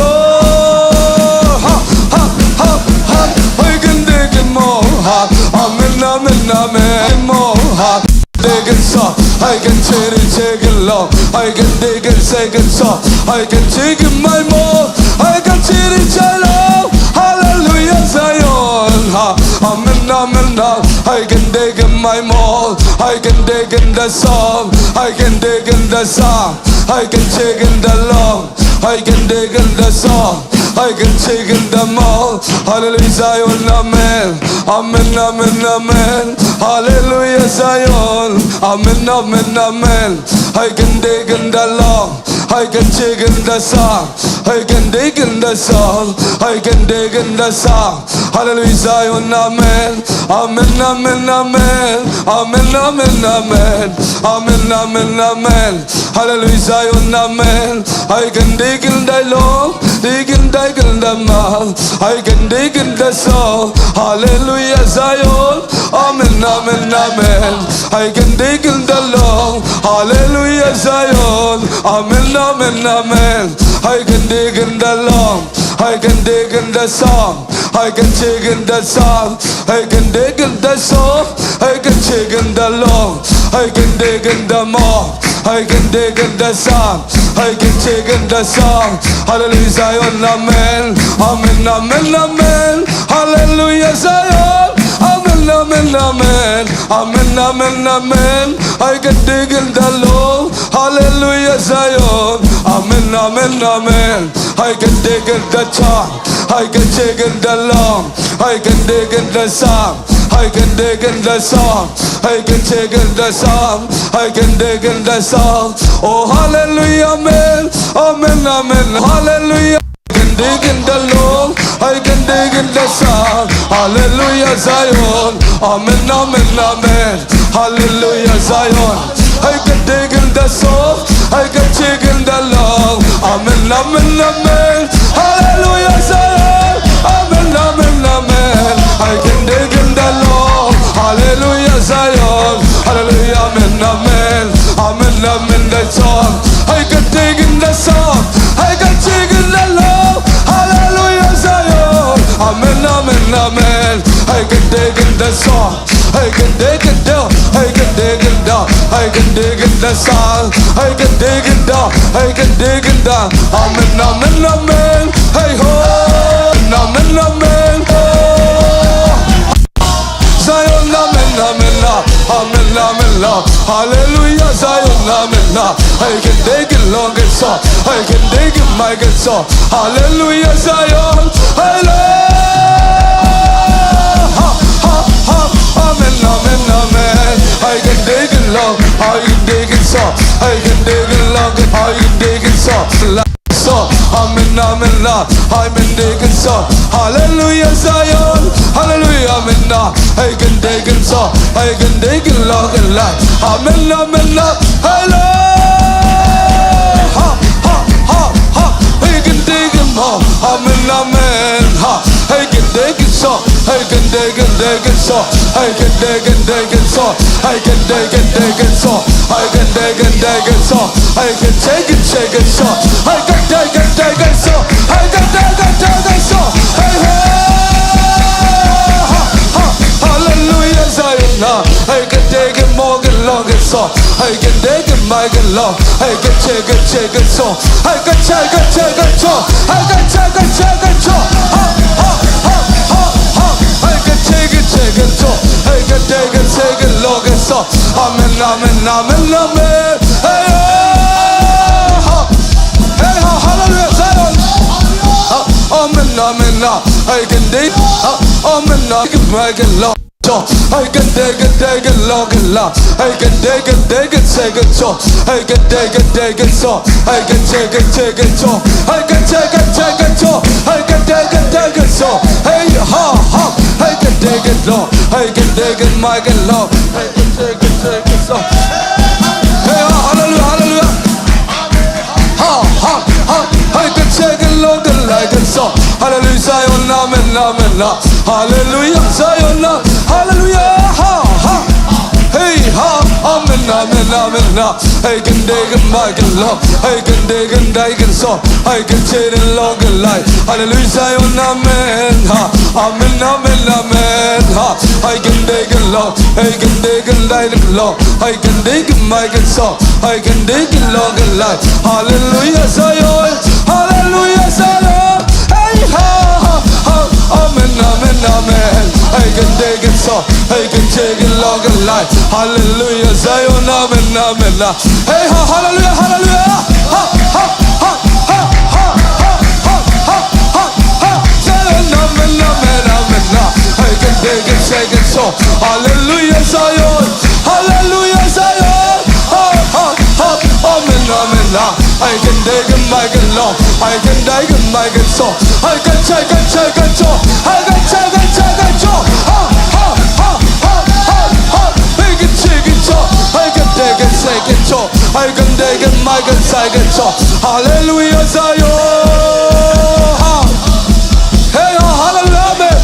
Ha, ha, ha, ha. I can take it more. Ha. Amen, amen, amen. More. Ha. Take it so. I can take it, take it long. I can take it, take it so. I can take it, my more. I can take it, take it long. Hallelujah, Zion. Ha. Amen, amen, amen. I can take it, my more. I can take it, the song. I can take it, the song. I can take it, the long. I can take it, the song. I can take it, the more. Hallelujah, Zion, amen. Amen, amen, amen. Hallelujah, Zion. Amen, amen, amen. I can take it, the long. I can take it, the song. I can take it, the song. I can take it, the song. Hallelujah, Zion, amen. Amen, amen, amen. Amen, amen, amen. Amen, amen, amen. Hallelujah, Zion, amen. I can take it, the long. Take it, take it, the mouth. I can take it, the soul. Hallelujah, Zion. Amen, amen, amen. I can take it, the long. Hallelujah, Zion. Amen, amen, amen. I can take it, the long. I can take it, the song. I can take it, the song. I can take it, the song. I can take it, the long. I can take it, the more. I can take it, the song. I can take it, the song. Hallelujah, Zion, amen. Amen, amen, amen. Hallelujah, Zion. Amen, amen, amen. Amen, amen, amen. I can take it, the long. Hallelujah, Zion. Amen, amen, amen. I can take it, the song. I can take it, the long. I can take it, the song. I can take it, the song. I can take it, the song. I can take it, the song. Oh, hallelujah, amen. Amen, amen. Hallelujah. I can take it, the long. I can take it, the song. Hallelujah, Zion. Amen, amen, amen. Hallelujah, Zion. I can take it, the soul. I can take it, the long. Amen, amen, amen. Hallelujah, Zion. Amen, amen, amen. I can take it, the long. Hallelujah, Zion. Hallelujah, amen, amen. Amen, amen, the song. I can take it, the song. I can take it, the long. Hallelujah, Zion. Amen, amen, amen. I can take it, the song. I can take it down, I can take it down, I can take it down, I can take it down, I can take it down. Amen, amen, amen. Hey ho, amen, amen, oh. Zion, amen, amen, amen, amen. Hallelujah, Zion, amen. I can take it long and so, I can take it, my good soul. Hallelujah, Zion. Hallelujah. Ha, ha, ha. Amen, amen, amen. I can take it long. I can take it so. I can take it long. I can take it so. So, amen, amen, Lord. I can take it so. Hallelujah, Zion. Hallelujah, amen, Lord. I can take it so. I can take it long and light. Amen, amen, Lord. Hallelujah. Ha, ha, ha, ha. I can take it more. Amen, amen. Ha. I can take it so. Hey, can take it, take it so. Hey, can take it, take it so. Hey, can take it, take it so. Hey, can take it, take it so. Hey, can take it, take it so. Hey, can take it, take it so. Hey, can take it, take it so. Hey, hey, ha, ha, hallelujah, Zion, ha. Hey, can take it, more, can long it so. Hey, can take it, my, can long. Hey, can take it, take it so. Hey, can take it, take it so. Hey, can take it, take it so. Ha, ha, ha, ha, ha. Hey, can take it, take it so. Hey, can take it, take it, long it so. Amen, amen, amen, amen. Hey, oh, ha. Hey, ha, hallelujah, Zion. Ha, amen, amen, ah. Hey, can take, ha, amen, ah. Make it long. Hey, can take it, take it, long it, long. Hey, can take it, take it, take it so. Hey, can take it, take it so. Hey, can take it, take it so. Hey, can take it, take it so. Hey, can take it, take it so. Hey, ha, ha. Hey, can take it, long. Hey, can take it, make it long. Hey, can take it, take it so. Hey, ha, hallelujah, hallelujah. Ha, ha, ha. Hey, can take it, long it, like it so. Hallelujah, Zion, amen, amen, ah. Hallelujah, Zion, ah. Hallelujah, ha, ha. Hey, ha, amen, amen, amen, ah. Hey, can take it, make it long. Hey, can take it, take it so. Hey, can take it, long it, like. Hallelujah, Zion, amen, ha. Amen, amen, amen, ha. Hey, can take it, long. Hey, can take it, take it, long. Hey, can take it, make it so. Hey, can take it, long it, like. Hallelujah, Zion. Hallelujah, Zion. Hey, ha, ha, ha. Amen, amen, amen. Hey, can take it so. Hey, can take it, long it, like. Hallelujah, Zion. Amen, amen, ah. Hey, ha, hallelujah, hallelujah. Ha, ha, ha. Zion, amen, amen, amen, ah. Hey, can take it, take it so. Hallelujah, Zion. Hallelujah, Zion. Ha, ha, ha. Amen, amen, ah. Hey, can take it, make it long. Hey, can take it, make it so. Hey, can take it, take it so. Hey, can take it, take it so. Ha, ha, ha, ha, ha, ha. Hey, can take it so. Hey, can take it, take it so. Hey, can take it, make it, take it so. Hallelujah, Zion. Ha. Hey, oh, hallelujah, amen.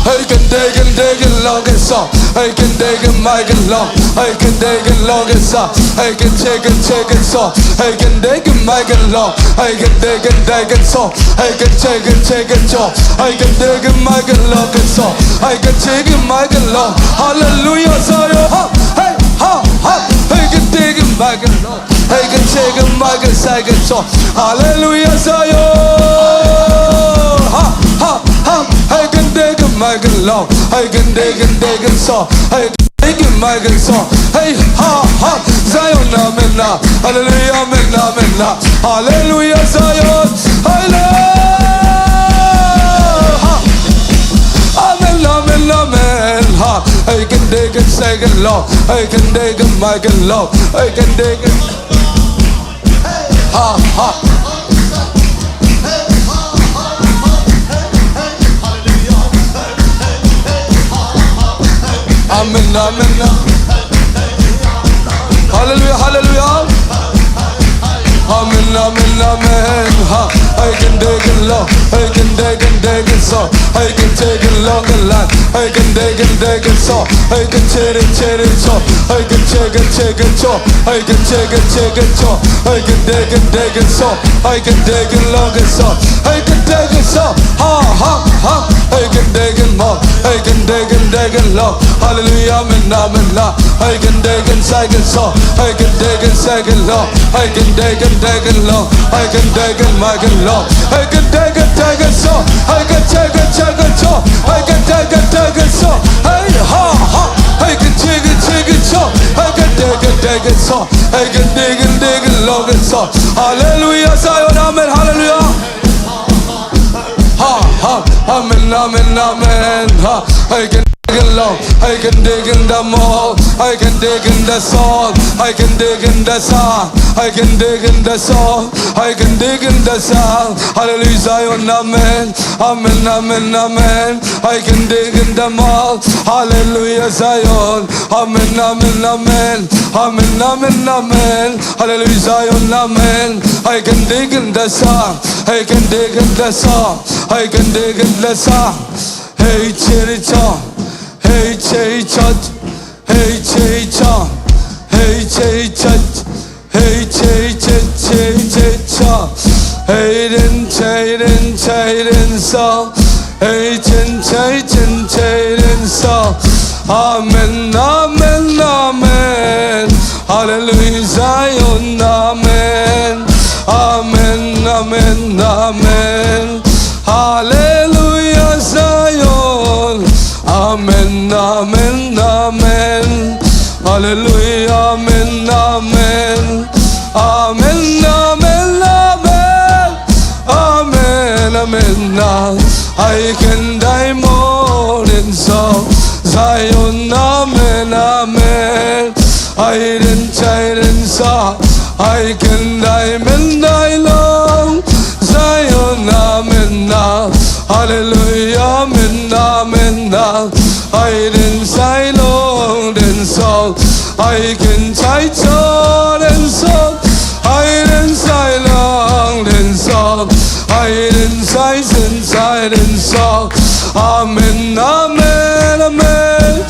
Hey, can take it, take it, long it so. Hey, can take it, make it long. Hey, can take it, long it so. Hey, can take it, take it so. Hey, can take it, make it long. Hey, can take it, take it so. Hey, can take it, take it so. Hey, can take it, make it long it so. Hey, can take it, make it long. Hallelujah, Zion. Ha, hey, ha, ha. Hey, can take it, make it long. Hey, can take it, make it, take it so. Hallelujah, Zion. Ha, ha, ha. Hey, can take it, make it long. Hey, can take it, take it so. Hey, can take it, make it so. Hey, ha, ha. Zion, amen, ah. Hallelujah, amen, amen, ah. Hallelujah, Zion. Hallelujah. Ha. Amen, amen, amen, ha. Hey, can take it, take it long. Hey, can take it, make it long. Hey, can take it. Ha, ha. Amen, amen. Hallelujah, hallelujah. Amen, amen, amen. Ha. Hey, can take it long. Hey, can take it, take it so. Hey, can take it long and long. Hey, can take it, take it so. Hey, can take it, take it so. Hey, can take it, take it so. Hey, can take it, take it so. Hey, can take it, take it so. Hey, can take it long and so. Hey, can take it so. Ha, ha, ha. Hey, can take it more. Hey, can take it, take it long. Hallelujah, amen, amen, la. Hey, can take it, take it so. Hey, can take it, take it long. Hey, can take it, take it long. Hey, can take it, make it long. Hey, can take it, take it so. Hey, can take it, take it so. Hey, can take it, take it so. Hey, ha, ha. Hey, can take it, take it so. Hey, can take it, take it so. Hey, can take it, take it long and so. Hallelujah, Zion, amen, hallelujah. Ha, ha, amen, amen, amen, ha. Hey, can take it long. Hey, can take it the more. Hey, can take it the song. Hey, can take it the song. Hey, can take it the song. Hey, can take it the song. Hallelujah, Zion, amen. Amen, amen, amen. Hey, can take it the more. Hallelujah, Zion. Amen, amen, amen. Amen, amen, amen. Hallelujah, Zion, amen. Hey, can take it the song. Hey, can take it the song. Hey, can they get less? Hey, cherry chop. Hey, cherry chop. Hey, cherry chop. Hey, cherry chop. Hey, cherry chop, cherry chop, cherry chop. Hey, then, cherry then, cherry then, so. Hey, chen, cherry chen, cherry then, so. Amen, amen, amen. Hallelujah, Zion, amen. Amen, amen, amen. Hallelujah, Zion. Amen, amen, amen. Hallelujah, amen, amen. Amen, amen, amen. Amen, amen, amen. I can die more than so. Zion, amen, amen. I didn't, I didn't sa. I can die, men die long. Zion, amen, ah. Hallelujah, amen, amen, ah. I didn't say long, then so. I can say so, then so. I didn't say long, then so. I didn't say since, I didn't so. Amen, amen, amen.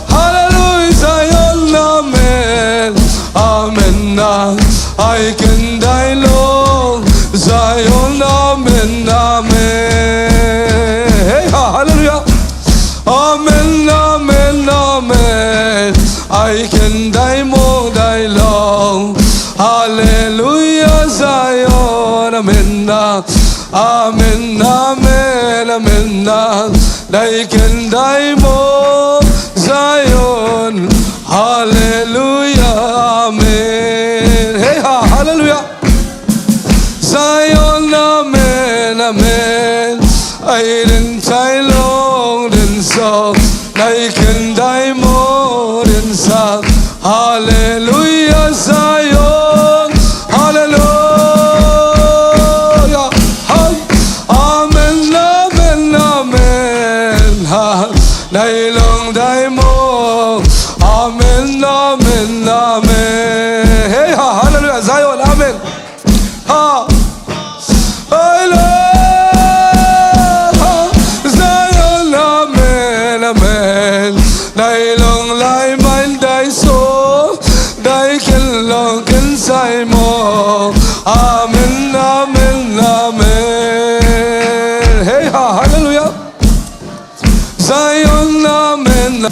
Hallelujah, Zion, amen. Amen, ah. I can die long, Zion, amen, amen. Hey, ha, hallelujah. Amen, amen, amen. I can die more, die long. Hallelujah, Zion, amen, ah. Amen, amen, amen, ah. They can die more, Zion. Hallelujah, amen. Hey, ha, hallelujah. Zion, amen, amen. I didn't die long, then so. They can die more, then so. Hallelujah, Zion. Hallelujah. Hal-, amen, amen, amen. Ha. Dai long, dai mo. Amen, amen, amen. Hey, ha, hallelujah, Zion, amen. Ha. Hey, Lord. Ha. Zion, amen, amen. Dai long, lai, man, dai so. Dai ken long, ken sai mo. Amen, amen, amen. Hey, ha, hallelujah. Zion, amen.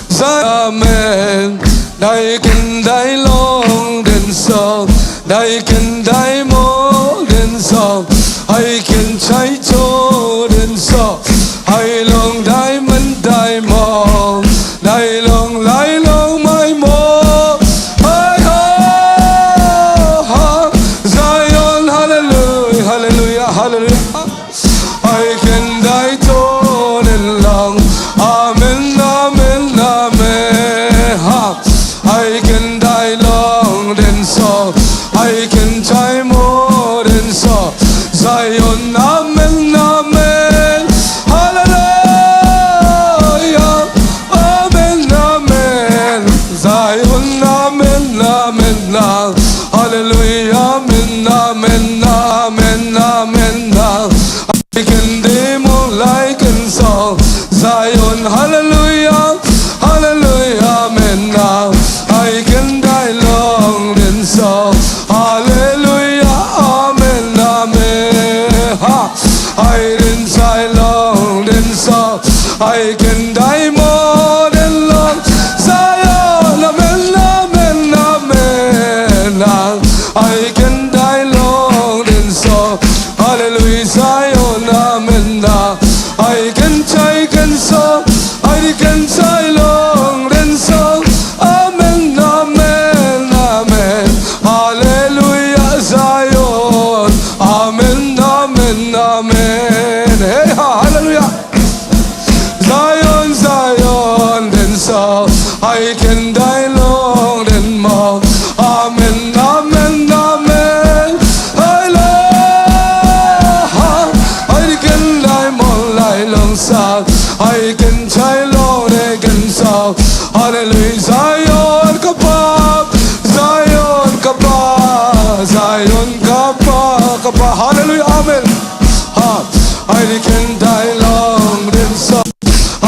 Zion, amen. Dai ken dai long den so. Dai ken dai mo den so. Ai ken chai cho den so. Ai long dai man dai mo. Dai long lai long mai mo. Ai ho, ha. Zion, hallelujah, hallelujah, hallelujah. Ai ken dai to den long. Amen, amen, amen. Ha. Ai ken dai long den so. Ai ken chai mo den so. Zion, amen, amen. Hallelujah. Amen, amen. Zion, amen, amen, amen. Hallelujah, amen, amen, amen, amen. Ai ken dai mo lai ken so. Zion, hallelujah, hallelujah, amen. Ai ken dai long den so. Hallelujah, amen, amen. Ha. Ai den sai long den so. Ai ken dai mo den long. Zion, amen, amen, amen. Ai ken dai long den so. Hallelujah, Zion, amen. Ai ken chai ken so. Ai ken sai long den so. Amen, amen, amen. Hallelujah, Zion. Amen, amen, amen. Hey, ha, hallelujah. Zion, Zion, den so. Ai ken dai long den mo. Amen, amen, amen. Ai lo. Ai ken dai mo lai long sa. Ai ken chai long de ken so. Hallelujah, Zion ka pa. Zion ka pa. Zion ka pa, ka pa. Hallelujah, amen. Ha. Ai ken dai long din sawh,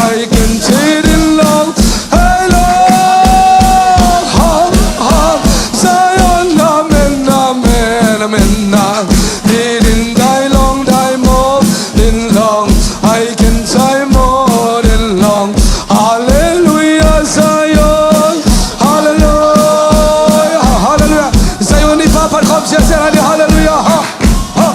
ai ken ci din long, hei long, hong, hong, Zion, amen, amen, amen, amen. Di din dai long, dai maw din long, ai ken cai maw din long. Halleluiah, Zion, halleluiah, halleluiah. Zion i pha phat khawm siasia lai ni, halleluiah, ha. Ha!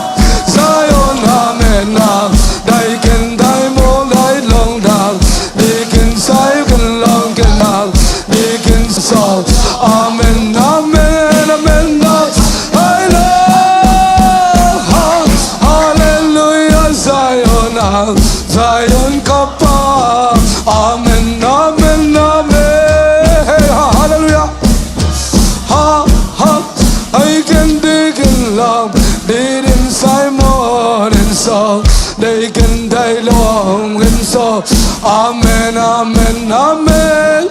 Zion, amen, amen. Dai ken dai maw, dai long dang. Di ken cai ken long ken dang. Di ken sawh. Amen, amen, amen, amen. Hai long. Ha! Halleluiah, Zion, ah. Zion ka pa. Amen, amen, amen. Hey, ha, halleluiah. Ha, ha, ai ken di ken long, di din cai maw din sawh, dai ken dai long din sawh. Amen, amen, amen.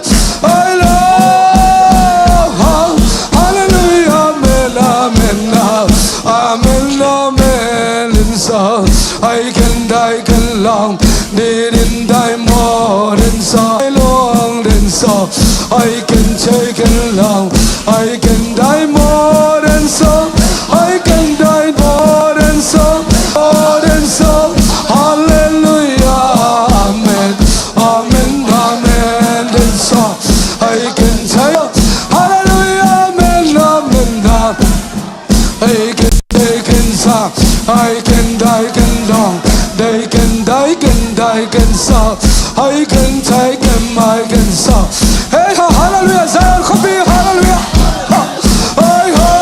Ai long, ha, halleluiah, amen, amen, ah, amen, amen, din sawh. Ai ken dai ken long, di din dai maw din sawh, ai long din sawh, ai ken cai ken long, ai ken dai maw din sawh, ai ken dai maw din sawh, maw din sawh. Halleluiah, amen, amen, amen, din sawh, ai ken cai, halleluiah, amen, amen, amen. Ai ken, ai ken sa, ai ken dai ken long, dai ken dai ken dai ken sa, ai ken cai ken mai ken sa. Hey ha, halleluiah, Zion khuapi, halleluiah. Ha, ai ha,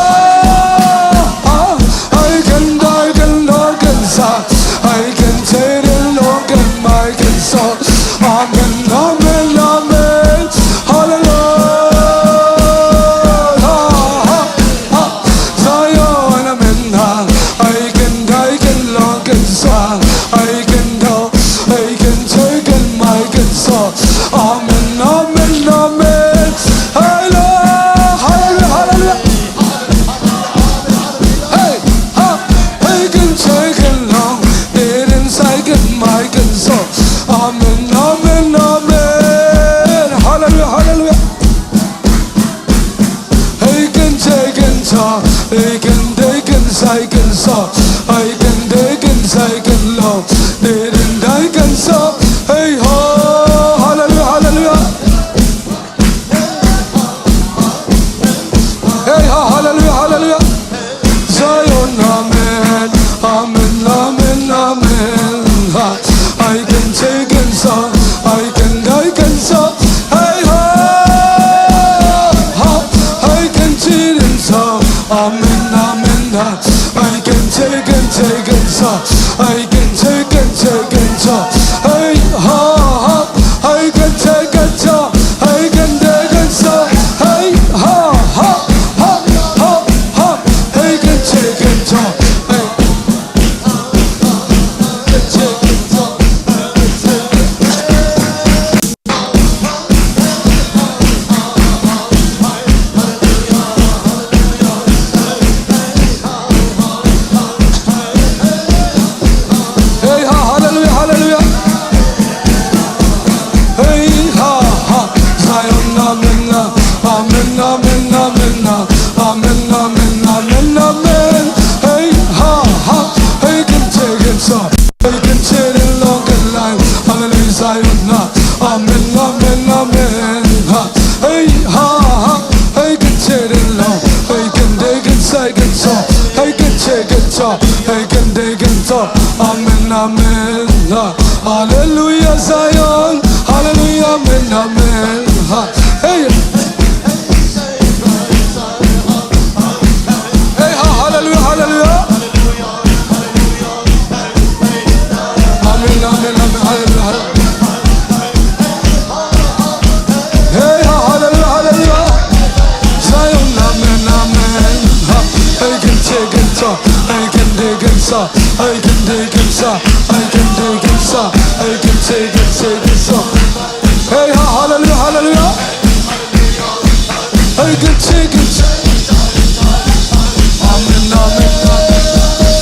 ha, ai ken dai ken long ken sa, ai ken cai ken long ken mai ken sa. Amen, amen, amen. Halleluiah. Ha, ha. Ha! Zion, amen, ah. Ai ken dai ken long ken sa, ai ken dau, ai ken cai ken mai ken sa. Amen, amen, amen. Hai long, halleluiah, halleluiah. Hey, ha! Ai ken cai ken long, di din cai ken mai ken sa. Amen, amen, amen. Halleluiah, halleluiah. Ai ken cai ken sa, ai ken dai ken cai ken sa, ai ken dai ken cai ken long, di din dai ken sa. Hey ha, halleluiah, halleluiah. Hey ha, halleluiah, halleluiah. Zion, amen, amen, amen, amen. Ha, ai ken cai ken sa, ai ken dai ken sa. Hai ha, ha, ai ken ci din sa. Amen, amen, ha. Ai ken cai ken cai ken sa, ai ken cai ken cai ken sa. Hai ha, ha, ai ken cai ken sa, ai ken dai ken sa. Hai ha, ha, ha, ha, ha, ai ken cai ken sa. Hai. Hey ha, halleluiah, halleluiah. Hey ha, ha. Zion, amen, ah. Amen, amen, amen, ah. Amen, amen, amen, amen. Hey ha, ha. Ai ken cai ken sa, ai ken cai ken long ken lai. Halleluiah, Zion, ah. Amen, amen, amen, ha. Hey ha, ha. Ai ken cai ken long, ai ken dai ken cai ken sa, ai ken cai ken sa, ai ken dai ken sa. Amen, amen, ha. Halleluiah, Zion. Halleluiah, amen, amen, ha. Hey. Hey ha, halleluiah, halleluiah. Amen, amen, amen, halleluiah, halleluiah. Hey ha, halleluiah, halleluiah. Zion, amen, amen, ha. Ai ken cai ken sa, ai ken dai ken sa, ai ken dai ken sa, ai ken dai ken sa, ai ken cai ken cai ken sa. Hey ha, halleluiah, halleluiah. Ai ken cai ken sa. Amen, amen, amen.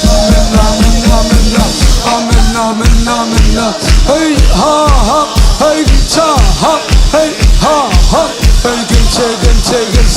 Amen, amen, amen, amen. Amen,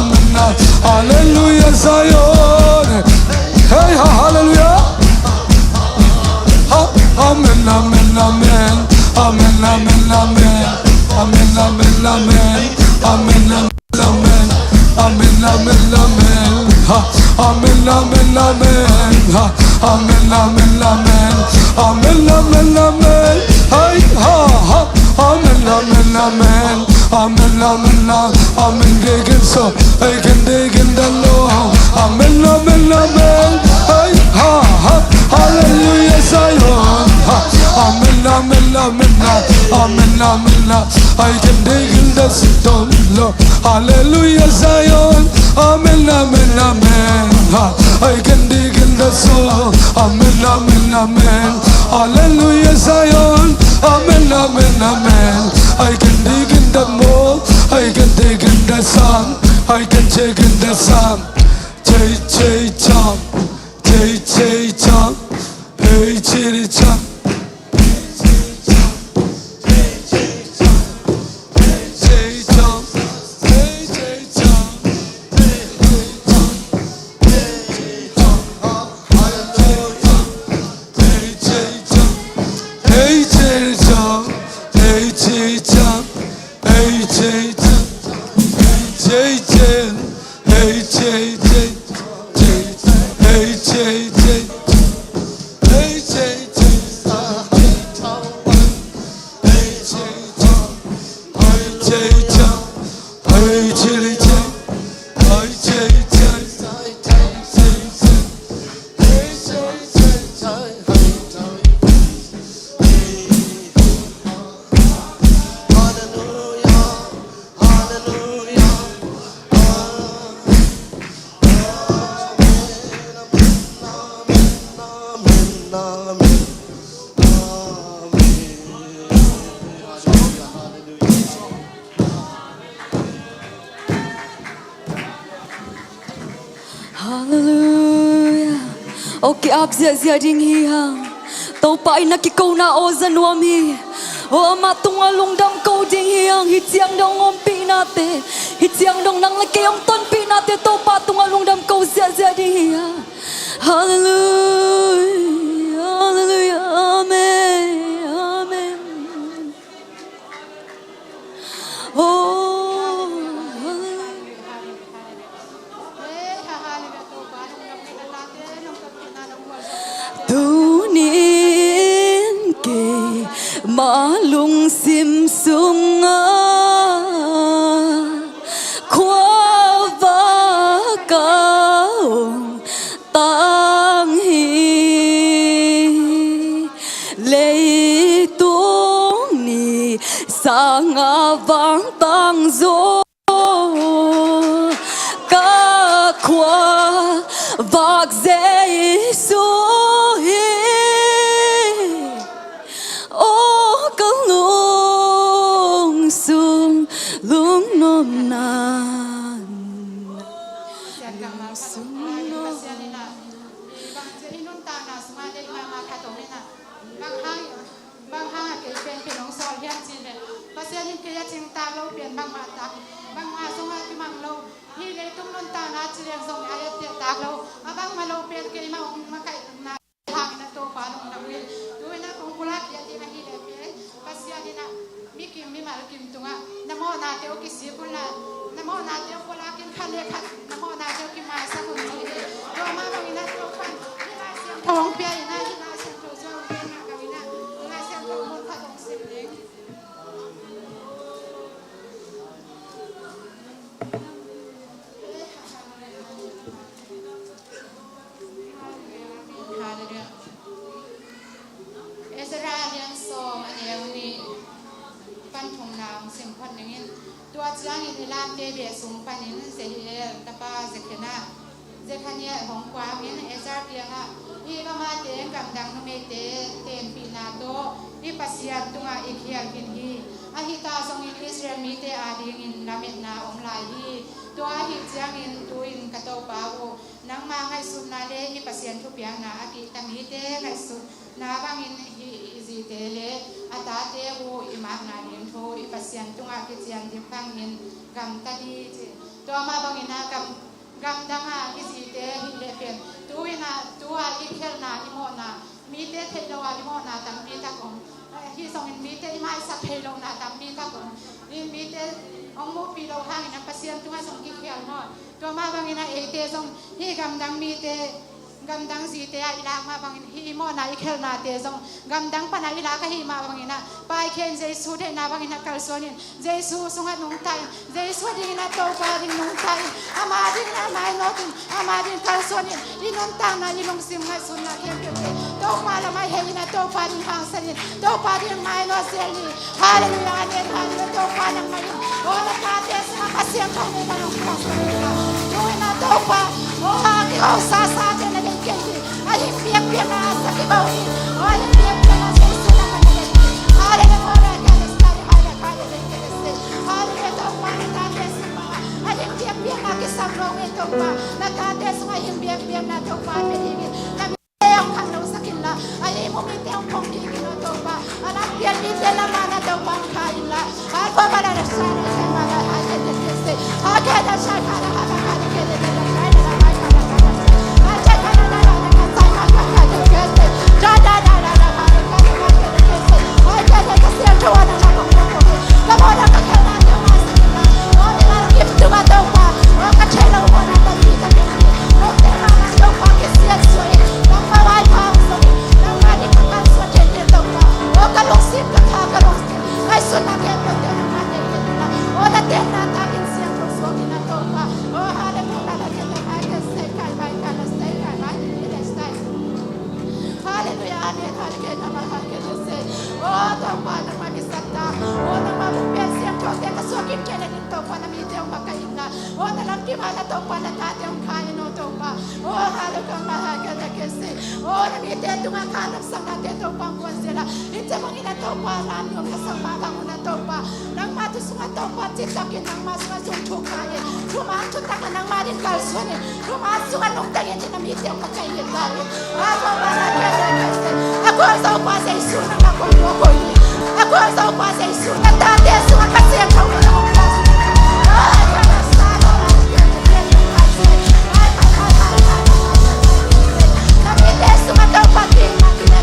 amen, ah. Hallelujah, Zion. Hey, ha, hallelujah. Ha, amen, amen, amen. Amen, amen, amen. Amen, amen, amen. Amen, amen. Amen, amen, amen. Ha. Amen, amen, amen. Ha. Amen, amen, amen. Amen, amen, amen. Hai, ha, ha. Amen, amen, amen. Amen, amen, amen. Amen, gegen so. Ai, gegen, gegen, dan lo. Amen, amen, amen. Hai, ha, ha. Hallelujah, Zion. Ha. Amen, amen, amen. Amen, amen, amen. Ai, gegen, gegen, dan si, dan lo. Hallelujah, Zion. Amen, amen, amen. Ha. Ai, gegen, gegen, dan so. Amen, amen, amen. Hallelujah, Zion. Amen, amen, amen. Ai, gegen, gegen, dan mo. Ai, gegen, gegen, dan sang. Ai, gegen, gegen, dan sang. Chei, chei, chang. Chei, chei, chang. Hey, chei, chang. Hallelujah. Aw, ki-ap ziahziah ding hi hang. Topa in na kikona aw za nuam hi. Aw, amah tungah lungdam ko ding hi hang. Hih ciang dong ompihnate, hih ciang dong nang le kei om tonpihnate Topa tungah lungdam ko ziahziah ding hi hang. Hallelujah, hallelujah, amen, amen. Oh, hallelujah. Tunin keimah lungsim sungah khuavak a om tang hi. Leitung ni sangah vangtang zaw ka khuavak Jesu hi. Aw ka lungsung lungnuamna Pasian kammal khat hong pia in, Pasian in ah, i bang ci-in i nuntakna sungah deih mahmah khat om in ah, bang hang, bang hang a kei pen pen hong sawl hiam cih leh, Pasian in kei a cingtak lo pen bangmah tak, bangmah zong a kimang lo, hih leitung nuntakna ci leng zong a etteh tak lo, a bangmah lo pen keimah hong makaihna Topa lungdam hi. Tu-in ah kong pulak piak ding ahih leh pen Pasian in ah mikim mimal kim tungah na mawhnate uh kisik un la, na mawhnate uh pulak in khat le khat na mawhnate uh kimaisak un ci hi. Tua mah bangin ah Topa in hih Lai Siangtho hong pia in ah, hih Lai Siangtho zuang pen mah bangin ah Lai Siangtho mun khat hong sim ding. Elamte beh sung panin Jehiel tapa Zekhana, Zekhania hong kuangin Ezra kiangah, hih amate gamdang numeite tenpihna tawh hih Pasian tungah i khial khin hi. Ahi ta zongin Israel mite adingin lametna om lai hi. Tua ahih ciangin tu-in ka topa uh, nangma ngaihsutna le hih Pasian thupiakna a kihta mite ngaihsutna bangin hih i zite le a tate uh i makna ding thu i Pasian tungah kician ding bangin gamta ni ci. Tua mah bangin a gam, gamdang a i zite hih leh pen tu-in a, tu-a i khelhna i mawhna, mite theih lo a i mawhna tampi tak om. Hih zongin mite i maisak thei lohna tampi tak om. Hih mite hong muhpih loh hangin a Pasian tungah zong kikhial mawh. Tua mah bangin a eite zong hih gamdang mite, gamdang zite ah i lak mah bangin hih i mawhna i khelhnate zong gamdang pana i lak ahih mah bangin a paikhia in Jesu theihna bangin a kalsuan in Jesu sungah nungta in, Jesu dingin a Topa ding nungta in, ama dingin a mainawt in, ama ding kalsuan in, i nuntakna i lungsim ngaihsutna khempeuhte Topa lamah hei in a Topa ding hangsan in, Topa ding mainawt zel ni. Halleluiah, amen, halleluiah, Topa nangmah in. Aw, na tate sungah Kha Siangtho nei bang hong puaksak in la. Tu-in a Topa, aw, a kihosasate na deih kei hi. A hing biakpiakna a sa kibau hi. Aw, a hing biakpiakna Jesu nangmah na deih hi. Halleluiah, aw, na tate sungah Kha Siangtho nei bang hong puaksak in la. Halleluiah, Topa na tate sungah a hing biakpiakna kisam lo ngei Topa. Na tate sungah a hing biakpiakna Topa pia dingin na mite hong khangnosak in la. A ihmu mite hong phong kik in aw Topa. A lampian mite lamah na Topa hong kha in la. Halleluiah, aw, na tate sungah Kha Siangtho nei bang hong puaksak in la. Aw, na tenna takin siangtho suak in a Topa. Aw, halleluiah, na tate sungah Kha Siangtho nei bang hong puaksak in la. Halleluiah, amen, halleluiah, amen, halleluiah, amen. Aw, Topa, nangmah kisap ta. Aw, nangmah buk pian siangthote ka suak in kei le ding Topa na mite hong makaih in la. Aw, na lamkim ah na Topa na tate hong kha in aw Topa. Aw, halleluiah, amen, halleluiah, amen. Aw, na mite tungah kha lamsaknate Topa hong guan zel a. Hih ciang bangin a Topa lam nuam ka sak mah bang un a Topa. Nangmah thu sungah Topa citakin nangmah sungah zong thuk ngai in. Thuman thutak ah nangmah ding kalsuan in. Thuman sungah nungta ngen in a mite hong makaih in la in. A Topa na tate sungah Kha Siangtho nei bang hong puaksak in la. A Topa Jesu nangmah hong puaksak in la. A Topa Jesu na tate sungah Kha Siangtho nei bang hong puaksak in la. Na mite sungah Topa ding mah ding la.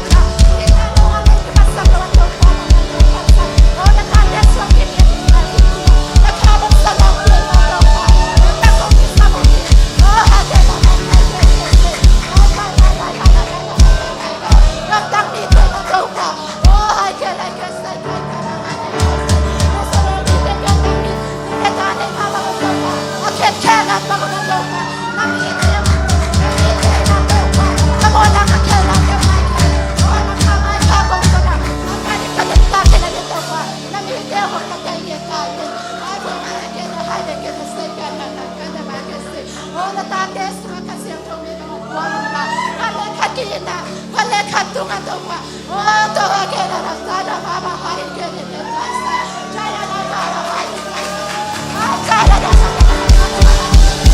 Aw, na tate sungah Kha Siangtho nei bang hong puaksak in la. Khat le khat ki-itna, khat le khat tungah Topa. Aw, Topa, kei na na sa na ma ma ha in kei na na sa. Jai na na ma ma ha in kei na na sa. Jai na na ma ma ha in kei na na sa.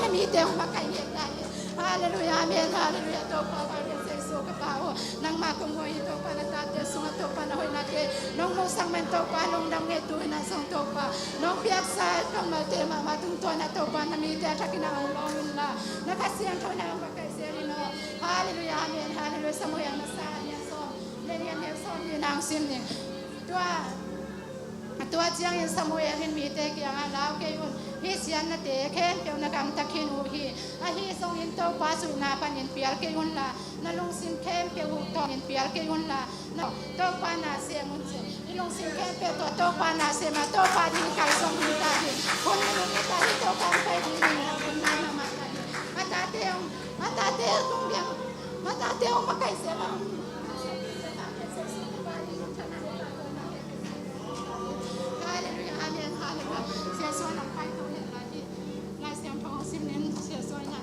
Mite hong makaih ngei ta hi. Halleluiah, amen, halleluiah. Topa, Bible Jesu ka Pa aw, nangmah kong ngoi hi Topa, na tate sungah Topa na hoihnate nong muhsak man Topa, lungdam ngei. Tu-in ah zong Topa, nong piaksa kammalte mahmah tungtawn ah Topa, na mite a thakin ah hong lawm unla, na Kha Siangtho in ah hong vakaih zel in aw. Halleluiah, amen, halleluiah. Samuel na sa a lian sawm, lian lian neu sawm ni nang sim ning. Tua Tua ciangin Samuel in mite kiangah, lau kei un, hih siatnate khempeuh na gamta khin uh hi. Ahi zongin Topa zuihna panin pial kei unla, na lungsim khempeuh uh tawh in pial kei unla, na Topa na sem un ci. I lungsim khempeuh tawh Topa na sem a, Topa ding kai zong hi ta hi. Hun minung hi ta hi, Topa hong pai ding hi, hun nai mahmah ta hi. A tate hong, a tate hong biang, a tate hong makaih sem a. Halleluiah, amen, halleluiah. Siasuan a pai to hen la hi. Lai Siangtho hong sim nin, siasuan a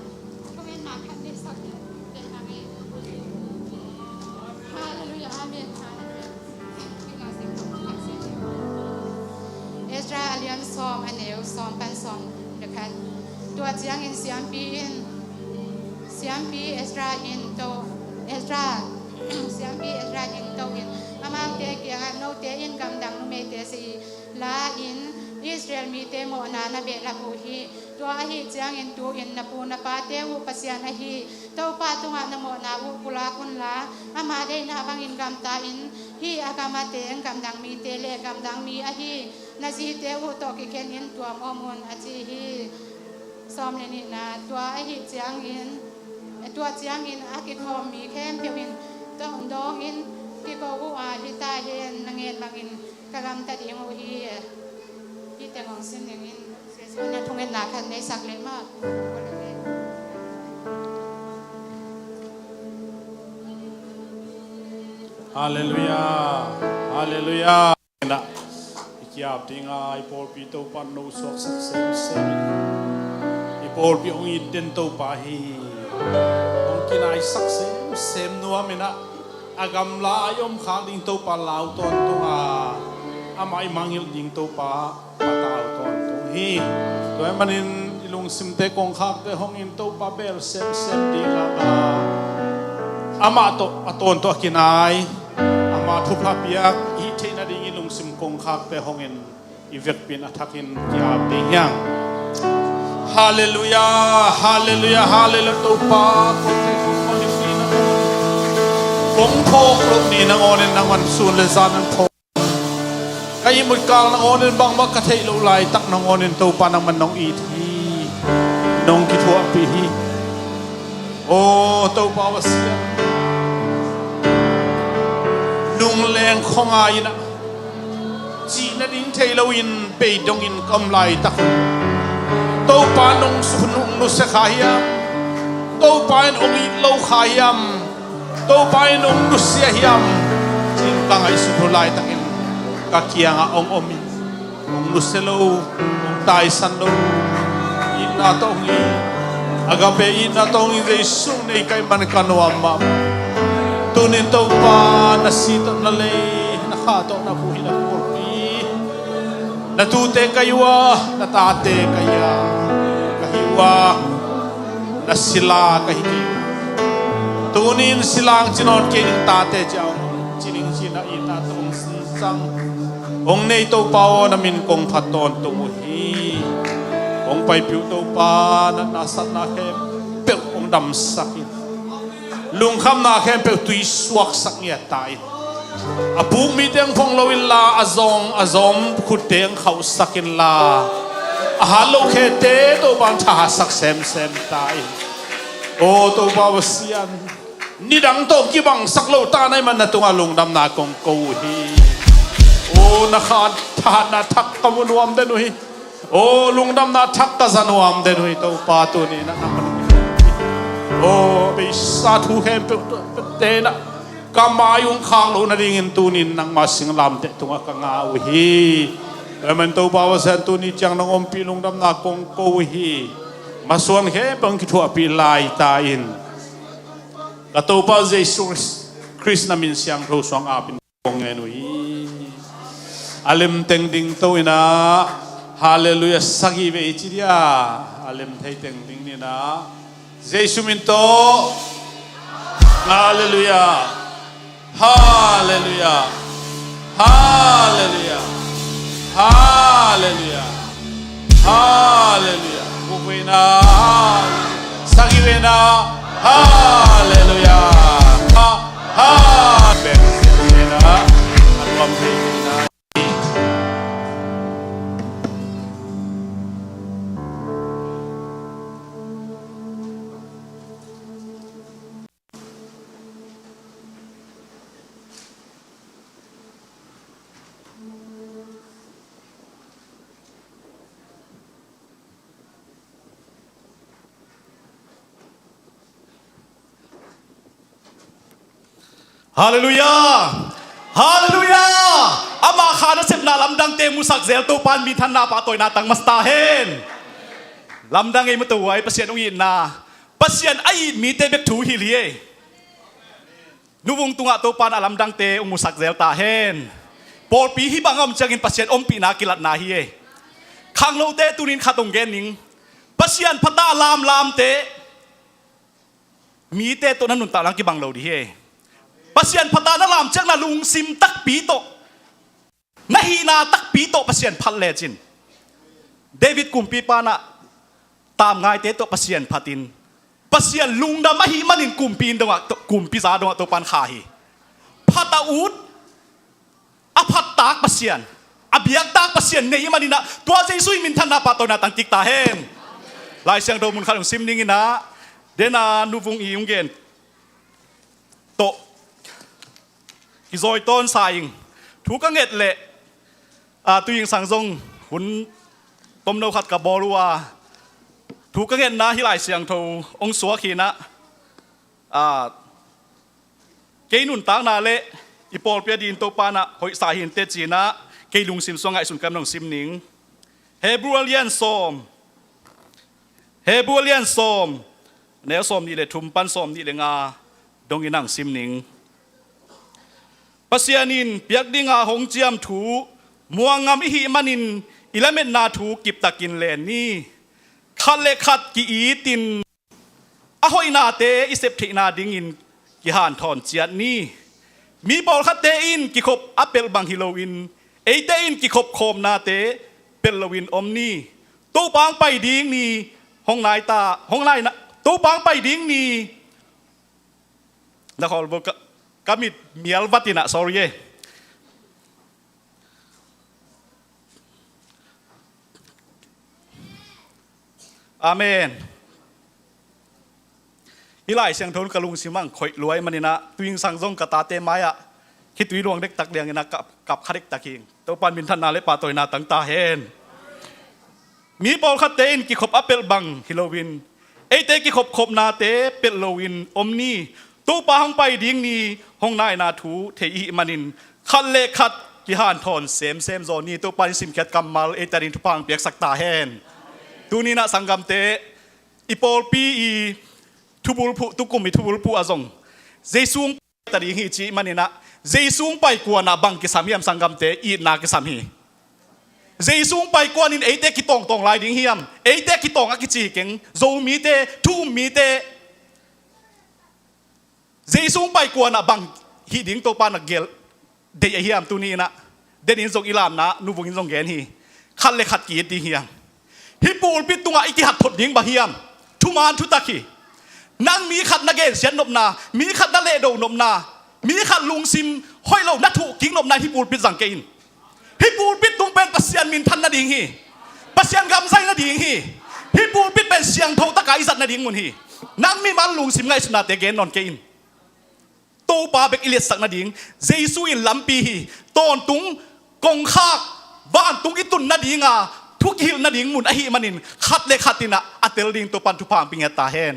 thungetna khat nei sak nin, deihna ngei. Halleluiah, amen, halleluiah. Lai Siangtho hong sim nin. Ezra a lian sawm, a neu sawm pan sawm le khat. Tua ciangin siampi in, siampi Ezra in to, Ezra, siampi Ezra in to in, amaute kiangah, note in gamdang numeite si la-in Israel mite mawhna na behlap uh hi. Tua ahi ciangin tu-in na pu na pate uh Pasian ahi Topa tungah na mawhna uh pulak unla, ama deihna bangin gamta in. Hih a gam a teng gamdang mite le gamdang mi ahi na zite uh tawh kikhen in tuam om un, a ci hi. Sawm le nihna, tua ahi ciangin, tua ciangin a kikhawm mi khempeuh in tawh dawngin kiko uh a, hi ta hen, na ngen bangin ka gamta ding uh hi. Hih teng hong sim ning in, Jesuh na thungetna khat nei sak leh mah. Halleluiah. Halleluiah. Inah, i kiap dinga i pawlpi Topa no suaksak semsem. I pawlpi hong it den Topa hi. Hong kinaisak semsem nuam inah, a gamla a i om khak ding Topa lau tawntung a, amah i mangngilh ding Topa patau tawntung hi. Tua ahih manin i lungsimte kongkhakte hongin Topa bel semsem ding a, amah tawh a tawn tawh a kinai, amah thupha piak i hih theih nadingin lungsim kongkhakte hongin i vekpi in a thakin ki-ap ding hi hang. Halleluiah, halleluiah, halleluiah. Topa, kongte kong hong him ding nangawn, kong phawk loh ni nangawn in nangman sun le zan an phawk. Ka ihmut kal nangawn in bangmah ka theih loh laitak nangawn in Topa nangman nong it hi. Nong kithuahpih hi. Aw Topa Pasian, nungleng khuangai inah, cih nading thei loin bei dongin ka om laitak, Topa nong su-, nong nusia kha hiam? Topa in hong it lo kha hiam? Topa in hong nusia hiam? Ci-in ka ngaihsut uh laitakin ka kiangah hong om in, hong nusia lo, hong taisan lo, itna tawh hong it, agape itna tawh hong it Jesuh nei ka hih man ka nuam mahmah. Tunin Topa, na si tawh na lei, na kha tawh na huh hi na pawlpi, na tute ka hi uh a, na tate ka hi a, ka hi uh a, na sila ka hi kei uh. Tunin silang ci nawn kei ning, tate ci a hong ci ning, ci-in a itna tawh hong sinsang, hong nei Topa aw, na min kong phat tawntung uh hi. Hong paipih uh Topa, natna satna khempeuh hong damsak in, lungkhamna khempeuh tui suaksak ngiat ta in. A puk mite hong phong lo inla, a zawng, a zawm khutte hong khauhsak inla, a hat lo khete Topa hong thahatsak semsem ta in. Aw Topa Pasian, nidang tawh kibangsak lo ta na hih man na tungah lungdamna kong ko uh hi. Aw na kha thahatna thak ka mu nuam den uh hi. Aw lungdamna thak ka za nuam den uh hi Topa, tuni inah nangmah. Aw beisa thu khempeuh tuate inah ka mai hong khak loh nadingin tunin nangmah singlamteh tungah ka ngah uh hi. Tua ahih man Topa Pasian, tuni ciang nong ompih lungdamna kong ko uh hi. Masuan khempeuh hong kithuahpih lai ta in. Ka Topa Jesuh Khrist na min siangtho suang apin kong ngen uh hi. A lemteng ding to inah, Halleluiah. Sagih vei i ci dia, a lem thei teng ding ni na. Jesu min tawh. Halleluiah. Halleluiah. Halleluiah. Halleluiah. Halleluiah. Guk vei na. Sagih vei na. Halleluiah. Ha, ha. Bek vei na. A nuam thei vei na. Halleluiah! Halleluiah! Ama kha nasepna lamdangte musak zel Topa in minthanna pahtawina tang masa ta hen. Lamdang ei mataw huai Pasian hong itna. Pasian a it mite bek thu hilh hi ei. Nuvung tungah Topa in a lamdangte hong musak zel ta hen. Pawlpi hih bang a om ciangin Pasian ompihna kilatna hi ei. Khanglote tunin khat hong gen ning. Pasian phata lamlamte mite tawh na nuntakna kibang lo dih hi. Pasian phata na lam ciang na lungsim takpi tawh, na hihna takpi tawh Pasian phat lecin. David kumpipa in ah tamngaite tawh Pasian phatin, Pasian lungdam ahih manin kumpi in dongah, kumpi za dongah Topa in kha hi. Phat a ut, a phattak Pasian, a biaktak Pasian nei ahih manin ah tua Jesu in minthanna pahtawina tang kik ta hen. Lai Siangtho mun khat hong sim ning in ah, den a nuvung i hong gen tawh kizawi tawn sa ing. Thu ka nget leh, a, tu ing sang zong hun tomno khat ka bawl uh a, thu ka ngetna hih Lai Siangtho hong suak hi in ah, a, kei nuntakna le i pawlpi a dingin Topa in ah hoihsa hi inteh ci in ah, kei lungsim sungah ngaihsun ka hih manin hong sim ning. Hebru a lian sawm, Hebru a lian sawm, neu sawm nih le thum pan sawm nih le nga dongin hong sim ning. Pasian in piak dinga hong ciam thu muang ngam i hih manin i lametna thu kiptakin len ni. Khat le khat ki-itin a hoihnate i sep theihna dingin kihanthawn ciat ni. Mi pawlkhatte in kikhop a pelh bang hi loin, eite in kikhop khawmnate pelh loin om ni. Topa hong pai ding ni, hong nai ta, hong nai na, Topa hong pai ding ni. Na khawl bawk ka, ka mit mial vat in ah, sorry eh. Amen. Hih Lai Siangtho in ka lungsim ah hong khoih lua ahih manin ah, tu ing sang zong ka tate mai-ah khitui luang dektak liangin ah kap, kap kha dektak hi ing. Topa in minthanna le pahtawina tang ta hen. Mi pawlkhatte in kikhop a pelh bang hi loin, eite kikhop khopnate pelh loin om ni. Topa hong pai ding ni, hong naina thu thei i hih manin, khat le khat kihanthawn semsem zaw ni. Topa in simkhiat kammal eite adingin thupha hong piaksak ta hen. Tuni in ah sanggamte, i pawlpi i thubulphuh, tukum i thubulphuh ah zong Jesu hong pai ta ding hi cih manin ah, Jesu hong pai kuan ah bang kisam hiam sanggamte? Itna kisam hi. Jesu hong pai kuan in eite kitawngtawng lai ding hiam? Eite kitawng a kici hi keng. Zomite, thu-um mite, Jesu hong pai kuan ah bang hih ding Topa in a gel deih a hiam? Tuni in ah, den in zong i lamna, nuvung in zong gen hi. Khat le khat ki-it ding hi hang. Hih pulpit tungah i kihat thot ding bang hiam? Thuman thutak hi. Nang mi khat na gensiat nopna, mi khat na lehdo nopna, mi khat lungsim hoih lo na thuh kik nopna in hih pulpit zang kei in. Hih pulpit tung pen Pasian minthan nading hi. Pasian gam zai nading hi. Hih pulpit pen siangtho taka i zat nading mun hi. Nang mimal lungsim ngaihsutnate gen nawn kei in. Topa bek i liatsak nading Jesu in lampi hi. Tawntung kongkhak vantung i tun nadinga thu kihilh nading mun ahih manin khat le khat in ah a tel ding Topa in thupha hong pia ngiat ta hen.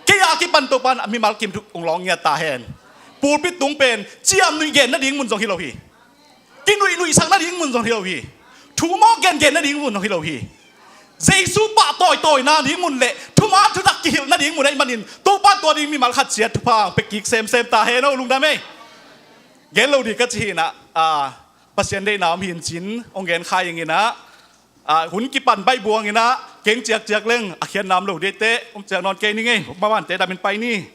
Kei a kipan Topa in a mimal kim thu hong lawng ngiat ta hen. Pulpit tung pen ciamnuih gen nading mun zong hi lo hi. Kinuihnuihsak nading mun zong hi lo hi. Thu mawk gengen nading mun zong hi lo hi. Jesu pahtawi tawina ding mun le thuman thutak kihilh nading mun ahih manin Topa in tua ding mimal khat ciat thupha hong pia kik semsem ta hen aw, lungdam ei. Gen lo ding ka ci hi in ah, a, Pasian deihna om hi in cin hong gen kha ing in ah, Ah, hun kipan baih buang inah keng ciakciak leng a khiatna om lo dih teh, om ciak nawn kei ni ngei, mavante damin pai ni.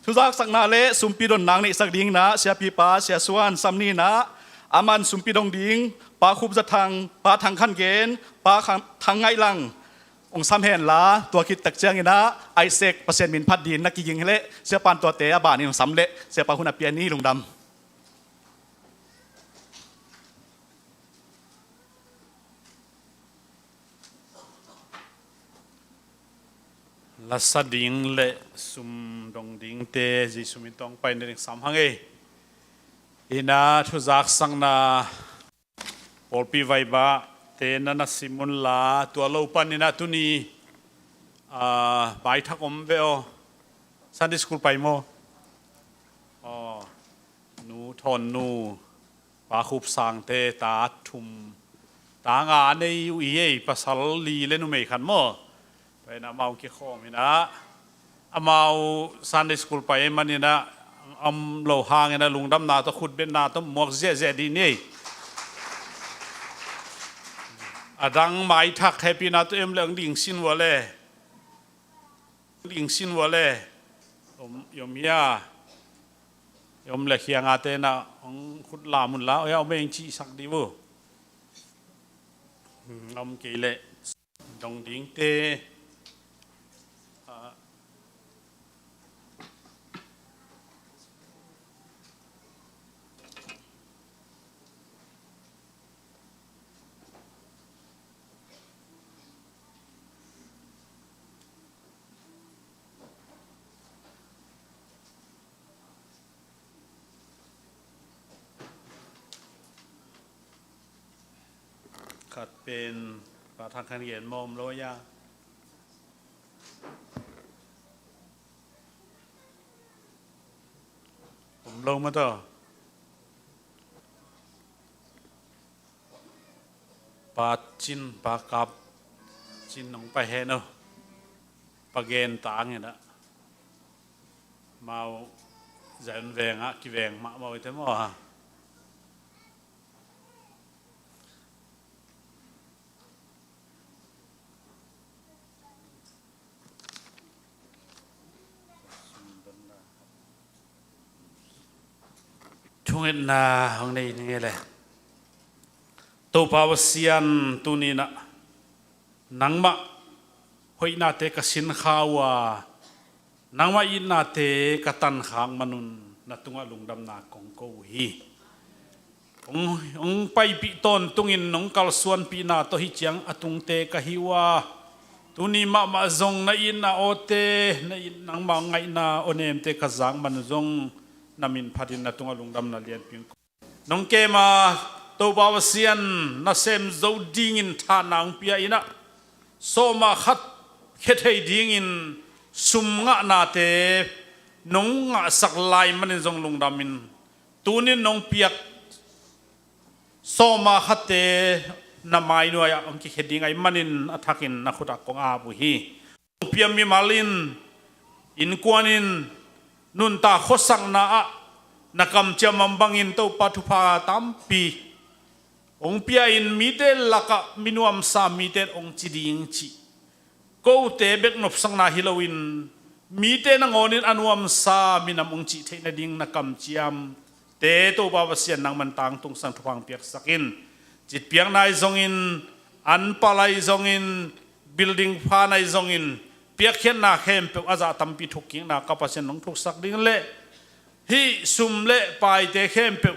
Thuzaksakna le sumpi donna hong neihsak ding inah siapipa Sia Suan sam ni inah, aman sumpi dong ding Pa Khup Za Thang, Pa Thang Khan Gen, Pa Khan, Thang Ngaih Lang hong sam hen la, tua khit tak ciang inah Isaac Pasian min phat ding na kiging hi leh, siapa'n tuate a banin hong sam leh, siapa hun a pia ni. Lungdam. Lasa ding le sum dong dingte Jesu min tawh pai na ding sam hang ei. Inah thuzaksakna pawlpi vaibahte na na sim un la, tua lo pan inah tuni, ah, maithak om ve aw. Sunday school pai maw? Aw, nu Thawn nu, Pa Khup Sangte ta thum, ta nga a nei uh hi ei, pasal li le numei khat maw. Tua inah amau kikhawm inah, amau Sunday school pai ahih man inah, om lo hang inah lungdamna tawh khutbetna tawh muak ziahziah dih ni ei. A dang maithak hehpihna tawh em le hong ding sin uh a le. Ding sin uh a le. Om, om hia. Om le khiangate inah hong khut lam un la, oya om ei hong cihsak dih uh. Hmm, om kei leh dong dingte. Ah. Khat pen Pa Thang Khan Gen maw, om lo hia? Om lo maw tawh. Pa Cin, Pa Kap Cin hong pai hen aw. Pa Gen Tang inah. Amau Zion veng ah kiveng mahmah uh hi te maw. Thungetna hong nei ni ngei le. Topa Pasian, tuni inah nangmah hoihnate ka sin kha uh a, nangmah itnate ka tan khak man un na tungah lungdamna kong ko uh hi. Hong, hong paipih tawntungin nong kalsuanpihna tawh hih ciang a tungte ka hi uh a, tuni mahmah zong na itna awte, na it, nangmah ngaihna aw nemte ka zak man uh zong na min phatin na tungah lungdamna lianpi hong ko. Nong kem a, Topa Pasian, nasem zo dingin thahna hong pia inah, sawma khat khia thei dingin sum ngahnate nong ngahsak lai manin zong lungdamin, tunin nong piak sawma khatte na mai nuai-ah hong kikhia ding ahih manin a thakin na khutah kong ap uh hi. Hong pia mimal in, innkuan in, nuntak khuasakna ah na kamciam bangin Topa thupha tampi hong pia in, mite lakah mi nuamsa mite hong ci ding cih, kote bek nopsakna hi loin mite nangawnin a nuamsa minam hong cih theih nading na kamciamte Topa Pasian nangman tangtungsan thupha hong piaksak in. Citpiakna ahi zongin, anpal ahi zongin, building phan ahi zongin, piakkhiatna khempeuh a zah tampi thukkikna ka Pasian nong thuksak ding le hih sum le paite khempeuh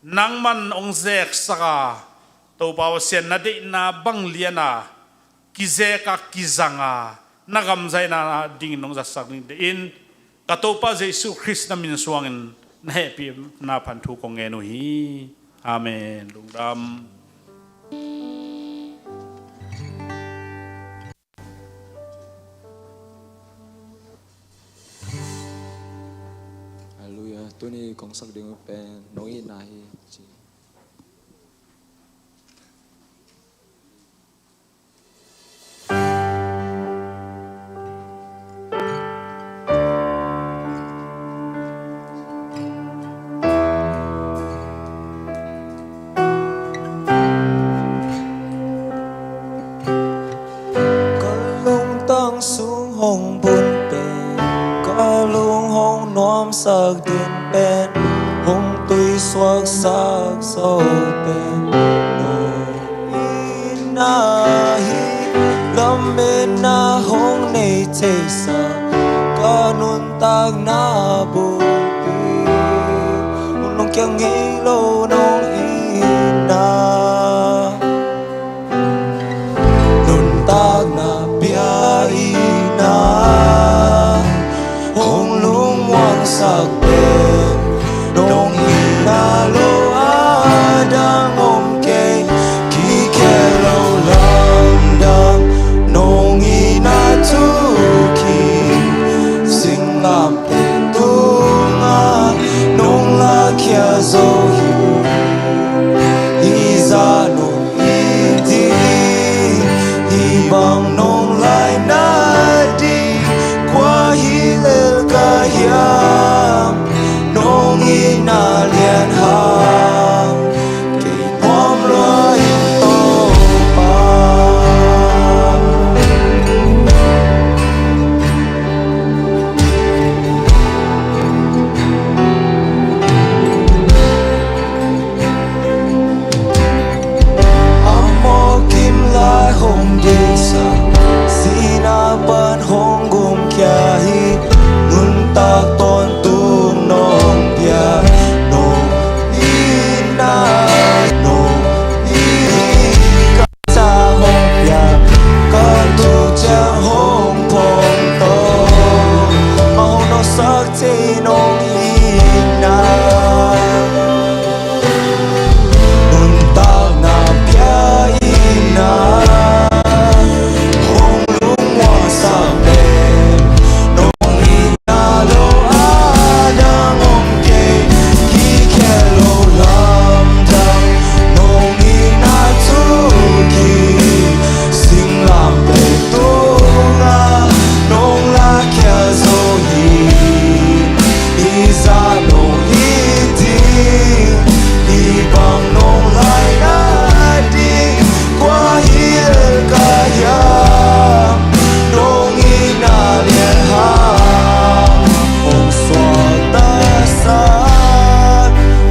nangman hong zeksak a, Topa Pasian na deihna bang lian a kizek a kizang a, na gamzaina dingin nong zatsak ding deih in, ka Topa Jesu Khrist na min suangin na hehpihna pan thu kong ngen uh hi. Amen. Lungdam. Halleluiah. Tuni kong sak ding uh pen Nong Itna Hi ci. suaksak zo pen nong itna hi. Lametna hong nei thei sa, ka nuntakna bulpi hong lungkia ngei lo nong itna. Nuntakna pia itna hong lungmuangsak pen nong itna lo a dang om kei. Kikhel lo lamdang nong itna thu khin, singlamteh tungah nong lakhia zo hi. Hi zah nong it ding, hih bang nong laina ding, kua hi lel ka hiam, nong itna lian hang, kei nuam lua ing Topa. A mawk kim lai hong diksak, sihna pan hong gumkhia hi. Nuntak tawntung nong pia, nong itna, nong it ka tha hong pia, ka tuk ciang hong phawng tawh, a hong nawksak thei nong itna. Nuntakna pia itna hong lungmuangsak pen nong itna lo a dang om kei. Kikhel lo lamdang nong itna thu khin, singlamteh tungah nong lakhia zo hi. Hi zah nong it ding, hih bang nong laina ding, kua hi lel ka hiam, nong itna lian hang, hong suaktasak,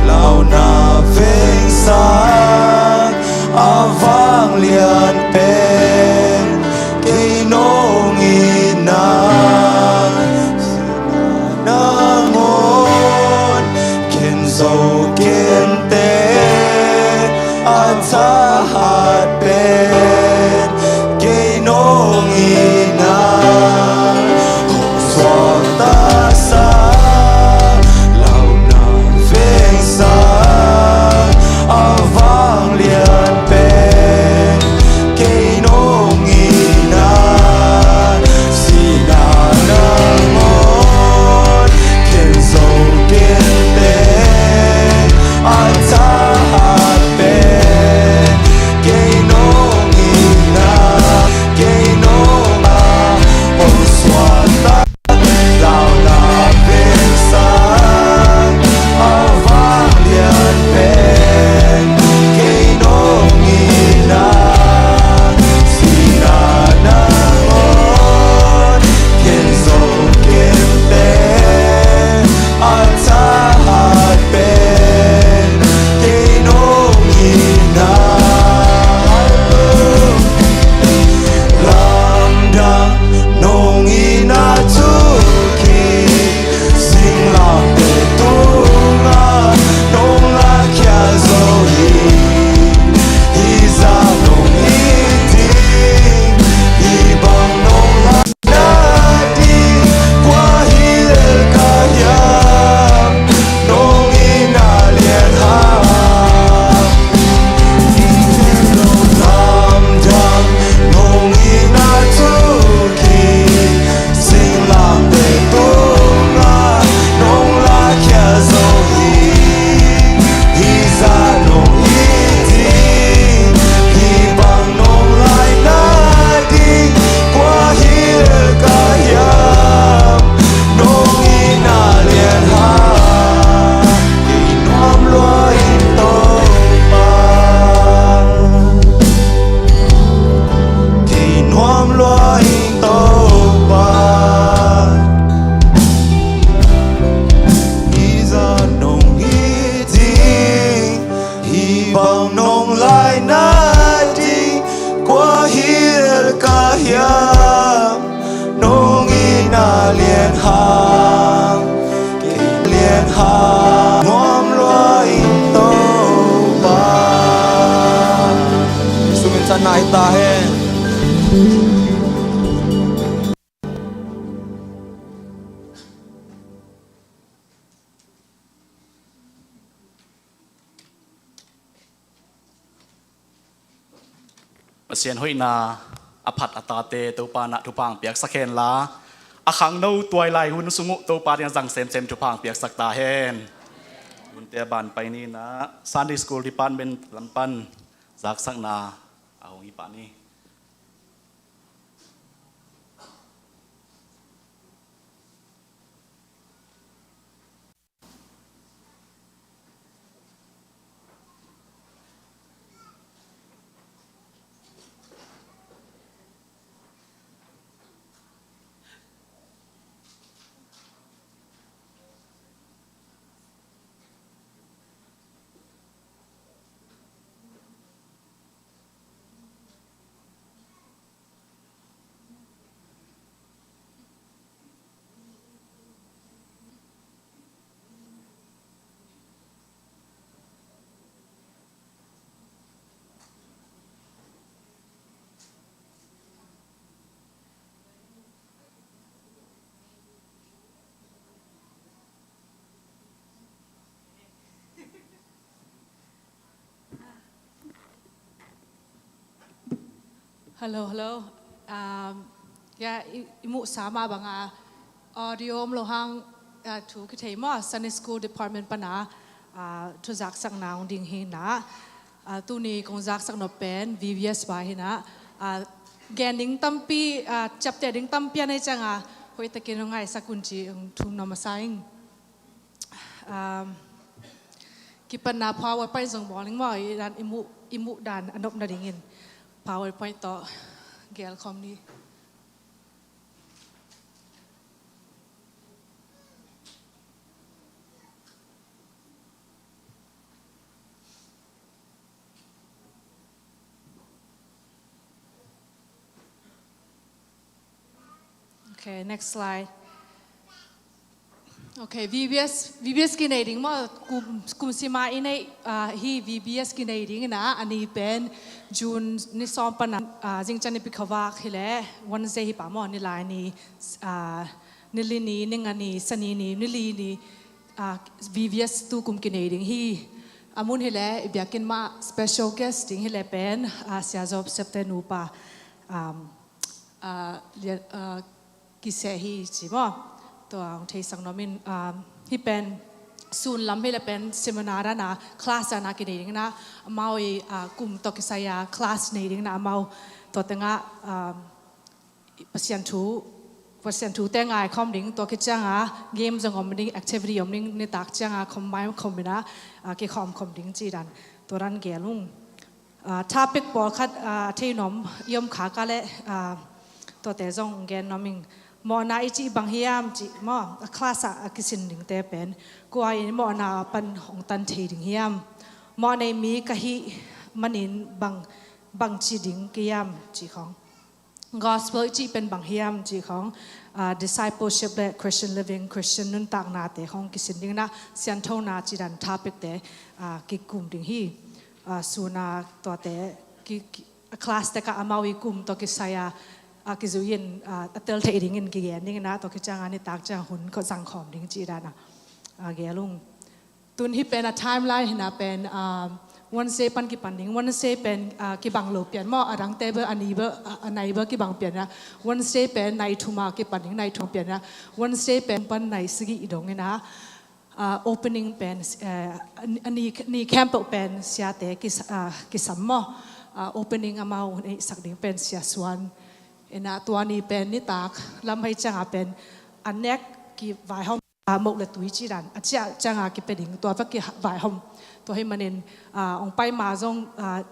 launa vengsak, a vanglian pen kei nong itna. Nangawn khen zo kenteh, a thahat pen kei nong itna. Hong suaktasak, launa vengsak, a vanglian pen kei nong itna. Sihna nangawn khen zo kenteh, a tha Ai ta hen. Pasian hoihna a phat a tate Topa na thupha piaksak hen la, a khangno tuailai hun sung uh Topa din a zang semsem thupha piaksak ta hen. Tunte a ban pai ni na Sunday School Department lam pan zaksakna a hong hi pah ni. Hello, hello. Um, ya, i, i muhsa mah banga audio om lo hang, ah, thu kithei maw, Sunday School Department pana, ah, thu zaksakna hong ding hi na. Ah, tuni kong zaksak nop pen V B S pa hi na. Ah, gen ding tampi, ah, ciapteh ding tampi a nei cianga hoihtakin hong ngaisak un ci hong thum nuam masa ing. Um, kipanna PowerPoint zong bawl ning maw, i dan i muh, i muh dan a nop nadingin PowerPoint tawh gel khawm ni. Okay, next slide. Okay, V B S, V B S kinei ding maw, kum, kum sima i neih, ah, hi V B S kinei ding ina, a ni pen June ni sawm pana, ah, zingciang nipi khuavak hileh, Wednesday hi pah maw, ni lai ni, ah, ni li ni, ni nga ni, Sani ni, ni li ni, ah, V B S tu kum kinei ding hi. A mun hileh, i biakinn mah special guest ding hileh pen, ah, Sia Joseph te nupa, um, ah, lia-, ah, kiseh hi ci maw. Tua hong theisak nuam in, ah, hih pen sun lam hileh pen seminar dana, class dana kinei ding na, amau i, ah, kum tawh kisai a class nei ding na amau tua tengah, ah, Pasian thu, Pasian thute ngai khawm ding, tua khit cianga game zong om ding, activity om ding, nitak cianga combine khawm ina, ah, kikhawm khawm ding ci dan, tua dan gel ung. Ah, topic pawlkhat, ah, thei nuam i om khak a leh, ah, tuate zong gen nuam ing. Mawhna i cih bang hiam cih maw, a class ah a kisin dingte pen kua in mawhna pan hong tan thei ding hiam? Mawh nei mi ka hih manin bang, bang ci ding ka hiam cih khawng. Gospel i cih pen bang hiam cih khawng, ah, discipleship le Christian living, Christian nuntaknate khawng kisin ding na, sianthona cih dan topic te, ah, kikum ding hi. Ah, suna tuate ki, ki, a class tekah amau i kum tawh kisai a, ah, kizui in, ah, a tel theih dingin kigen ding ina, tua khit cianga nitak ciang hun khuazang khawm ding cih dana, ah, gel ung. Tun hih pen a timeline hina pen, um, Wednesday pan kipan ding. Wednesday pen, uh, kibang lo pian maw, a dangte bel a ni bel, a, a nai bel kibang pian a. Wednesday pen nai thum a kipan ding, nai thum pian a. Wednesday pen pan nai sagih dong ina, uh, opening pen, uh, a ni, ni khempeuh pen siate kis-, uh, kisam maw. Uh, opening amau neihsak ding pen Sia Suan ina, tua ni pen nitak lam hei cianga pen a nek kivaihawm, ah, moh le tui cih dan a ciah cianga kipia ding, tua bek kivaihawm. Tua hih manin, ah, hong pai ma zong, ah,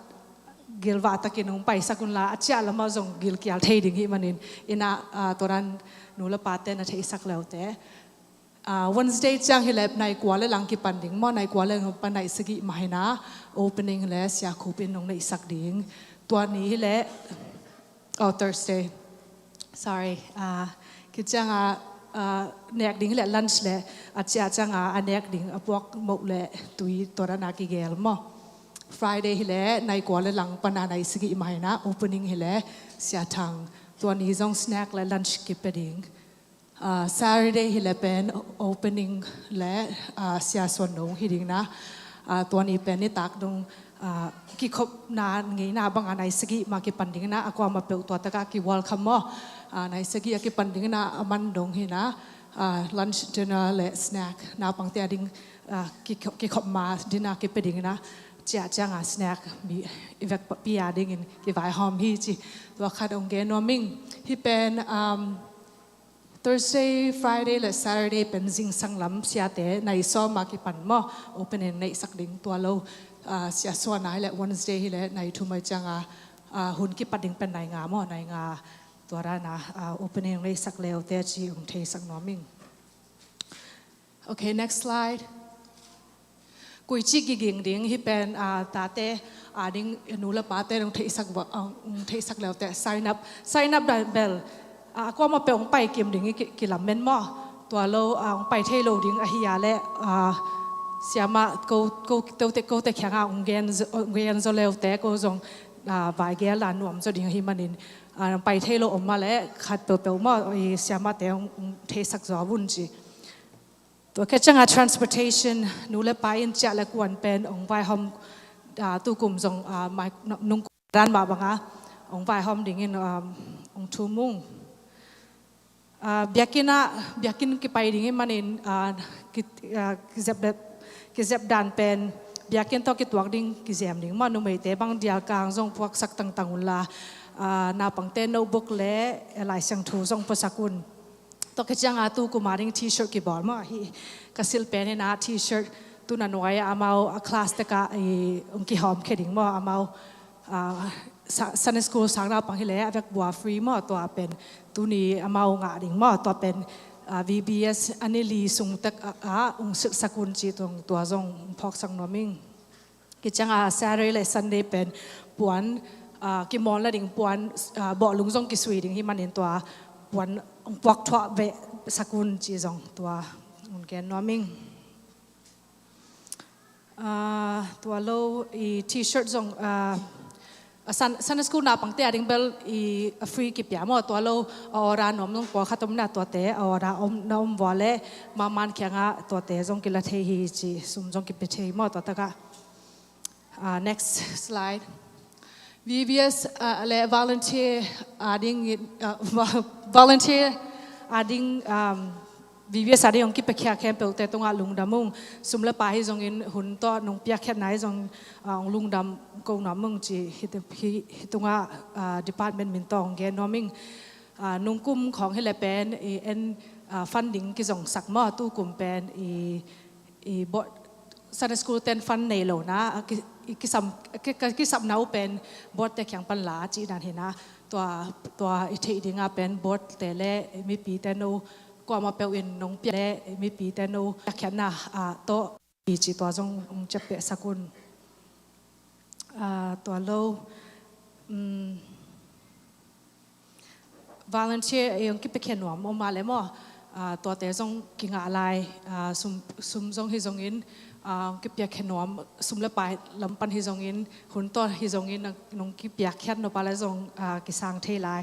gilvah takin hong paisak unla, a ciah lamah zong gilkial thei ding hih manin ina, ah, tua dan nu le pate na theihsak leute. Ah, Wednesday ciang hileh nai kua le lang kipan ding maw, nai kua le lang pan nai sagih mah hina, opening le Sia Khup in hong neihsak ding. Tua ni hileh, oh, Thursday. Sorry. Ah, khit cianga, ah, nek ding hileh lunch le, a ciah cianga a nek ding a puak moh le tui tua dana kigel maw. Friday hi leh nai kua le lang pan a nai sagih mah hi na, opening hi leh Sia Thang. Tua ni zong snack le lunch kipia ding. Ah, Saturday hi leh pen opening le, ah, Sia Suan Nong hi ding na. Ah, tua ni pen nitak dong, ah, kikhopna ngeina bang a nai sagih mah kipan ding na, a kuamah peuh tua tak a ki welcome maw. Ah, nai sagih a kipan ding na, a man dong hi na. Ah, lunch, dinner le snack, naupangte a ding, ah, kikhop, kikhop ma dinner kipia ding na. Ciah ciang a snack mi i vekpi a dingin kivaihawm hi ci. Tua khat ong gen nuam ing. Hih pen, um, Thursday, Friday le Saturday pen zingsang lam siate nai sawm a kipan maw, opening neihsak ding. Tua lo, ah, Sia Suan a hi leh Wednesday hi leh nai thum a hi ciang a, ah, hun kipat ding pen nai nga maw, nai nga. Tua dan a, ah, opening neihsak leute ci ong theisak nuam ing. Okay, next slide. Koici kiging ding hih pen, ah, tate a ding, nu le pate ong theisak va, ah, ong theisak leute sign up. Sign up dan bel, ah, a kuamah peuh ong pai kim ding hi ki, kilamen maw. Tua lo, ah, ong pai thei lo ding ahi a leh, ah, siamah ko, ko, kote, kote kiangah ong gen, ong gen zaw leute ko zong, ah, vaigel a nuam zaw ding ahih manin, ah, pai thei lo om mah leh khat peuhpeuh maw, i siamahte ong, ong theisak zaw vun ci. Tua khit ciang a transportation, nu le pa in ciah le kuan pen ong vaihawm, ah, tukum zong, ah, mai, nung dan mah bang a ong vaihawm dingin, ah, ong thum ung. Ah, biakinn ah, biakinn kipai ding ahih manin, ah, ki, ah, kizep dan, kizep dan pen biakinn tawh kituak ding kizem ding maw, numeite bang dialkang zong puaksak tangtang un la, ah, naupangte notebook le, eh, Lai Siangtho zong puasak un. Tua khit ciang a tukum a ding T-shirt kibawl maw, hih ka silh pen hi na, T-shirt tu na nuai a amau a class tek ah i ong kihawm khia ding maw, amau, ah, sa, Sunday school sang naupang hi leh a vekpi a free maw, tua pen tuni amau ngah ding maw, tua pen, ah, V B S a ni li sung tek ah, ah, ong silhsak un ci, tua zong phawksak nuam ing. Khit ciang a Saturday le Sunday pen puan, ah, kimawl nading puan, ah, bawhlung zong kisui ding ahih manin tua puan ong puak thuah veh sak un ci zong tua ong gen nuam ing. Ah, tua lo i T-shirt zong, ah, a Sun-, Sunday school naupangte a ding bel i a free kipia maw, tua lo a order nuam zong pawlkhat om na, tuate a order om na om vua leh maman kiangah tuate zong kila thei hi ci, sum zong kipia thei maw, tua tak ah. Ah, next slide. V B S, ah, le volunteer a ding, ah, volunteer a ding, um, V B S a ding ong kipiakhia khempeuhte tungah lungdam ung. Sum le pai hi zongin, hun tawh nong piakkhiatna hi zong, ah, ong lungdam ko nuam ung ci, hih, hih, hih tungah, ah, department min tawh ong gen nuam ing. Ah, nungkum khawng hi leh pen i en, ah, funding kizongsak maw, tukum pen i, i board, Sunday school ten fund nei lo na, a ki, i kisam, ki, ki, kisapna uh pen board te kiang pan la cih dan hi na, tua, tua i theih ding a pen board te le mipite no, kuamah peuh in nong pia le mipite no piakkhiatna, ah, tawh i ci, tua zong ong ciaptehsak un. Ah, tua lo, um, volunteer i ong kipiakhia nuam om mah leh maw, ah, tuate zong kingah lai, ah, sum, sum zong hi zongin, ah, ong kipiakhia nuam, sum le pai lam pan hi zongin, hun tawh hi zongin, nong, nong kipiakkhiat nop a leh zong, ah, kisang thei lai.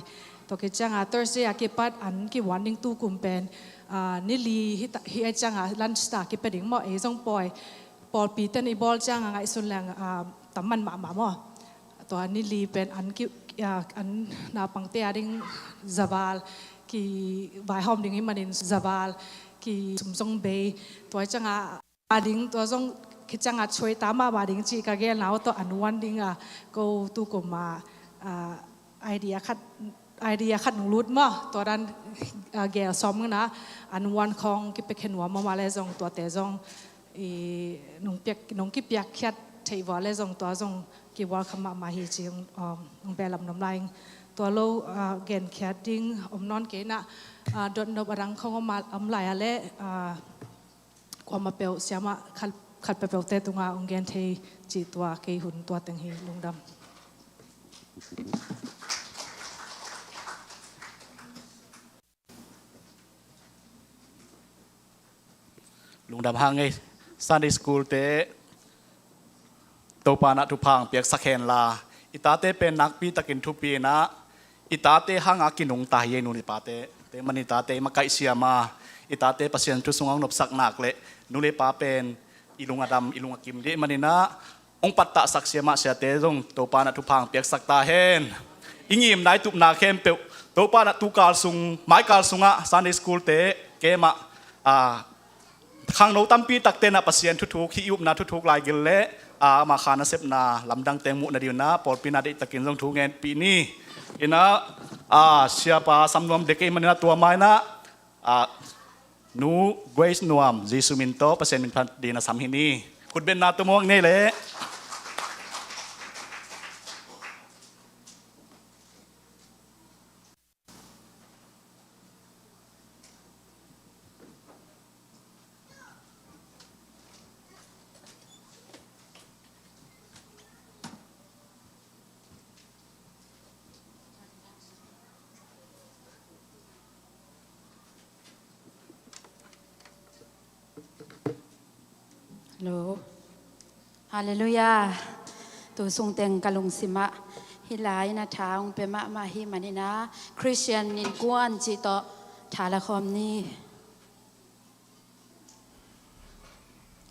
Tua khit ciang a Thursday a kipat an kivuan ding tukum pen, ah, ni li hi ta, hi a ciang a lunch ta kipia ding maw, ei zong pawi, pawlpi ten i bawl ciang a ngaihsun leng, ah, tam man mahmah maw. Tua ni li pen an ki, ah, an naupangte a ding zaval kivaihawm ding ahih manin zaval ki sum zong bei. Tua ciang a, a ding tua zong khit ciang a chuai ta mahmah ding ci ka gelna uh tawh an vuan ding a, ko tukum a, ah, idea khat, idea khat nong lut maw, tua dan, ah, gel sawm na, an vuan khawng kipiakhia nuam om mah leh zong tuate zong i nong piak, nong kipiakkhiat theih vua leh zong tua zong ki welcome mahmah hi ci, ah, ong behlap nuam lai ing. Tua lo, ah, genkhiat ding om nawn kei na, ah, dotnop a dang khawng om, om lai a leh, ah, kuamah peuh siamah khat, khat peuhpeuhte tungah ong gen thei ci, tua kei hun tua teng hi, lungdam. Lungdam hang ei, Sunday school te Topa in ah thupha hong piaksak henla, i tate pen nakpi takin thupi in ah, i tate hanga kinungta hi ei, nu le pate. Tua ahih manin i tate i makaih siam a, i tate Pasian thu sungah hong nopsak nak leh nu le pa pen i lung a dam, i lung a kim ding ahih manin ah, hong pattahsak siamah siate zong Topa in ah thupha hong piaksak ta hen. I ngimna, i tupna khempeuh Topa in ah tukal sung, maikal sungah Sunday school-te camp ah, a, khangno tampi takte in ah Pasian thuthuk, hih i upna thuthuk laigil leh, a, ama kha nasepna lamdangte hong muh nadingin ah pawlpi in ah deihtakin zong thu ngenpih ni. In ah, a, siapa sam nuam dek ahih manin ah tua ma-in ah, a, Nu Grace Nuam, Jesu min tawh Pasian min phat dingin ah sam hi ni. Khutbetna tumawk nei leh. Hallo. Halleluiah. Tu sungteng ka lungsimah hih lai-in ah tha hong pia mahmah ahih manin ah, Christian innkuan cih tawh tha la khawm ni.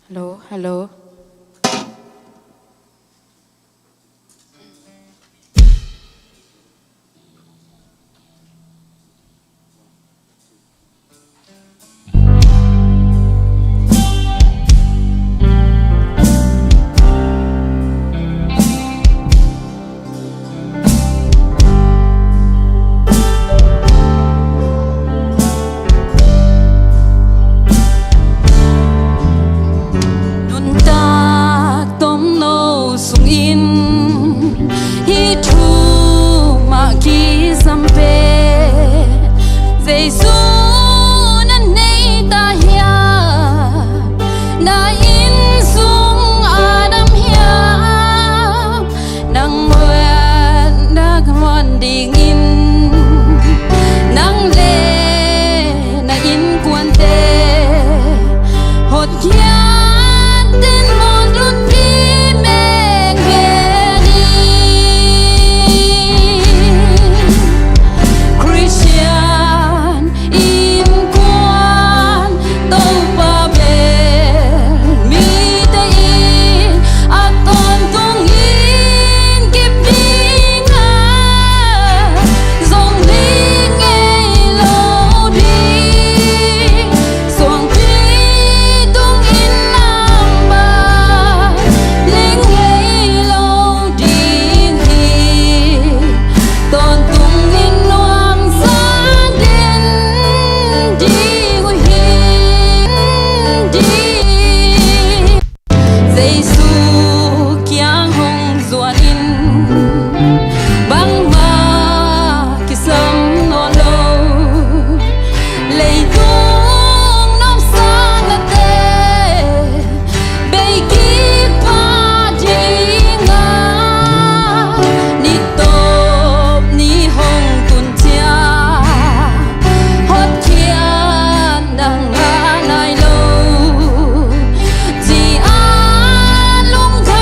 Hallo, hallo. Nuntak tomno sungin hih thu mah kisam pen Jesu na nei ta hiam? Na inn sung a dam hiam? Nang muan, nang muan dingin nang le na innkuante hotkhiat in mawk lutpi mengmeng hi. Christian innkuan Topa bel mite in a tawntungin kip ding a, zong ling ngei lo ding, suangpi tungin nang bang ling ngei lo ding hi. Tawntung in nuamsa den ding uh hi, ding. Jesu kiang hong zuan in bangmah kisam nawn lo. Leitung nopsaknate bei kip pah ding a, ni tawp ni hong tun ciang hotkhiat dang ngah nai lo. Ci-a lungkha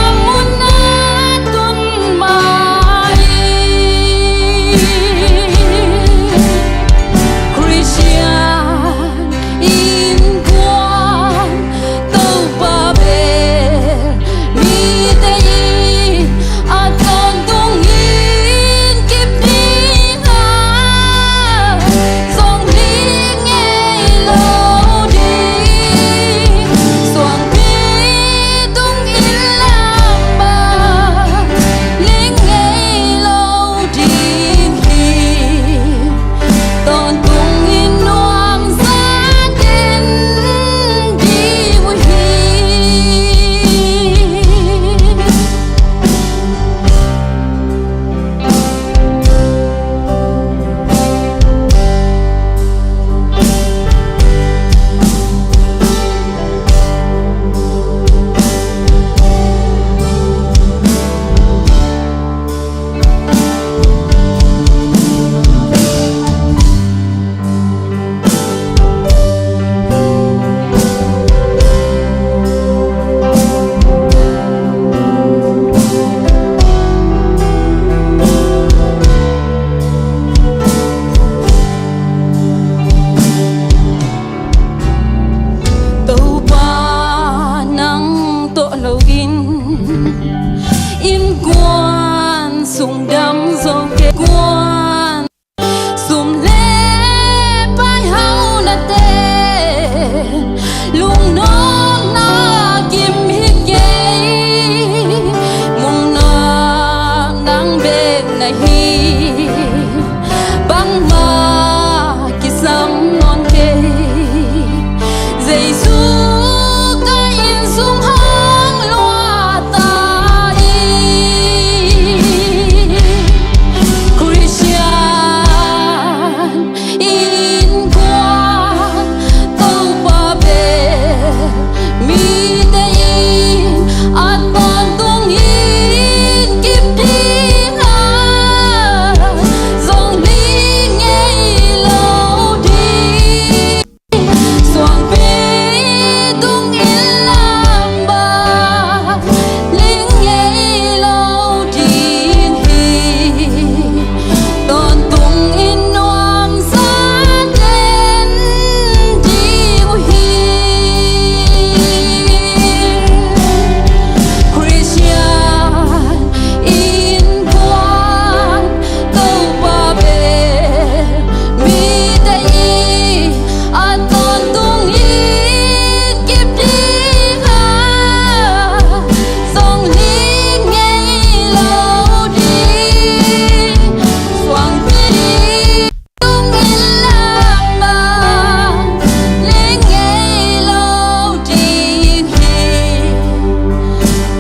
Innkuan sungdam zo kei, kuan sum le pai hau na te, lungnopna kim hi kei, mongna nang bek na hi. Bangmah kisam nawn kei. Jesu ka inn sung hong luah ta in, Khristian innkuan Topa bek mite in a tawntung in kip ding a, zong ling ngei lo ding. Suangpi tung in lam bang ling ngei lo ding hi. Tawntung in nuamsa den ding uh hi. Khristian innkuan Topa bek mite in a tawntung in kip ding a, zong ling ngei lo ding. Suangpi tung in lam bang ling ngei lo ding hi.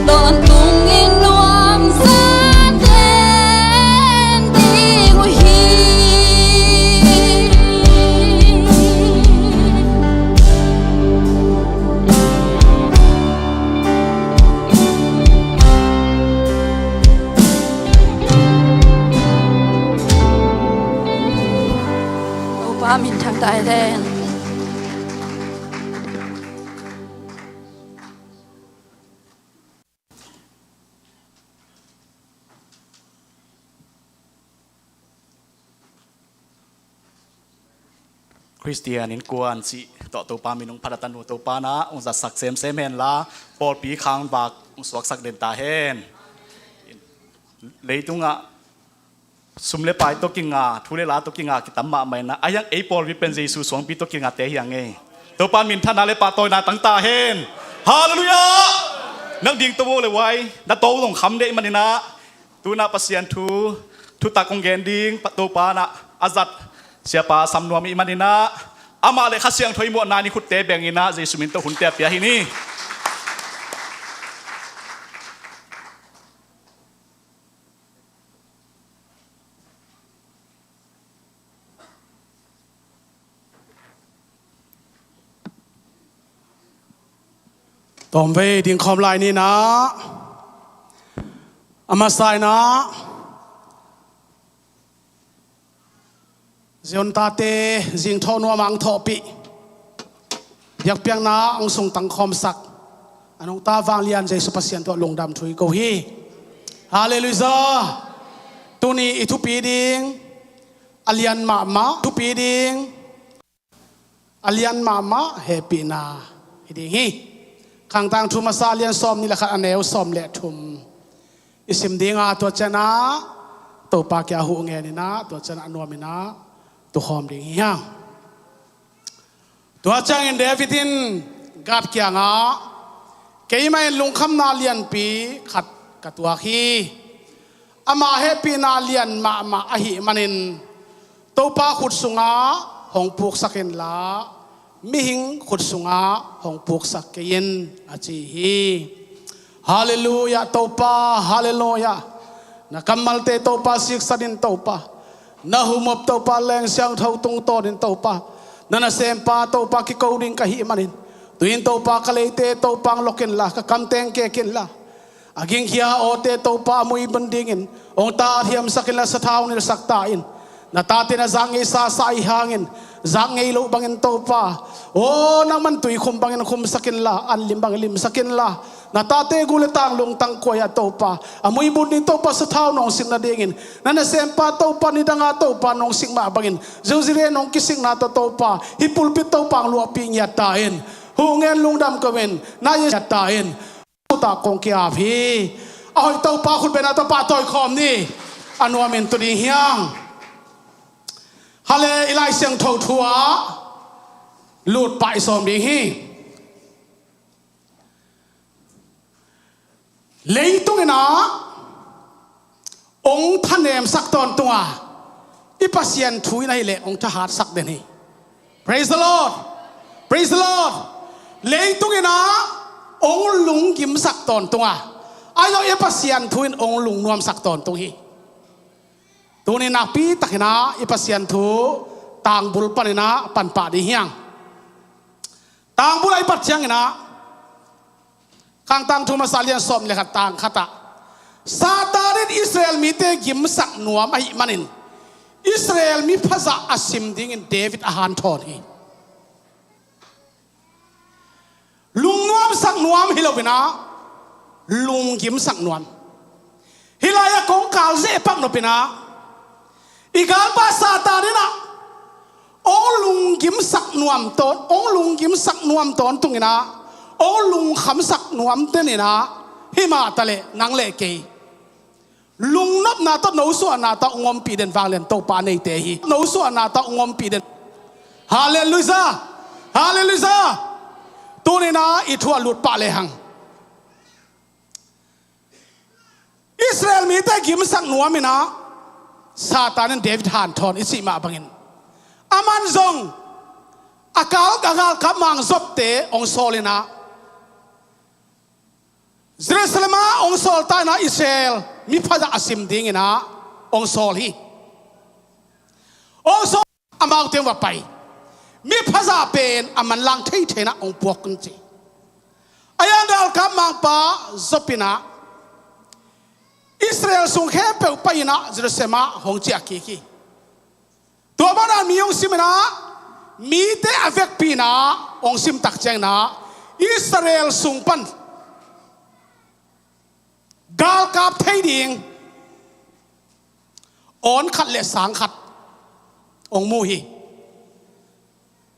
Tawntung in nuamsa den ding uh hi. Topa minthang ta hen. Khristian innkuan cih tawh Topa min hong phat a, tanu Topa na hong zatsak semsem henla, pawlpi khangvak hong suaksak den ta hen. Leitungah sum le pai tawh kinga, thu le la tawh kinga kitam mahmah in ah, a hiang ei pawlpi pen Jesu suangpi tawh kingate hi hang ei. Topa in minthanna le pahtawina tang ta hen. Halleluiah. Nang ding to le vai na to zong kham dei manin ah, tu-in ah Pasian thu, thutak kong gen ding Topa in ah a zat Siapa Sam Nuam i hih manin ah, amah le Kha Siangtho i muanna in i khutte bengin ah Jesu min tawh hunte a pia hi ni. Tawmvei dingkhawm lai ni in ah, a masa in ah Zion tate zingthawh nuam a hong thawhpih, biakpiakna hong sungtang khawmsak a nungta vanglian Jesu Pasian tawh lungdam thu i ko hi. Halleluiah. Tuni i thupi ding a lian mahmah, thupi ding a lian mahmah hehpihna hi ding hi. Khang Tangthu Masa a lian sawmnih le khat, a neu sawm le thum i sim ding a, tua ciangin ah Topa kiang ah huh ngen in ah, tua ciangin ah a nuam in ah tukhawm ding hi hang. Tua ciangin David in Gad kiangah, "Keimah in lungkhamna lianpi khat ka tuak hi. Ama hehpihna lian mahmah ahih manin Topa khut sungah hong puksak inla, mihing khut sungah hong puksak kei in," a ci hi. Halleluiah, Topa, halleluiah. Na kammalte Topa siksan in Topa. Na humop Topa, Leng Siangtho tungtawn in Topa. Na nasempa Topa kiko ding ka hih manin, tu-in Topa ka leite Topa hong lok inla, ka kamte hong kek inla, a gingkhia awte Topa a muibun dingin hong tatthiamsak inla, sathau hong nilhsak ta in. Na tate na zak ngeisa sa ahih hangin, zak ngei loh bangin Topa, aw, nangman tuikhum bangin khumsak inla, an lim bangin limsak inla, na tate gu le tang, lungtang kuai ah Topa a muibun ding Topa sathau nong sin nadingin, na nasempa Topa nidang a Topa nong sik mah bangin, Jerusalem nong kisikna tawh Topa hih pulpit Topa hong luahpih ngiat ta in. Huh ngen lungdam ko in, na Jesu ngiat ta in. tak kong kiap hi. A hoih Topa khut bengna tawh pahtawi khawm ni. A nuamin tu ding hiang. Hale i Lai Siangtho thu ah lut pah i sawm ding hi. Leitung in ah ong thanemsak tawntung a, i Pasian thu in ahih leh ong thahatsak den hi. Praise the Lord. Praise the Lord. Leitung in ah ong lunggimsak tawntung a, ahi zong i Pasian thu in ong lungnuamsak tawntung hi. Tuni nakpi takin ah i Pasian thu tangbul panin ah panpah ding hiang. Tangbul ah i pat ciangin ah, Khangtang thu masa lian sawm le khat tang khat ah, Satan in Israel mite gimsak nuam ahih manin Israel mi phazah a sim dingin David a hanthawn hi. Lungnuamsak nuam hi lo in ah, lunggimsak nuam. Hih lai-ah kong kal zeh pak nop in ah, i galpa Satan in ah ong lunggimsak nuam tawn, ong lunggimsak nuam tawntung in ah, ong lungkhamsak nuam den in ah, himah ta leh nang le kei lungnopna tawh, nosuahna tawh ong ompih den vanglian Topa neite hi. Nosuahna tawh ong ompih den. Halleluiah. Halleluiah. Tuni in ah i thu ah lut pah lehang, Israel mite gimsak nuam in ah Satan in David hanthawn i cih mah bangin, aman zong a kal, a galkap mang Job-te ong sawl in ah, Jerusalem ah ong sawl ta in ah, Israel mi phazah a sim dingin ah ong sawl hi. Ong sawl, amaute va pai. Mi phazah pen a manlang theithei in ah ong puak un ci. A yang galkap mangpa Job in ah Israel sung khempeuh pai in ah Jerusalem ah hong ciah kik hi. Tua bang dan mi hong sim in ah, mite a vekpi in ah hong sim tak ciangin ah, Israel sung pan galkap thei ding awn khat le sang khat hong mu hi.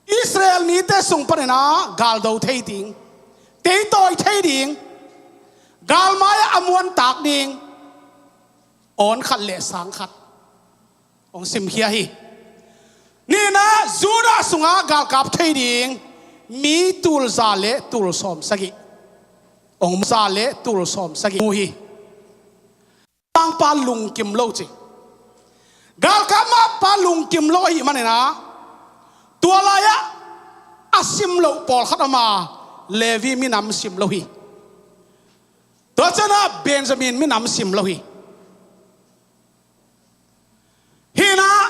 Israel mite sung panin ah galdo thei ding, teitawi thei ding, galmai-ah a muantak ding awn khat le sang khat hong simkhia hi. Nihna, Judah sungah galkap thei ding mi tul za le tul sawm sagih, hong za le tul sawm sagih mu hi. Mangpa lungkim lo ci. Galkap mangpa lungkim lo ahih manin ah, tua lai-ah a sim loh pawlkhat om a, Levi minam sim lo hi. Tua ciangin ah Benjamin minam sim lo hi. Hi in ah,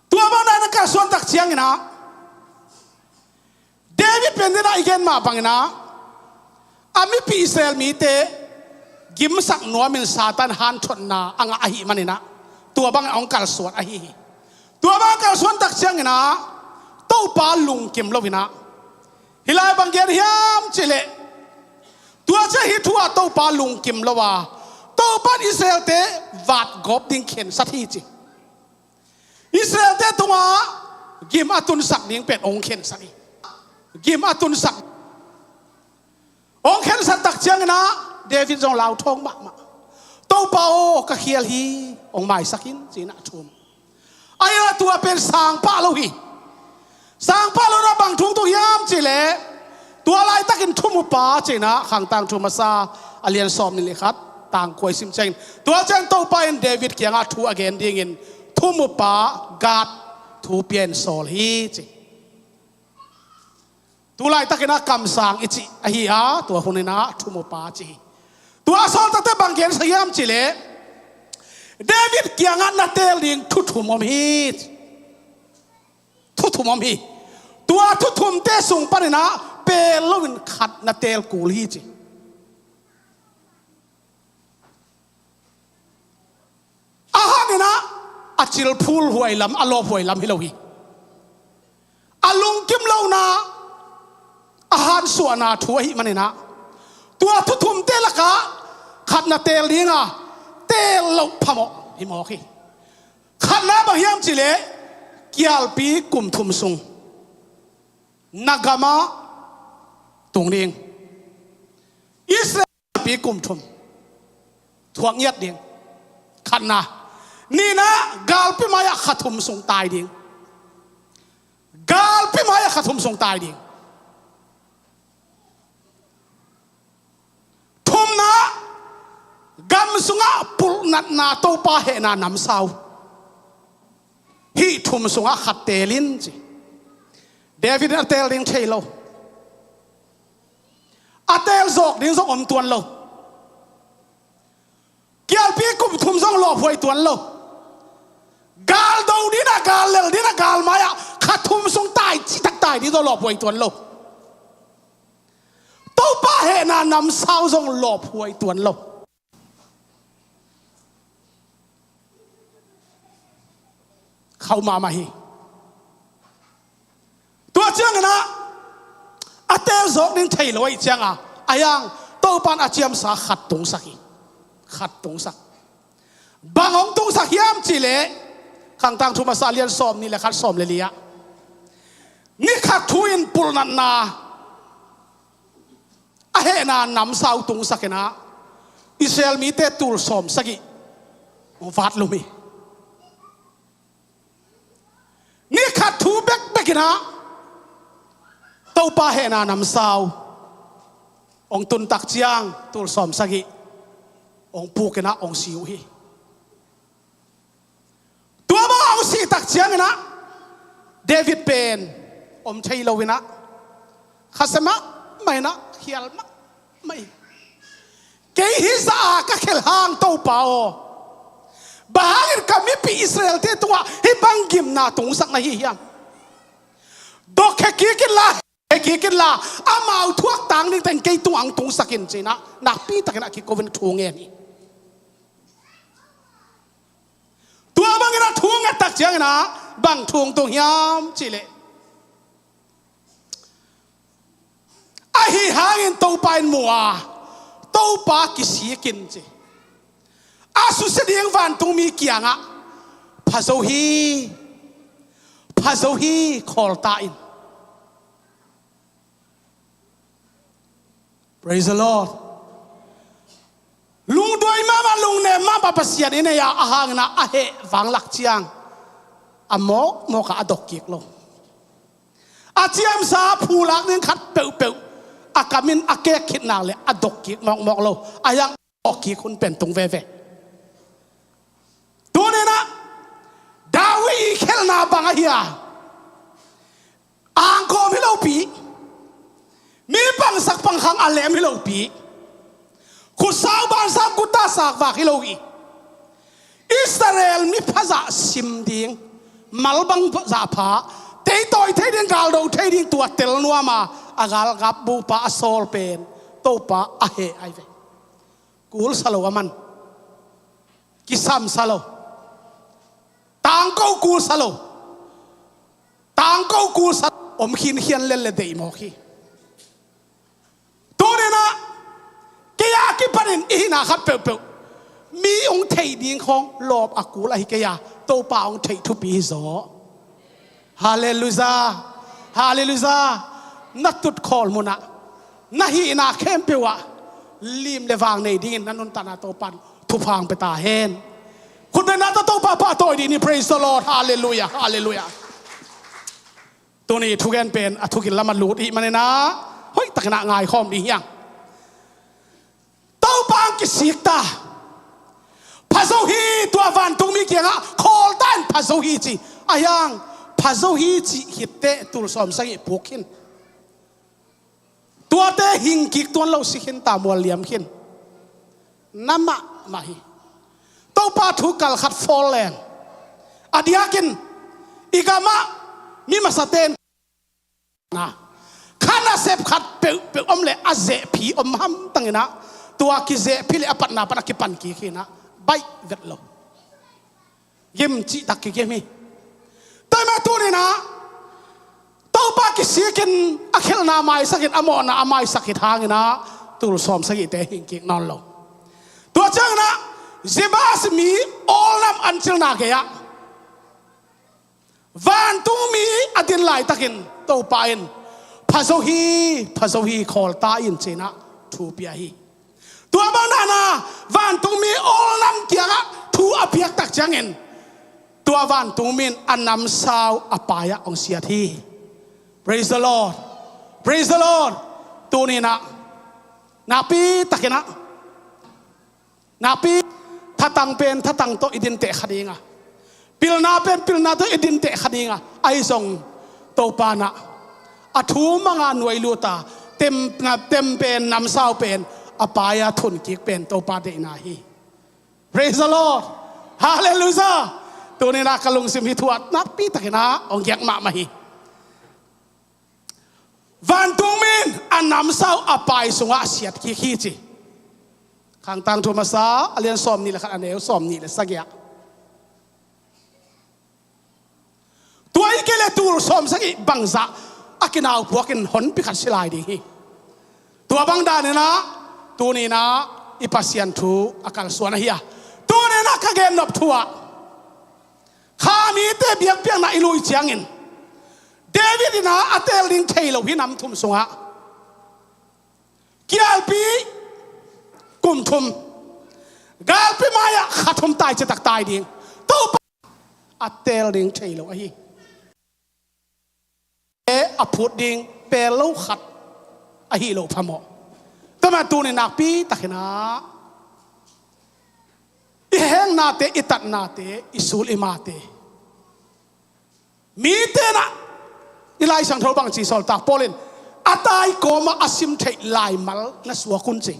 tua bang dan a kalsuan tak ciangin ah, David pen ding ah i gen mah bangin ah, a mipih Israel mite gimsak nuamin Satan hanthotna a ngah ahih manin ah, tua bangin hong kalsuan ahi hi. Tua bang kalsuan tak ciangin ah, Topa lungkim lo in ah, hih lai bang gen hiam cih leh, tua ciang hih thu ah Topa lungkim lo a, Topa in Israel-te vatgawp ding khensat hi ci. Israel-te tungah gim a tunsak ding pen hong khensat hi. Gim a tunsak. Hong khensat tak ciangin ah David zong lauthawng mahmah. Topa aw, ka khial hi, hong maisak in, ci-in ah thum. Ahi a, tua pen sang pah lo hi. Sang pah lo in ah bang thu tung hiam cih leh, tua laitakin thumupa ci-in ah Khangtang thu masa a lian sawm nih le khat tang kua i sim ciangin, tua ciang Topa in David kiangah thu a gen dingin thumupa Gad thu pia in sawl hi ci. Tu laitakin ah kamsang i cih ahi a, tua hun in ah thumupa ci hi. Tua a sawl takte bang gensak hiam cih leh, David kiangah na teel ding thu thum om hi ci. Thu thum om hi. Tua thu thumte sung panin ah pel loin khat na teel kul hi ci. A hangin ah a cilphul huai lam, a lawp huai lam hi lo hi. A lungkim lohna, a hansuahna thu ahih manin ah, tua thu thumte lakah khat na teel ding a, teel loh phamawh hi mawk hi. Khatna bang hiam cih leh, kialpi kum thum sung na gamah tung ding. Israel pi kum thum thuak ngiat ding. Khatna. Nihna, galpi mai-ah kha thum sung tai ding. Galpi mai-ah kha thum sung tai ding. Thumna, gam sungah pulhnatna, Topa hehna namsau. Hih thum sungah khat teel in ci. David in a teel ding thei lo. A teel zawk ding zong om tuan lo. Kialpi kum thum zong lawphuai tuan lo. Gal do ding a, gal lel ding a, gal mai-ah kha thum sung tai, citak tai ding zong lawphuai tuan lo. Topa hehna namsau zong lawphuai tuan lo. Khauh mahmah hi. Tua ciangin ah, a teel zawk ding thei lo ahih ciangin ah, a hiang, Topa in a ciamsa khat tungsak hi. Khat tungsak. Bang hong tungsak hiam cih leh, Khangtangthu Masa lian sawm nih le khat, sawm le li ah, ni khat thu in pulhnatna, a hehna namsau tungsak in ah, Israel mite tul sawm sagih hong vat lum hi. Ni khat thu bekbek in ah, Topa hehna namsau hong tun tak ciang, tul sawm sagih hong puk in ah hong si uh hi. Tua bang a hong sih tak ciangin ah, David pen om thei lo in ah, khasia mahmah in ah, khial mahmah in, kei hih zah a ka khelh hang Topa aw, bang hangin ka mipi Israel-te tungah hih bang gimna tungsak na hi hiam? Dok khe kik inla, khe kik inla, amau thuak tang ding teng kei tungah hong tungsak in ci-in ah, nakpi takin ah kiko in thu ngen hi. Tua bangin ah thu nget tak ciangin ah, bang thu hong tung hiam cih leh, ahi hangin Topa in mu a, Topa kisik in ci. A susia ding vantungmi kiangah, pha zo hi, pha zo hi, khawl ta in. Praise the Lord. Lungduai mahmah, lungnem mahmah Pasian i nei a, a hangin ah a heh vanglak ciang, a mawkmawk ah a dok kik lo. A ciamsa phulak ding khat peuhpeuh a kam in a kek khit nak leh a dok kik mawkmawk lo. A hiang, dok kik hun pen tung veve. Tuni-in ah, David i khelhna bang ahi a, angkawm hi lopi, mi pangsak pangkhang a lem hi lopi, khutsau bansau gutta sakvak hi lo hi. Israel mi phazah sim ding, malbang zahpha, teitawi thei ding, galdo thei ding, tua tel nuam a, a galkap bupa a sawl pen Topa a heh ahi ve. Kul sa lo a man. Kisam sa lo. Tangko kul sa lo. Tangko kul sa lo. Om khinkhian lel le deih mawk hi. Tuni-in ah, kei a kipanin i hihna khat peuhpeuh, mi hong theih ding khawng lawp a kul ahi kei a, Topa hong theih thupi hi zaw. Halleluia. Halleluia. Na tutkhawl munah, na hihna khempeuh ah lim le vang nei dingin na nuntakna Topa in thupha hong pia ta hen. Khutbetna tawh Topa pahtawi dih ni. Praise the Lord. Halleluia. Halleluia. Tuni thugen pen a thugil lamah lut i hih manin ah, hoihtakin ah ngaikhawm dih hiang. Topa hong kisik ta. Pha zo hi, tua vantungmi kiangah khawl ta in, pha zo hi ci. A hiang, pha zo hi cih khit teh tul sawm sagih puk khin. Tuate hing kik tuan lo, si khin ta, mual liam khin. Na mahmah hi. Topa thu kal khat fawl leng, a diakin i gamah mi masate'n na, kha nasep khat peuhpeuh om leh a zehphi om hamtang in ah, tua kizehphi leh a patna pan a kipan kik hi in ah, baih vet lo. Gim cihtak kigim hi. Tua ahih manin tuni-in ah, Topa kisik in, a khelhna maisak in, a mawhna a maisak khit hangin ah, tul sawm sagihte hing kik nawn lo. Tua ciangin ah, Jebus mi awlnam an cilna gei-ah vantungmi a din laitakin Topa in, pha zo hi, pha zo hi, khawl ta in ci-in ah thu pia hi. Tua bang dan a vantungmi ol nam kiangah thu a piak tak ciangin tua vantungmi in a namsau a pai-ah hong siat hi. Praise the Lord. Praise the Lord. Tuni-in ah nakpi takin ah, nakpi, thatang pen thatang tawh i dinteh kha ding a, pilna pen pilna tawh i dinteh kha ding a, ahi zong Topa in ah a thu mang a nuai lut a, tem, tem pen namsau pen a pai-a thun kik pen Topa deihna hi. Praise the Lord. Hallelujah. Tuni-in ah ka lungsim hih thu ah nakpi takin ah hong giak mahmah hi. Vantungmi in a namsau a pai sungah siat kik hi ci. Khang Tangthu Masa a lian sawmnih le khat, a neu sawmnih le sagih ah, tua hi kei leh tul sawmsagih bangzah a kinau puak in honpi khat si lai ding hi. Tua bang danin ah tuni-in ah i Pasian thu a kalsuan ahi a, tuni-in ah ka gennop thu ah kha mite biakpiakna i lui ciangin David in ah a teel ding thei lo hi. Nam thum sungah kialpi kum thum, galpi mai-ah kha thum tai citak tai ding, Topa a teel ding thei lo ahi. E, a phut ding pel lo khat ahi lo phamawh. Tua mah tuni nakpi takin ah i hengnate, i tatnate, i sul i mate, mite in ah i Lai Siangtho bang ci, sawltak Paul in a tai kawmah a sim theih laimal na suak un ci.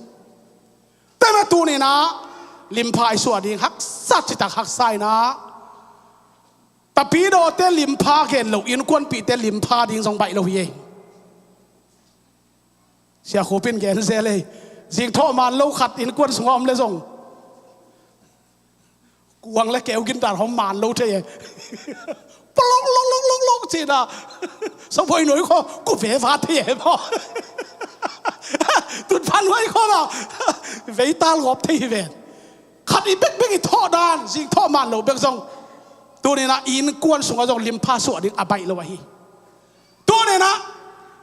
Tua mah tuni-in ah limpha i suah ding haksa, citak haksa in ah tapidawte limpha gen lo, innkuanpihte limpha ding zong baih lo hi ei. Sia Khup in gen zel ei. Zingthawh man lo khat innkuan sungah om le zong kuang le keu gindan hong man lo thei ei. Palok lok lok lok lok cina. Sabuai nuai khaw ku veva thei ei maw? Tun phan nuai khaw maw? Veital gawp thei hi ven. Khat i bekbek i thawh dan, zingthawh man lo bek zong tuni-in ah innkuan sungah zong limpha suah ding a baih lo ahi. Tuni-in ah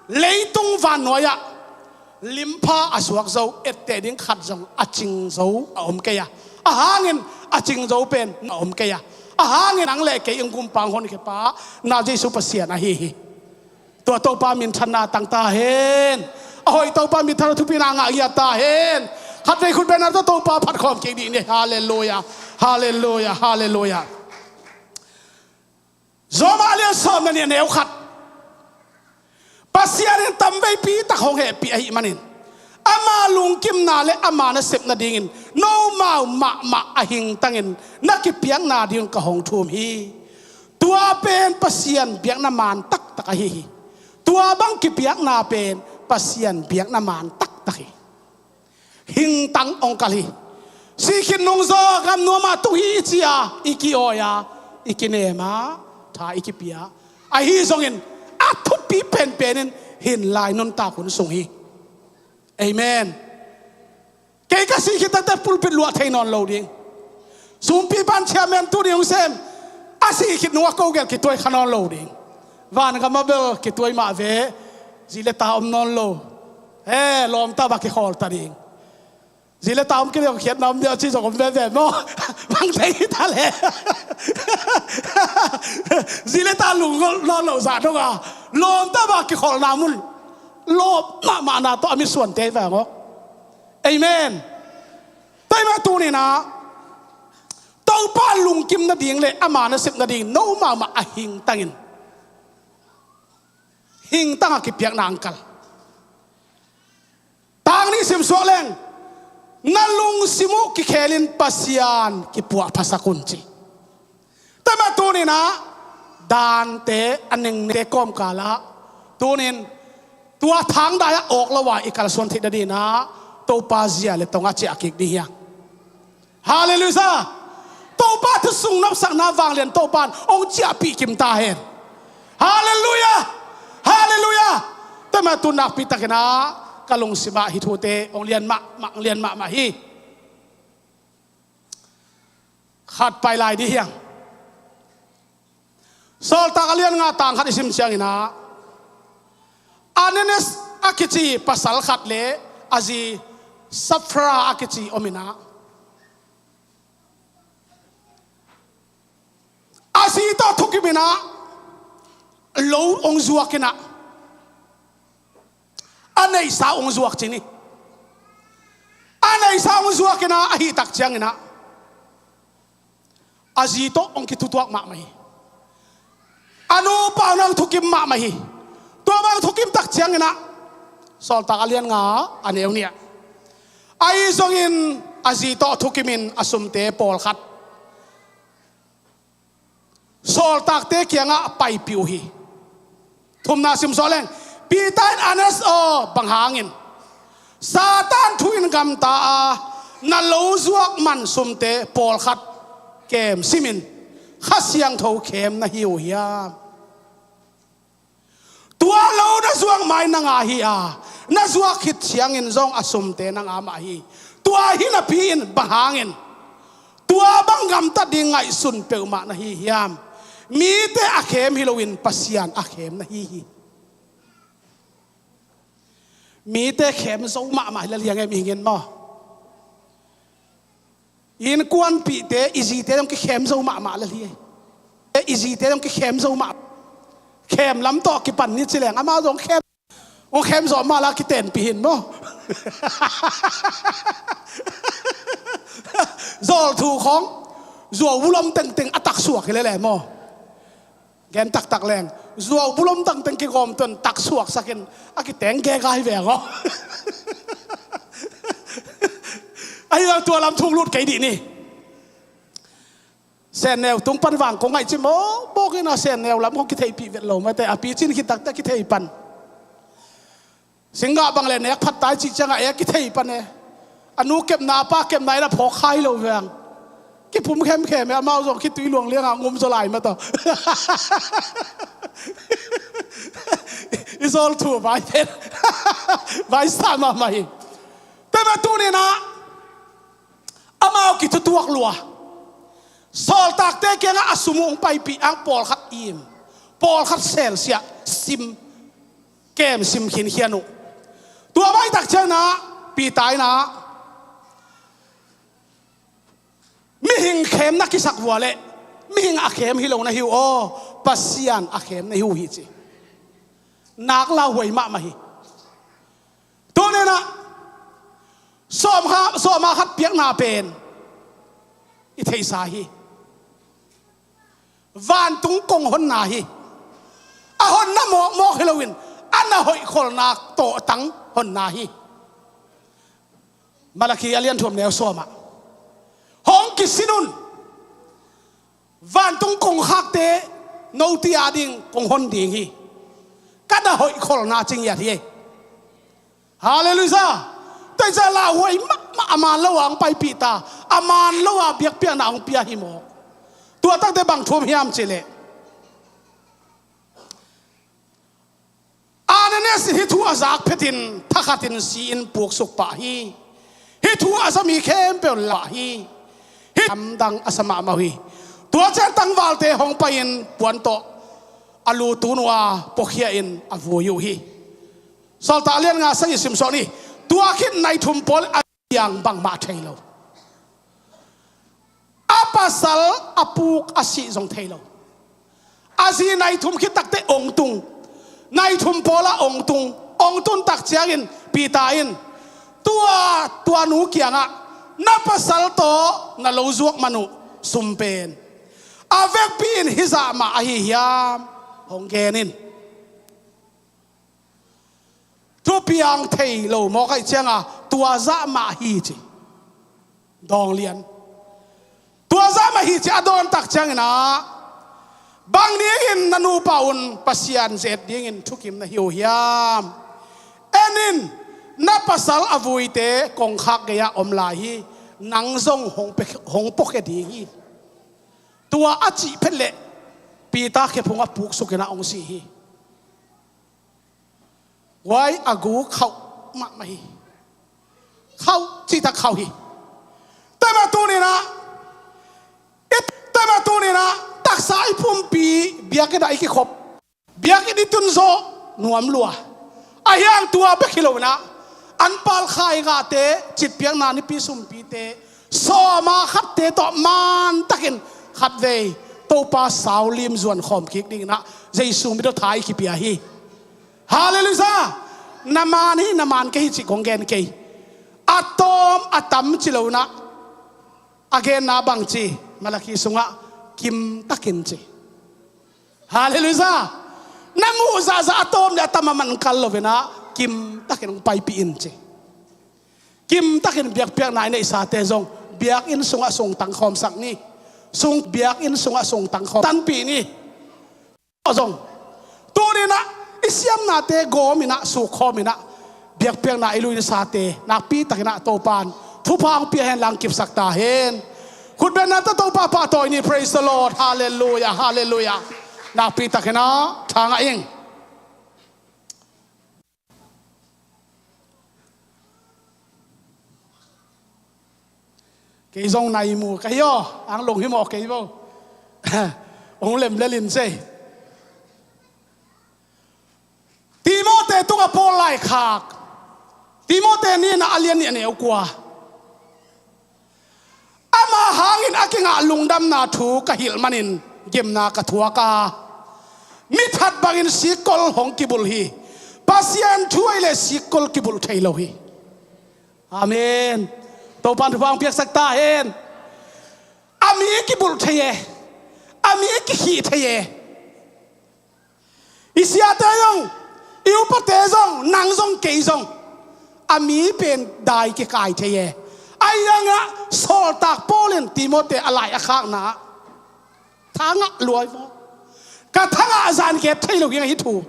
leitung vannuai-ah limpha a suak zo, etteh ding khat zong a cing zo a om kei a, a hangin a cing zo pen a om kei a, a hangin nang le kei in gumpa hong honkhia pa na Jesu Pasian ahi hi. Tua Topa minthanna tang ta hen. A hoih Topa minthanna thupina ngah giat ta hen. Khatvei khut bengna tawh Topa phat khawm kik dih ni. Halleluiah. Halleluiah. Halleluiah. Roma a lian sawm le nih, a neu khat. Pasian in tamveipi tak hong hehpih ahih manin ama lungkimna le ama nasep nadingin nomau mahmah a hingtangin na kipiakna dingun ka hong thum hi. Tua pen Pasian biakna man taktak ahi hi. Tua bang kipiakna pen Pasian biakna man taktak hi. Hingtang hong kal hi. Sih khit nungzaw gam nuam ah tung hi i ci a, i ki-awi a, i kinem a, tha i kipia. Ahi zongin a thupi penpen in hin lai nuntak hun sung hi. Amen. Kei ka sih khit takte pulpit luah thei nawn lo ding. Sumpi pan chairman tuni hong sem, a sih khit nungah ko gel kituai kha nawn lo ding. Vangam ah bel kituai mah ve, zi le ta om nawn lo. Eh, lawmta bang kikhawl ta ding. Zi le ta om kei leh khiatna om ding a ci zong om veve maw? Bang thei hi ta leh. Zi le ta lungol nawn lo zah dong a, lawmta bang kikholna mun lawp mahmahna tawh a misuante hi vang aw. Amen. Tua mah tuni-in ah Topa lungkim nading le ama nasep nading nomau mah a hingtangin, hingtang a kipiakna hong kal. Tang nih sim suak leng, na lungsim uh kikhelin Pasian kipuahphasak un ci. Tua mah tuni-in ah dante a nengte kawmkal ah tuni-in tua thangdai ah awk lo a i kalsuan theih nadingin ah Topa zia le tong ah ciah kik ding hi hang. Halleluiah. Topa thu sung nopsakna vanglian Topa in hong ciahpih kim ta hen. Halleluiah. Halleluiah. Tua mah tu nakpi takin ah ka lungsim ah hih thute hong lian mahmah, hong lian mahmah hi. Khat pai lai dih hi hang. Sawltak a lian nga tang khat i sim ciangin ah Ananias a kici pasal khat le a zi Safra a kici om in ah, a zi tawh thukim in ah lo hong zuak in ah, a neihsa hong zuak ci ni. A neihsa hong zuak in ah, ahih tak ciangin ah a zi tawh hong kithutuak mahmah hi. A nupa hong thukim mahmah hi. Tua bang thukim tak ciangin ah, Sawltak a lian nga, a neu nih ah, ahi zongin a zi tawh thukimin a sumte pawlkhat sawltakte kiangah paipih uh hi. Thumna simsawh leng, Peter in, Aeneas aw, bang hangin Satan thu in gamta a na lo zuak man sumte pawlkhat kem simin Kha Siangtho khem na hi uh hiam? Tua lo na zuak mai na ngah hi a, na zuak khit ciangin zong a sumte na ngah mah hi. Tua hi napi-in bang hangin tua bang gamtat ding ngaihsun peuhmah na hi hiam? Mite a khem hi loin Pasian a khem na hi hi. Mite khem zo mahmah hi lel hi a, ngei mihing in maw? Innkuanpihte, i zite zong kikhem zo mahmah lel hi. I zite zong kikhem zo mah. Khem lam tawh kipan ni ci leng amau zong khem, hong khem zawh mah la kitenpih hi maw? Zawl thu khawng zuau bulom tengteng a taksuak hi lele maw? Gen taktak leng, zuau bulom tengteng kigawm tuan taksuaksakin a kiteng gega hi ve aw. Ahi zong tua lam thuk lut kei dih ni. Senneu tung pan vang kong ngaih cim aw, bawk in a senneu lam kong kitheihpih vet lo mate, a picin khit takte a kithei pan. Singgah bang le nek phat tai cih ciangah e, kithei pan e. A nu kepna, a pa kepna in a phawk khai lo veng. Kipum khemkhem e, amau zong khitui luang liangah ngum zaw lai mataw. I zawl thu vai pen vai sa mahmah hi. Tua mah tuni-in ah amau kithutuak lua. Sawltakte kiangah a sum uh hong paipih ang, pawlkhat im, pawlkhat selsiah sim, kem sim khinkhian uh. Tua bang tak ciangin ah Peter in ah, mihing khem na kisak vua leh mihing a khem hi lo na hi uh aw, Pasian a khem na hi uh hi ci. Nak lauhuai mahmah hi. Tuni-in ah sawm kha, sawm a khat piakna pen i theihsa hi. Vantung kong honna hi. A honna mawkmawk hi loin a na hoihkholhna tawhtang honna hi. Malakhi a lian thum neu sawmah, hong kisin un. Vantung kongkhakte note a ding kong hon ding hi. Ka na hoihkholhna ci ngiat hi. Halleluiah. Tua hi ciang lauhuai mahmah, a man lo a hong paipih ta, a man lo a biakpiakna hong pia hi maw? Tua takte bang thu om hiam cih leh, Ananias in hih thu a zak phetin thakhatin si-in puksuk pah hi. Hih thu a za mi khempeuh lah hi. Hih lamdang a sa mahmah uh hi. Tua ciang tangvalte hong pai-in puan tawh a lu tun uh a, puakhia-in a vui uh hi. Sawltak a lian nga, sagih simsawh ni. Tua khit nai thum pawl a piang bangmah thei lo. A pasal a puk a sih zong thei lo. A zi nai thum khit takte ong tung. Nai thum pawlah ong tung. Ong tun tak ciangin Peter in, tua, tua nu kiangah, na pasal tawh na lo zuak man uh sum pen a vekpi in hih zah mah ahi hiam? Hong gen in. Thupiang thei lo mawk ahih cianga tua zah mah hi ci. Dawng lian. Tua zah mah hi ci a dawn tak ciangin ah, bang dingin na nupa un Pasian zet dingin thukim na hi uh hiam? En in, na pasal a vuite kongkhak gei-ah om lai hi. Nang zong hong pe-, hong puakhia ding hi. Tua a cih phet leh Peter khephung a puksukin ah hong si hi. Huai a gu khauh mahmah hi. Khauh cihtak khauh hi. Tua mah tuni-in ah, i, tua mah tuni-in ah taksa i pumpi biakinn ah i kikhop. Biakinn i tun zawh nuam lua. Ahi hang tua bek hi lo-in ah, An palkhai gahte, citpiakna nipi sumpite, sawma khatte tawh mantakin khatvei Topa saulim zuan khawm kik dinginah Jesu min tawh tha i kipia hi. Halleluiah. Na man hi, na man kei hi cih kong gen kei. A tawm a tam ci lo inah, a genna bang ci, Malakhi sungah kimtakin ci. Halleluiah. Na muh zahzah a tawm le a tam a man kal lo inah kimtakin hong paipih in ci. Kimtakin biakpiakna i neihsate zong biakinn sungah sungtang khawmsak ni. Sung biakinn sungah sungtang khawm tanpih ni. Aw zong tuninah i siamnate gawminah sukkhawminah biakpiakna i luinsate nakpitakinah Topan thupha hong pia hen lang kipsak ta hen. Khutbenna tawh Topa pahtawi ni. Praise the Lord. Halleluiah, halleluiah. Nakpitakinah thangah ing. Kei zong nai mu ka hi aw, ang lunghimawh kei bo. Hong lemlelin sei. Timote tungah Paul laikhak. Timote nihna a lian nih a neu kua. Ama hangin a kingah lungdamna thu ka hilh manin gimna ka thuak a, mi that bangin sikkol hong kibulh hi. Pasian thu ahih leh sikkol kibulh thei lo hi. Amen. Topan thupha hong piaksak ta hen. A mi kibulh thei e. A mi kikhih thei e. I siate zong, i upate zong, nang zong kei zong a mi pen dai kikai thei e. Ahi hangah sawltak Paul in Timote a lai a khakna ah, thangah luai maw? Ka thangah zan kep thei lo hi, ahi thu.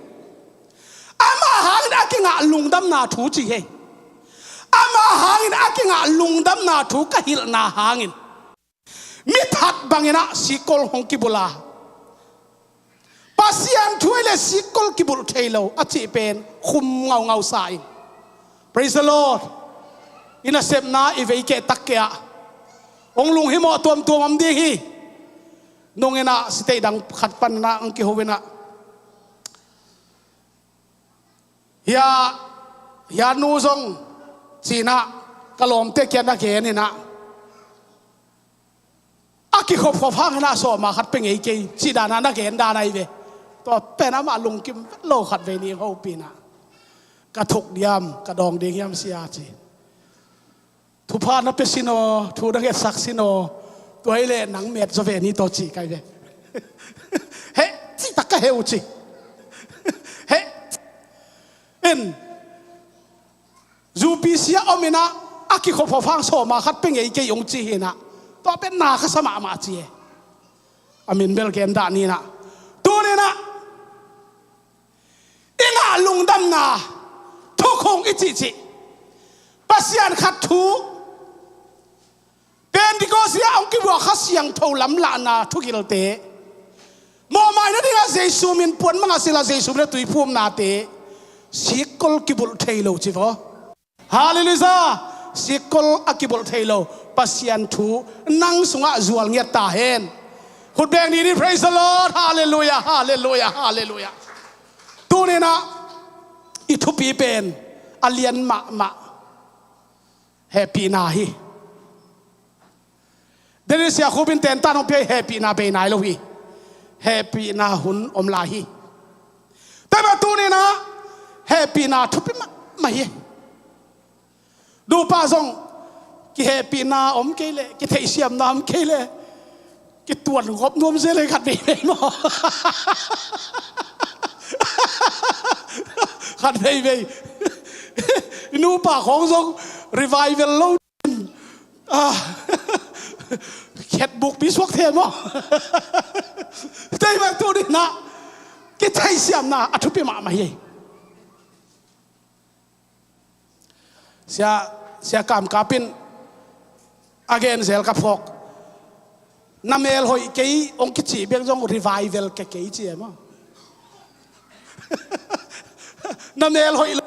Amah hangin a kingah lungdamna thu ci hi. Amah hangin a kingah lungdamna thu ka hilhna hangin mi that banginah sikkol hong kibulh a, Pasian thu ahih leh sikkol kibulh thei lo a cih pen khum ngaungau sa in. Praise the Lord. I nasepna i veikeh takkeh ah hong lunghimawh tuamtuam om ding hi. Nunginah sitei dang khat paninah hong kiho inah, hia, hia nu zong cinah ka lawmte kiang na gen inah, a kikhopkhop hanginah sawma khat pia ngei kei cih danah na gen dan ahi ve. Tua pen amah lungkim lo khatvei ning hopih inah, ka thuk diam, ka dawng ding hiam sia ci. Thupha na pia sin aw, thu na ngetsak sin aw. Tua ahih leh nang met zaw ve ni tawh ci kai ve. Heh, cihtak ka heu ci. Heh. In zupi sia om inah a kikhopkhop hang sawma khat pia ngei kei hong ci hi inah, tua pen na ka sa mahmah ci e. A min bel gen dah ni inah, tuninah i ngah lungdamna thukhun i cihcih Pasian khat thu, Pentecost ah hong kibuak Kha Siangtho lamlahna thugilte, mawhmaina dingah Jesu min puan mangah sila Jesu min a tuiphumnate, sikkol kibulh thei lo ci vaw. Halleluiah. Sikkol a kibulh thei lo Pasian thu nang sungah zual ngiat ta hen. Khut beng ni ni, praise the Lord. Halleluiah, halleluiah, halleluiah. Tuninah i thupi pen a lian mahmah hehpihna hi. Dennis Yakub in tentan hong pia hi, hehpihna bei nai lo hi. Hehpihna hun om lai hi. Tua mah tuninah hehpihna thupi mahmah hi. Nupa zong kihehpihna om kei leh, kitheihsiamna om kei leh, kituan gawp nuam zel hi khat veivei maw? Khat veivei. Nupa khawng zong revival lo. Ah, khetbuk pi suak thei maw? Tei bang tuninah kitheihsiamna a thupi mahmah hi. Sia, Sia Kam Kap in a gen zel ka phawk. Na mel hoih kei hong kicih bek zong revival ke kei ci e maw? Na mel hoih lo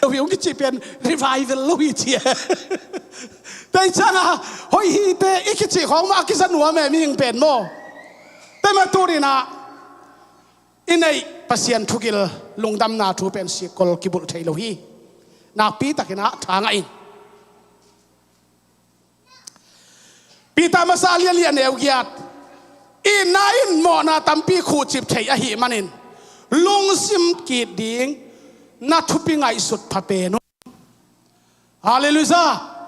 hi hong kicih pen revival lo hi ci e. Tei ciangah hoih hite i kicih khawng mah a kiza nuam e mihing pen maw? Tei mah tuninah i neih Pasian thugil lungdamna thu pen sikkol kibulh thei lo hi. Nakpi takin ah tha ngah in. Peter masa lianlian neugiat, itna in mawhna tampi khuhcip thei ahih manin lungsim kit ding na thupi ngaihsut pha pen un. Halleluiah.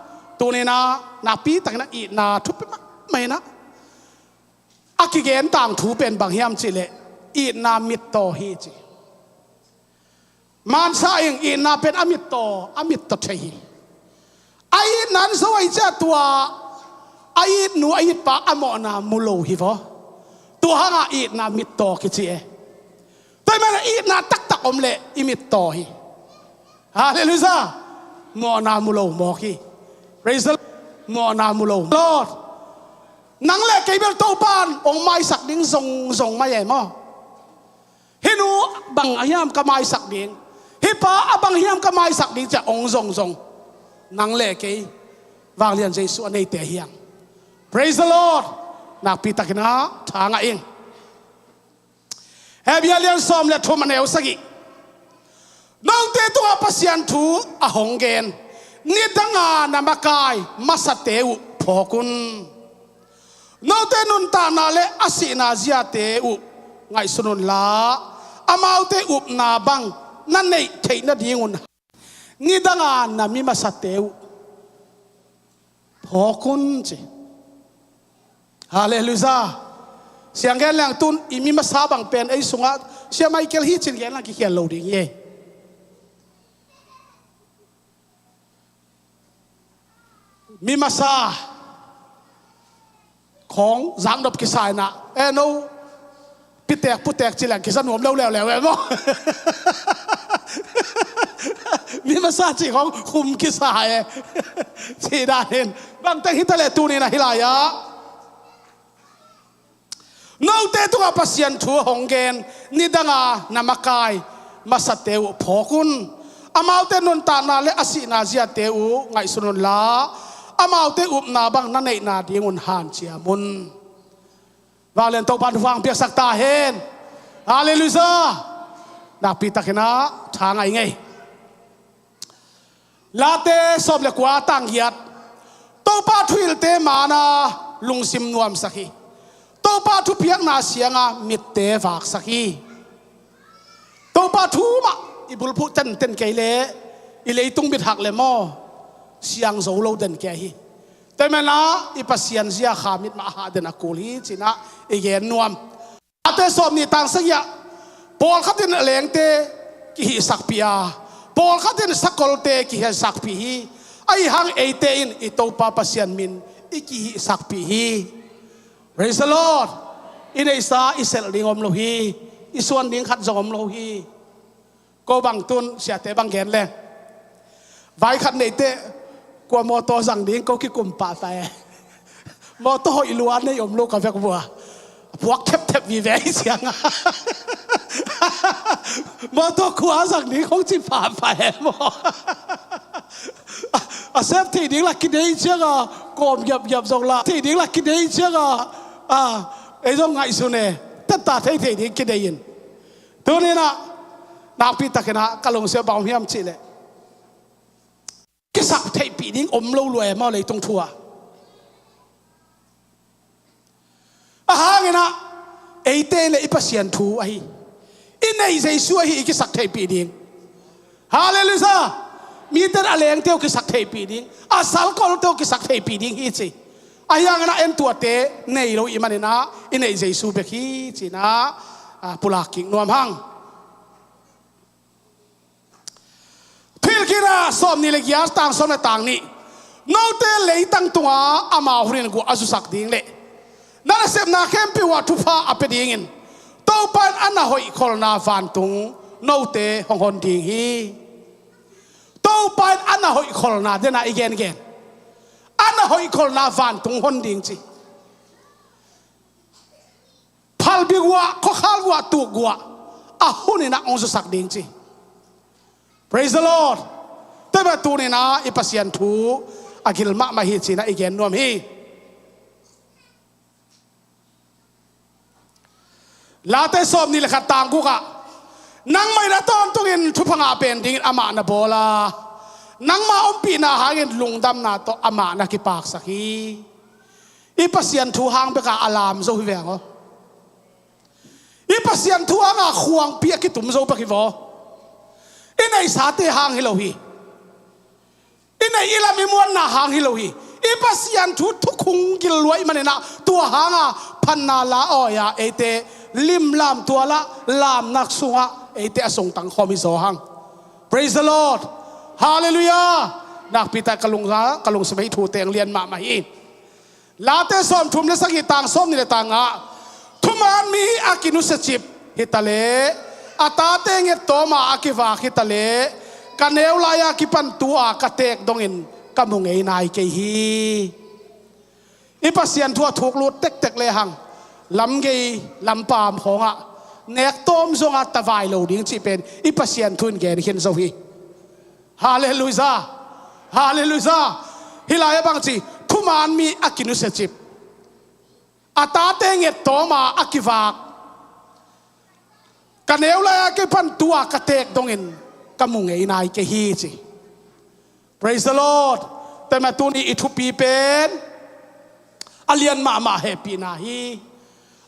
Tuninah nakpi takinah itna thupi mahmah inah a kigen tangthu pen bang hiam cihleh itna mittaw hi ci. Mansa in itna pen a mittaw, a mittaw thei hi. A itna an zo ahi ciah tua a itnu a itpa a mawhna mu lo hi vaw. Tua hangah itna mittaw kici e. Tua i mana itna taktak om leh i mittaw hi. Halleluiah. Mawhna mu lo mawk hi. Praise the Lord. Mawhna mu lo Lord. Nang le kei bel Topan ong maisak ding zongzong mai e maw? Hih nu bang hiam ka maisak ding, hih pa a bang hiam ka maisak ding ciah ong zongzong nang le kei vanglian Jesu a neite hiang. Praise the Lord. Nakpi takinah tha ngah ing. Hebru lian sawm le thum a neu sagih. Note tungah Pasian thu a hong gen nidanga na makai masate uh phawk un. Note nuntakna le a sihna ziate uh ngaihsun unla, amaute upna bang na neih theih nadingun nidanga na mi masate uh phawk un ci. Halleluiah. Siang gen leng tun i mi masa bang pen ei sungah Sia Michael hi cin gen lang kikhial lo ding hi. Mi masa khong zaknop kisa inah e no pitek putek ci leng kisa nuam lo leuleu e maw? Mi masa ci khong khum kisa e. Ci danin bangteng hita leh tuninah hi lai-ah note tungah Pasian thu a hong gen nidanga na makai masate uh phawk un. Amaute nuntakna le a sihna ziate uh ngaihsun unla, amaute upna bang na neihna dingun hanciam un. Vanglian Topan thupha piaksak ta hen. Halleluiah. Nakpi takinah tha ngah ing ei. Late sawm le kua tang giat. Topa thuhilhte mana lungsim nuamsak hi. Topa thupiakna sianga mitte vaksak hi. Topa thu mah i bulphuh tenten kei leh i leitung bit hak le maw, siang zo lo den kei hi. Tua i mana i Pasian zia kha mit mah a hah den a kul hi cinah i gen nuam. Late sawm nih tang sagih ah pawlkhat in a lengte kihihsakpih a, pawlkhat in sakolte kihihsakpih hi. Ahi hang eite in i Topa Pasian min i kihihsakpih hi. Praise the Lord. I neihsa i selh ding om lo hi. I suan ding khat zong om lo hi. Ko bang tun siate bang gen leng, vai khat neite kua mawtaw zang ding ko kikum pahpah e. Mawtaw hoih lua nei om lo ka vek vua. Puak thepthep vive hi cianga mawtaw kua zang ding khong ci pahpah e maw? A sep thei ding la kidei cianga kawm giapgiap zong la thei ding la kidei cianga a ei zong ngaihsun e. Tetta thei thei ding kidei in. Tuninah nakpi takinah ka lungsim bang om hiam cihleh kisak theihpih ding om lo lua e maw leitung thu ah. A hanginah eite le i Pasian thu ahi, i neih Jesu ahi i kisak theihpih ding. Halleluiah. Mite a lengte uh kisak theihpih ding, a salkolte uh kisak theihpih ding hi ci. Ahi hanginah en tuate nei lo i maninah i neih Jesu bek hi cinah pulak kik nuam hang. Thuhilhkikna sawm nih le giat tang sawm le tang nih. Note leitang tunga ama hun in guah a zusak ding le na nasepna khempeuh ah thupha a pia dingin Topa in a na hoihkholhna vantung note hong hon ding hi. Topa in a na hoihkholhna dena i gengen a na hoihkholhna vantung hon ding ci. Phalbi guah, khuakhal guah, tuk guah a huninah hong zusak ding ci. Praise the Lord. Tua mah tuninah i Pasian thu a gil mahmah hi cinah i gen nuam hi. Late sawm nih le khat tang gukah nangmah in a tawntungin thupha ngah pen dingin amah na bawl a, Nangma ompihna hangin lungdamna tawh amah na kipaksak hi. I Pasian thu hang beka a lam zo hi veng aw. I Pasian thu hanga khuangpi a kitum zo bek hi vaw. I neihsate hang hi lo hi. I neih i lam i muanna hang hi lo hi. I Pasian thu thukhung gil luai maninah tua hanga phanna la awi-a eite limlam tuala lamnak sungah eite a sungtang khawm hi zaw hang. Praise the Lord. Hallelujah. Nakpi tak ka lung, ka lungsim ah hih thu teng lian mahmah hi. Late sawmthum le sagih, tang sawmnih le tang nga. Thuman mi a kinusiacip hi taleh, a tate ngettawma a kivak hi taleh, ka neu lai-a kipan tu-a ka teek dongin ka mu ngei nai kei hi. I Pasian thu a thuk lut tektek lehang lamgei lampam khawngah nektawm zonga tavai lo ding cih pen i Pasian thu in gen khin zo hi. Hallelujah. Hallelujah. Hih lai-ah bang ci? Thuman mi a kinusiacip, a tate ngettawma a kivak, ka neu lai-a kipan tu-a ka teek dongin ka mu ngei nai kei hi ci. Praise the Lord. Tua mah tuni i thupi pen a lian mahmah hehpihna hi.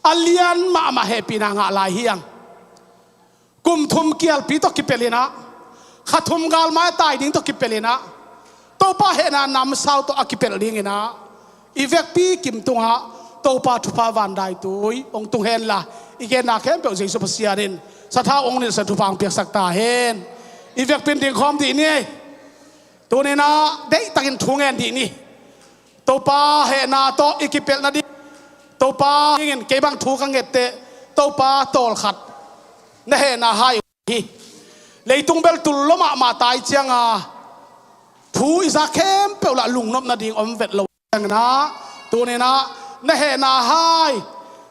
A lian mahmah hehpihna ngah lai hi hang. Kum thum kialpi tawh kipelh inah, kha thum galmai tai ding tawh kipelh inah, Topa hehna namsau tawh a kipelh dinginah, i vekpi kim tungah Topa thupha vandaitui hong tung henla, i genna khempeuh Jesu Pasian in sathau hong nilhsak, thupha hong piaksak ta hen. I vekpi in dingkhawm dih ni. Tuninah deihtakin thu ngen dih ni. Topa hehna tawh i kipelh nading, Topa dingin kei bang thu ka ngette, Topa tawlkhat na hehna hai uh hi. Leitung bel tul lo mahmah tai cianga thu i za khempeuh lah lungnop nading om vet lo cianginah, tuninah na hehna hai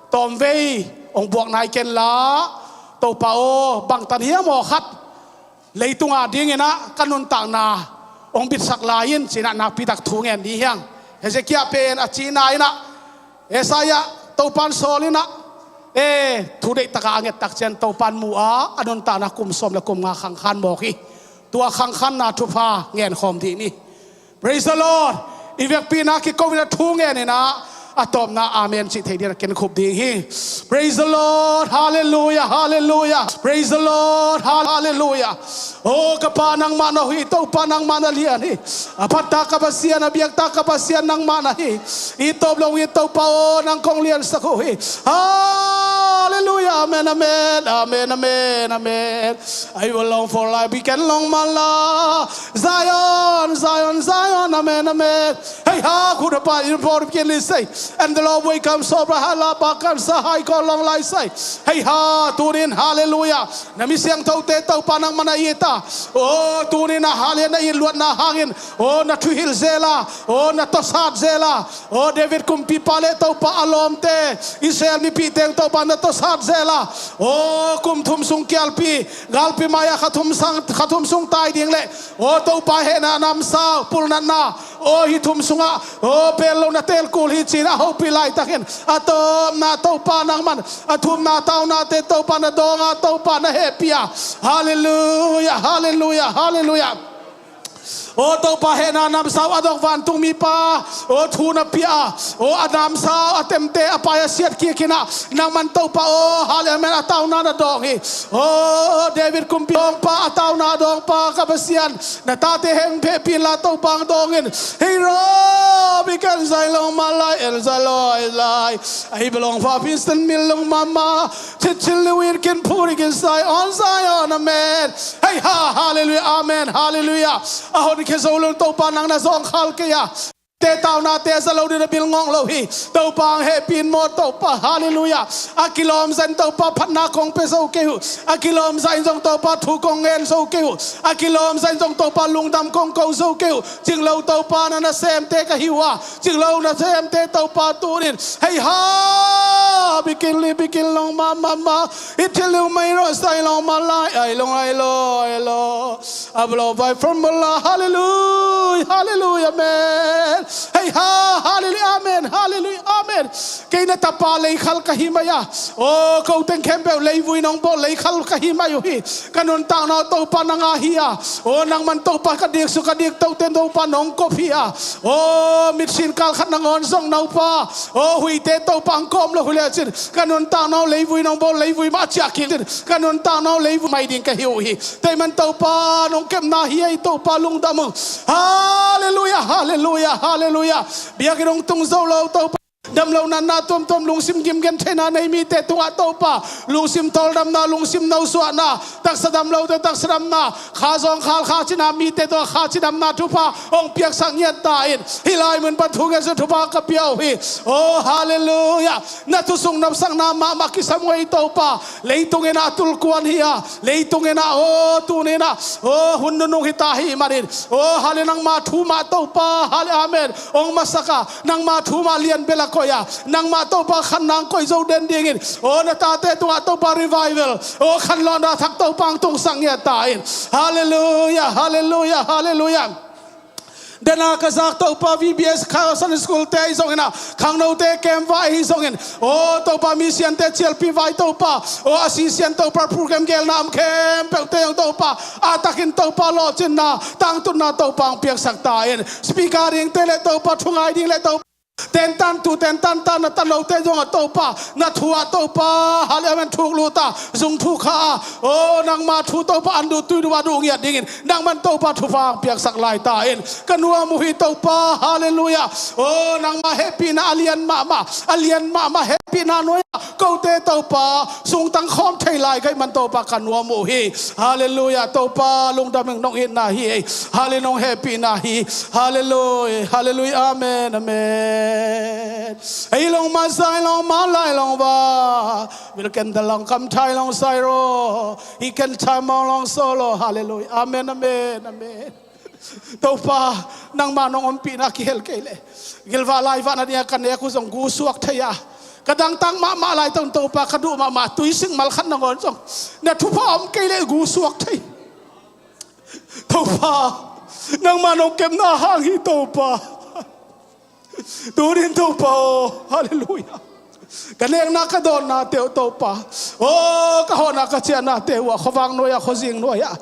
tawmvei hong buak nai kenla, Topa aw, bangtan hiam aw khat leitunga dinginah ka nuntakna hong bitsak lai in cinah nakpitak thu ngen dih hiang. Hezekiah pen a cina inah, Isaiah Topan sawl inah, e, thu deihtaka a ngettak cian Topan mu-a a nuntakna kum sawm le kum nga khangkhan mawk hi. Tua khangkhanna thupha ngenkhawm dih ni. Praise the Lord. I vekpi inah kiko inah thu ngen inah, a tawpna amen cih thei dingin a kenkhup ding hi. Praise the Lord. Hallelujah. Hallelujah. Praise the Lord. Hallelujah. O ka Pa, nangmah na hoih hi. Topa, nangmah na lian hi. A phatta ka Pasian, a biakta ka Pasian nangmah na hi. I tawp lo hi Topa aw, nang kong liansak uh hi. Hallelujah. Amen, amen. Amen, amen, amen. I will long for life, we can long my life. Zion, Zion, Zion, amen, amen. Hei ha, khut a pa in for bikin li sei. And the Lord will come so bra ha la ba kan sa hai ko long lai sei. Hei ha, tunin, hallelujah. Na mi siangthote Topa nangmah na it a. O, tunin a hallelujah na it luatna hangin. O, na thuhilh zela. O, na tawsat zela. O, David kumpipa le Topa a lawmte, Israel mipih teng Topa na tawsat zela. O, kum thum sung kialpi, galpi mai-ah kha thum sang, kha thum sung tai ding le. O, Topa hehna namsau, pulnatna. O, hih thum sungah, o, pel lo na telkul hi cin a hopih laitakin. A tawpna Topa nangman, a thumna taunate Topa na dawnga, Topa na hehpih a. Hallelujah, hallelujah, hallelujah. O Topa hehna namsau a dok vantung mipa, o thu na pia a, o a namsau a temte a pai a siat kik inah, nangman Topa o hallelujah amen a tauna na dawng hi. O David kumpi dawngpa a tauna dawngpa ka Pasian, na tate heng phehpih inla Topa ang dawngin. Hei ro bikan zai long ma lai el zai loi lai. Ai belong fa pin sen mil long mama. Chit chil liu in kin phuri kin sai on sai on amen. Hei ha, hallelujah, amen, hallelujah. A honkhia zo lo Topa nang na zawngkhal kei a. Te taunate za lo ding na bil ngawng lo hi. Topa ang hehpih in maw Topa, hallelujah. A kilawm zahin Topa phatna kong pia zo kei uh. A kilawm zahin zong Topa thu kong ngen zo kei uh. A kilawm zahin zong Topa lungdam kong ko zo kei uh. Cing lo Topa na nasemte ka hi uh a. Cing lo nasemte Topa tunin. Hei ha, bikin li bikin long ma ma ma. I thil liu mai ro sai long ma lai ai long ai lo ai lo. Ablo vai from bala. Hallelujah, hallelujah, amen. Hei ha, hallelujah, amen, hallelujah, amen. Kei na tapa leikhal ka hi mai a, aw, ko teng khempeuh leivui nong bawl leikhal ka hi mai uh hi. Ka nuntakna uh Topa nang a hi a, aw, nangman Topa ka dik suk ka dik tote Topa nong kop hi a, aw, mitsin kal khat nangawn zong naupa, aw, huite Topa ang kawm lo hi lecin ka nuntakna uh leivui nong bawl leivui mah ciah kik cin ka nuntakna uh leivui mai ding ka hi uh hi. Teiman Topa nong kepna hi ei Topa lungdam uh. Halleluia, halleluia, halleluia. Biakinn hong tung zo lo Topa. Damlo natna tuamtuam lungsim gimgen theihna nei mite tungah Topa lungsim tawldamna lungsim nosuahna taksa damlote taksa damna kha zawng khal kha cina mite tungah kha cidamna thupha hong piaksak ngiat ta in hih lai mun pan thu ngiat thupha ka pia uh hi. Oh halleluia. Na thusung nopsakna mahmah kisam uh ei Topa. Leitung in ah tulkuan hi a leitung in ah aw tuni in ah aw hun nunung hi ta hi manin aw halle nangma thu mah Topa halle amen. Ong masak a nangma thu mah lian bel a koih a nangmah Topa khan nang koih zo den dingin aw na tate tungah Topa revival aw khanlawhna thak Topa ang tungsak ngiat ta in. Halleluia, halleluia, halleluia. Dena ka zak Topa V B S kha Sunday school te ahi zongin ah khangnote kem vai ahi zongin aw Topa misiante cialpi vai Topa aw a sisian Topa program gelna am khempeuhte ang Topa a takin Topa lawhcinna tangtunna Topa ang piaksak ta in speaker dingte le Topa thungai ding le Topa tentan tu tentan ta na talote zong a Topa na thu ah Topa hali amen thuk luta zung thuk kha a aw nangma thu Topa an duh tui duh a duh ngiat dingin nangman Topa thupha ang piaksak lai ta in ka nuam uh hi Topa halleluia. Aw nangma hehpihna a lian mahmah a lian mahmah hehpihna nuai ah kote Topa sungtang khawm thei lai ka hih man Topa ka nuam uh hi. Halleluia Topa lungdam ing nong itna hi ei. Halle nong hehpihna hi. Halleluia, halleluia, amen, amen. Ei long ma zai long ma lai long va vil ken da long kam thai long sai ro hi ken thai mong long solo. Halleluia, amen, amen, amen. Topa nangma nong ompihna kihel kei le gilvah laivah na dinga ka nek uh zong gusuak thei a ka dangtak mahmah lai tong Topa ka duh mahmah tuisik mal khat nangawn zong na thupha om kei le gusuak thei. Topa nangma nong kepna hang hi Topa. Tunin Topa aw halleluia. Ka nekna ka dawnna teuh Topa aw ka hawhna ka ciahna teuh ah khuavang nuai ah khuazing nuai ah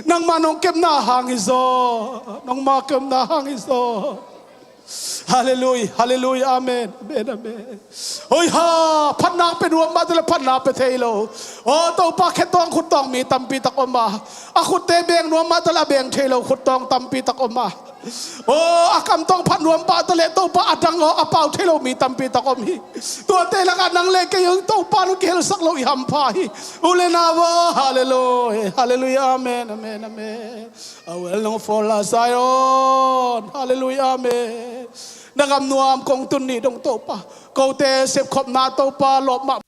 nangma nong kepna hang hi zaw nangma kepna hang hi zaw. Halleluia, halleluia, amen, amen, amen. Hoi ha phatna pe nuam mah tale phatna pe thei lo aw Topa khetawng khuttawng mi tampi tak om a a khutte beng nuam mah tale a beng thei lo khuttawng tampi tak om a aw a kamtawng phat nuam pah tale Topa a dang aw a pau thei lo mi tampi tak om hi. Tuate lakah nang le kei Topa nong kihelsak lo i hampha hi. U le nau aw halleluia, halleluia, amen, amen, amen. A wel nong fol a Zion. Halleluia, amen. Na gam nuam kong tun ni dong Topa kote sepkhopna Topa lawp mah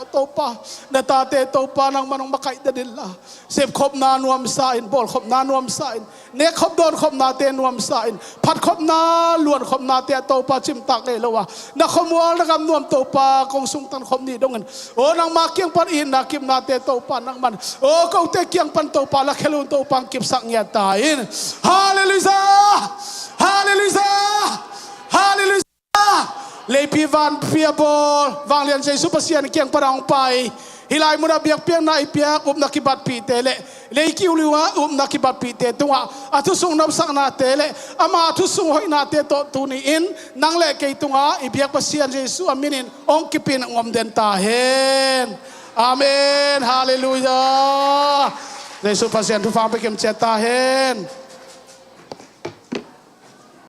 Topa na tate Topa nangma nong makaih den inla sepkhopna nuamsa in bawlkhopna nuamsa in nekkhop dawnkhopnate nuamsa in phatkhopna luankhopnate ah Topa cimtak ngei lo a na khuamual na gam nuam Topa kong sungtan khop ni dongin aw nangma kiang pan itna kipnate Topa nangman aw kote kiang pan Topa lakhia lo in Topa ang kipsak ngiat ta in. Halleluia, halleluia, halleluia. Leipi vanpi a bawl vanglian Jesu Pasian kiang pan a hong pai hih lai munah biakpiakna i piak upna kibatpihte le lei kiu liua upna kibatpihte tungah a thusung nopsaknate le ama thusung hoihnate tawh tuni in nang le kei tungah i biak Pasian Jesu a minin hong kipin ngom den ta hen. Amen. Halleluia. Jesu Pasian thupha pia kim ciat ta hen.